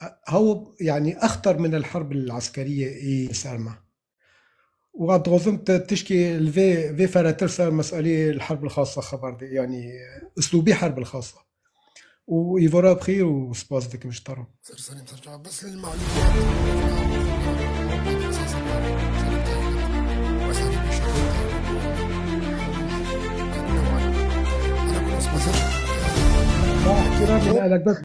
e, hew yanî exter min el herb el eskeriyê ê ser me. Û ez dixwazim te tişkî li vê, vê feretir ser meseleyê li herb el xasa xeber de, yanî uslûbî herb el xasa. Û îvara bi xêr û spas dikim ji te re. Ser serê min, ser çava. Bes lil malûmat. Ma ihtiramê elek bes.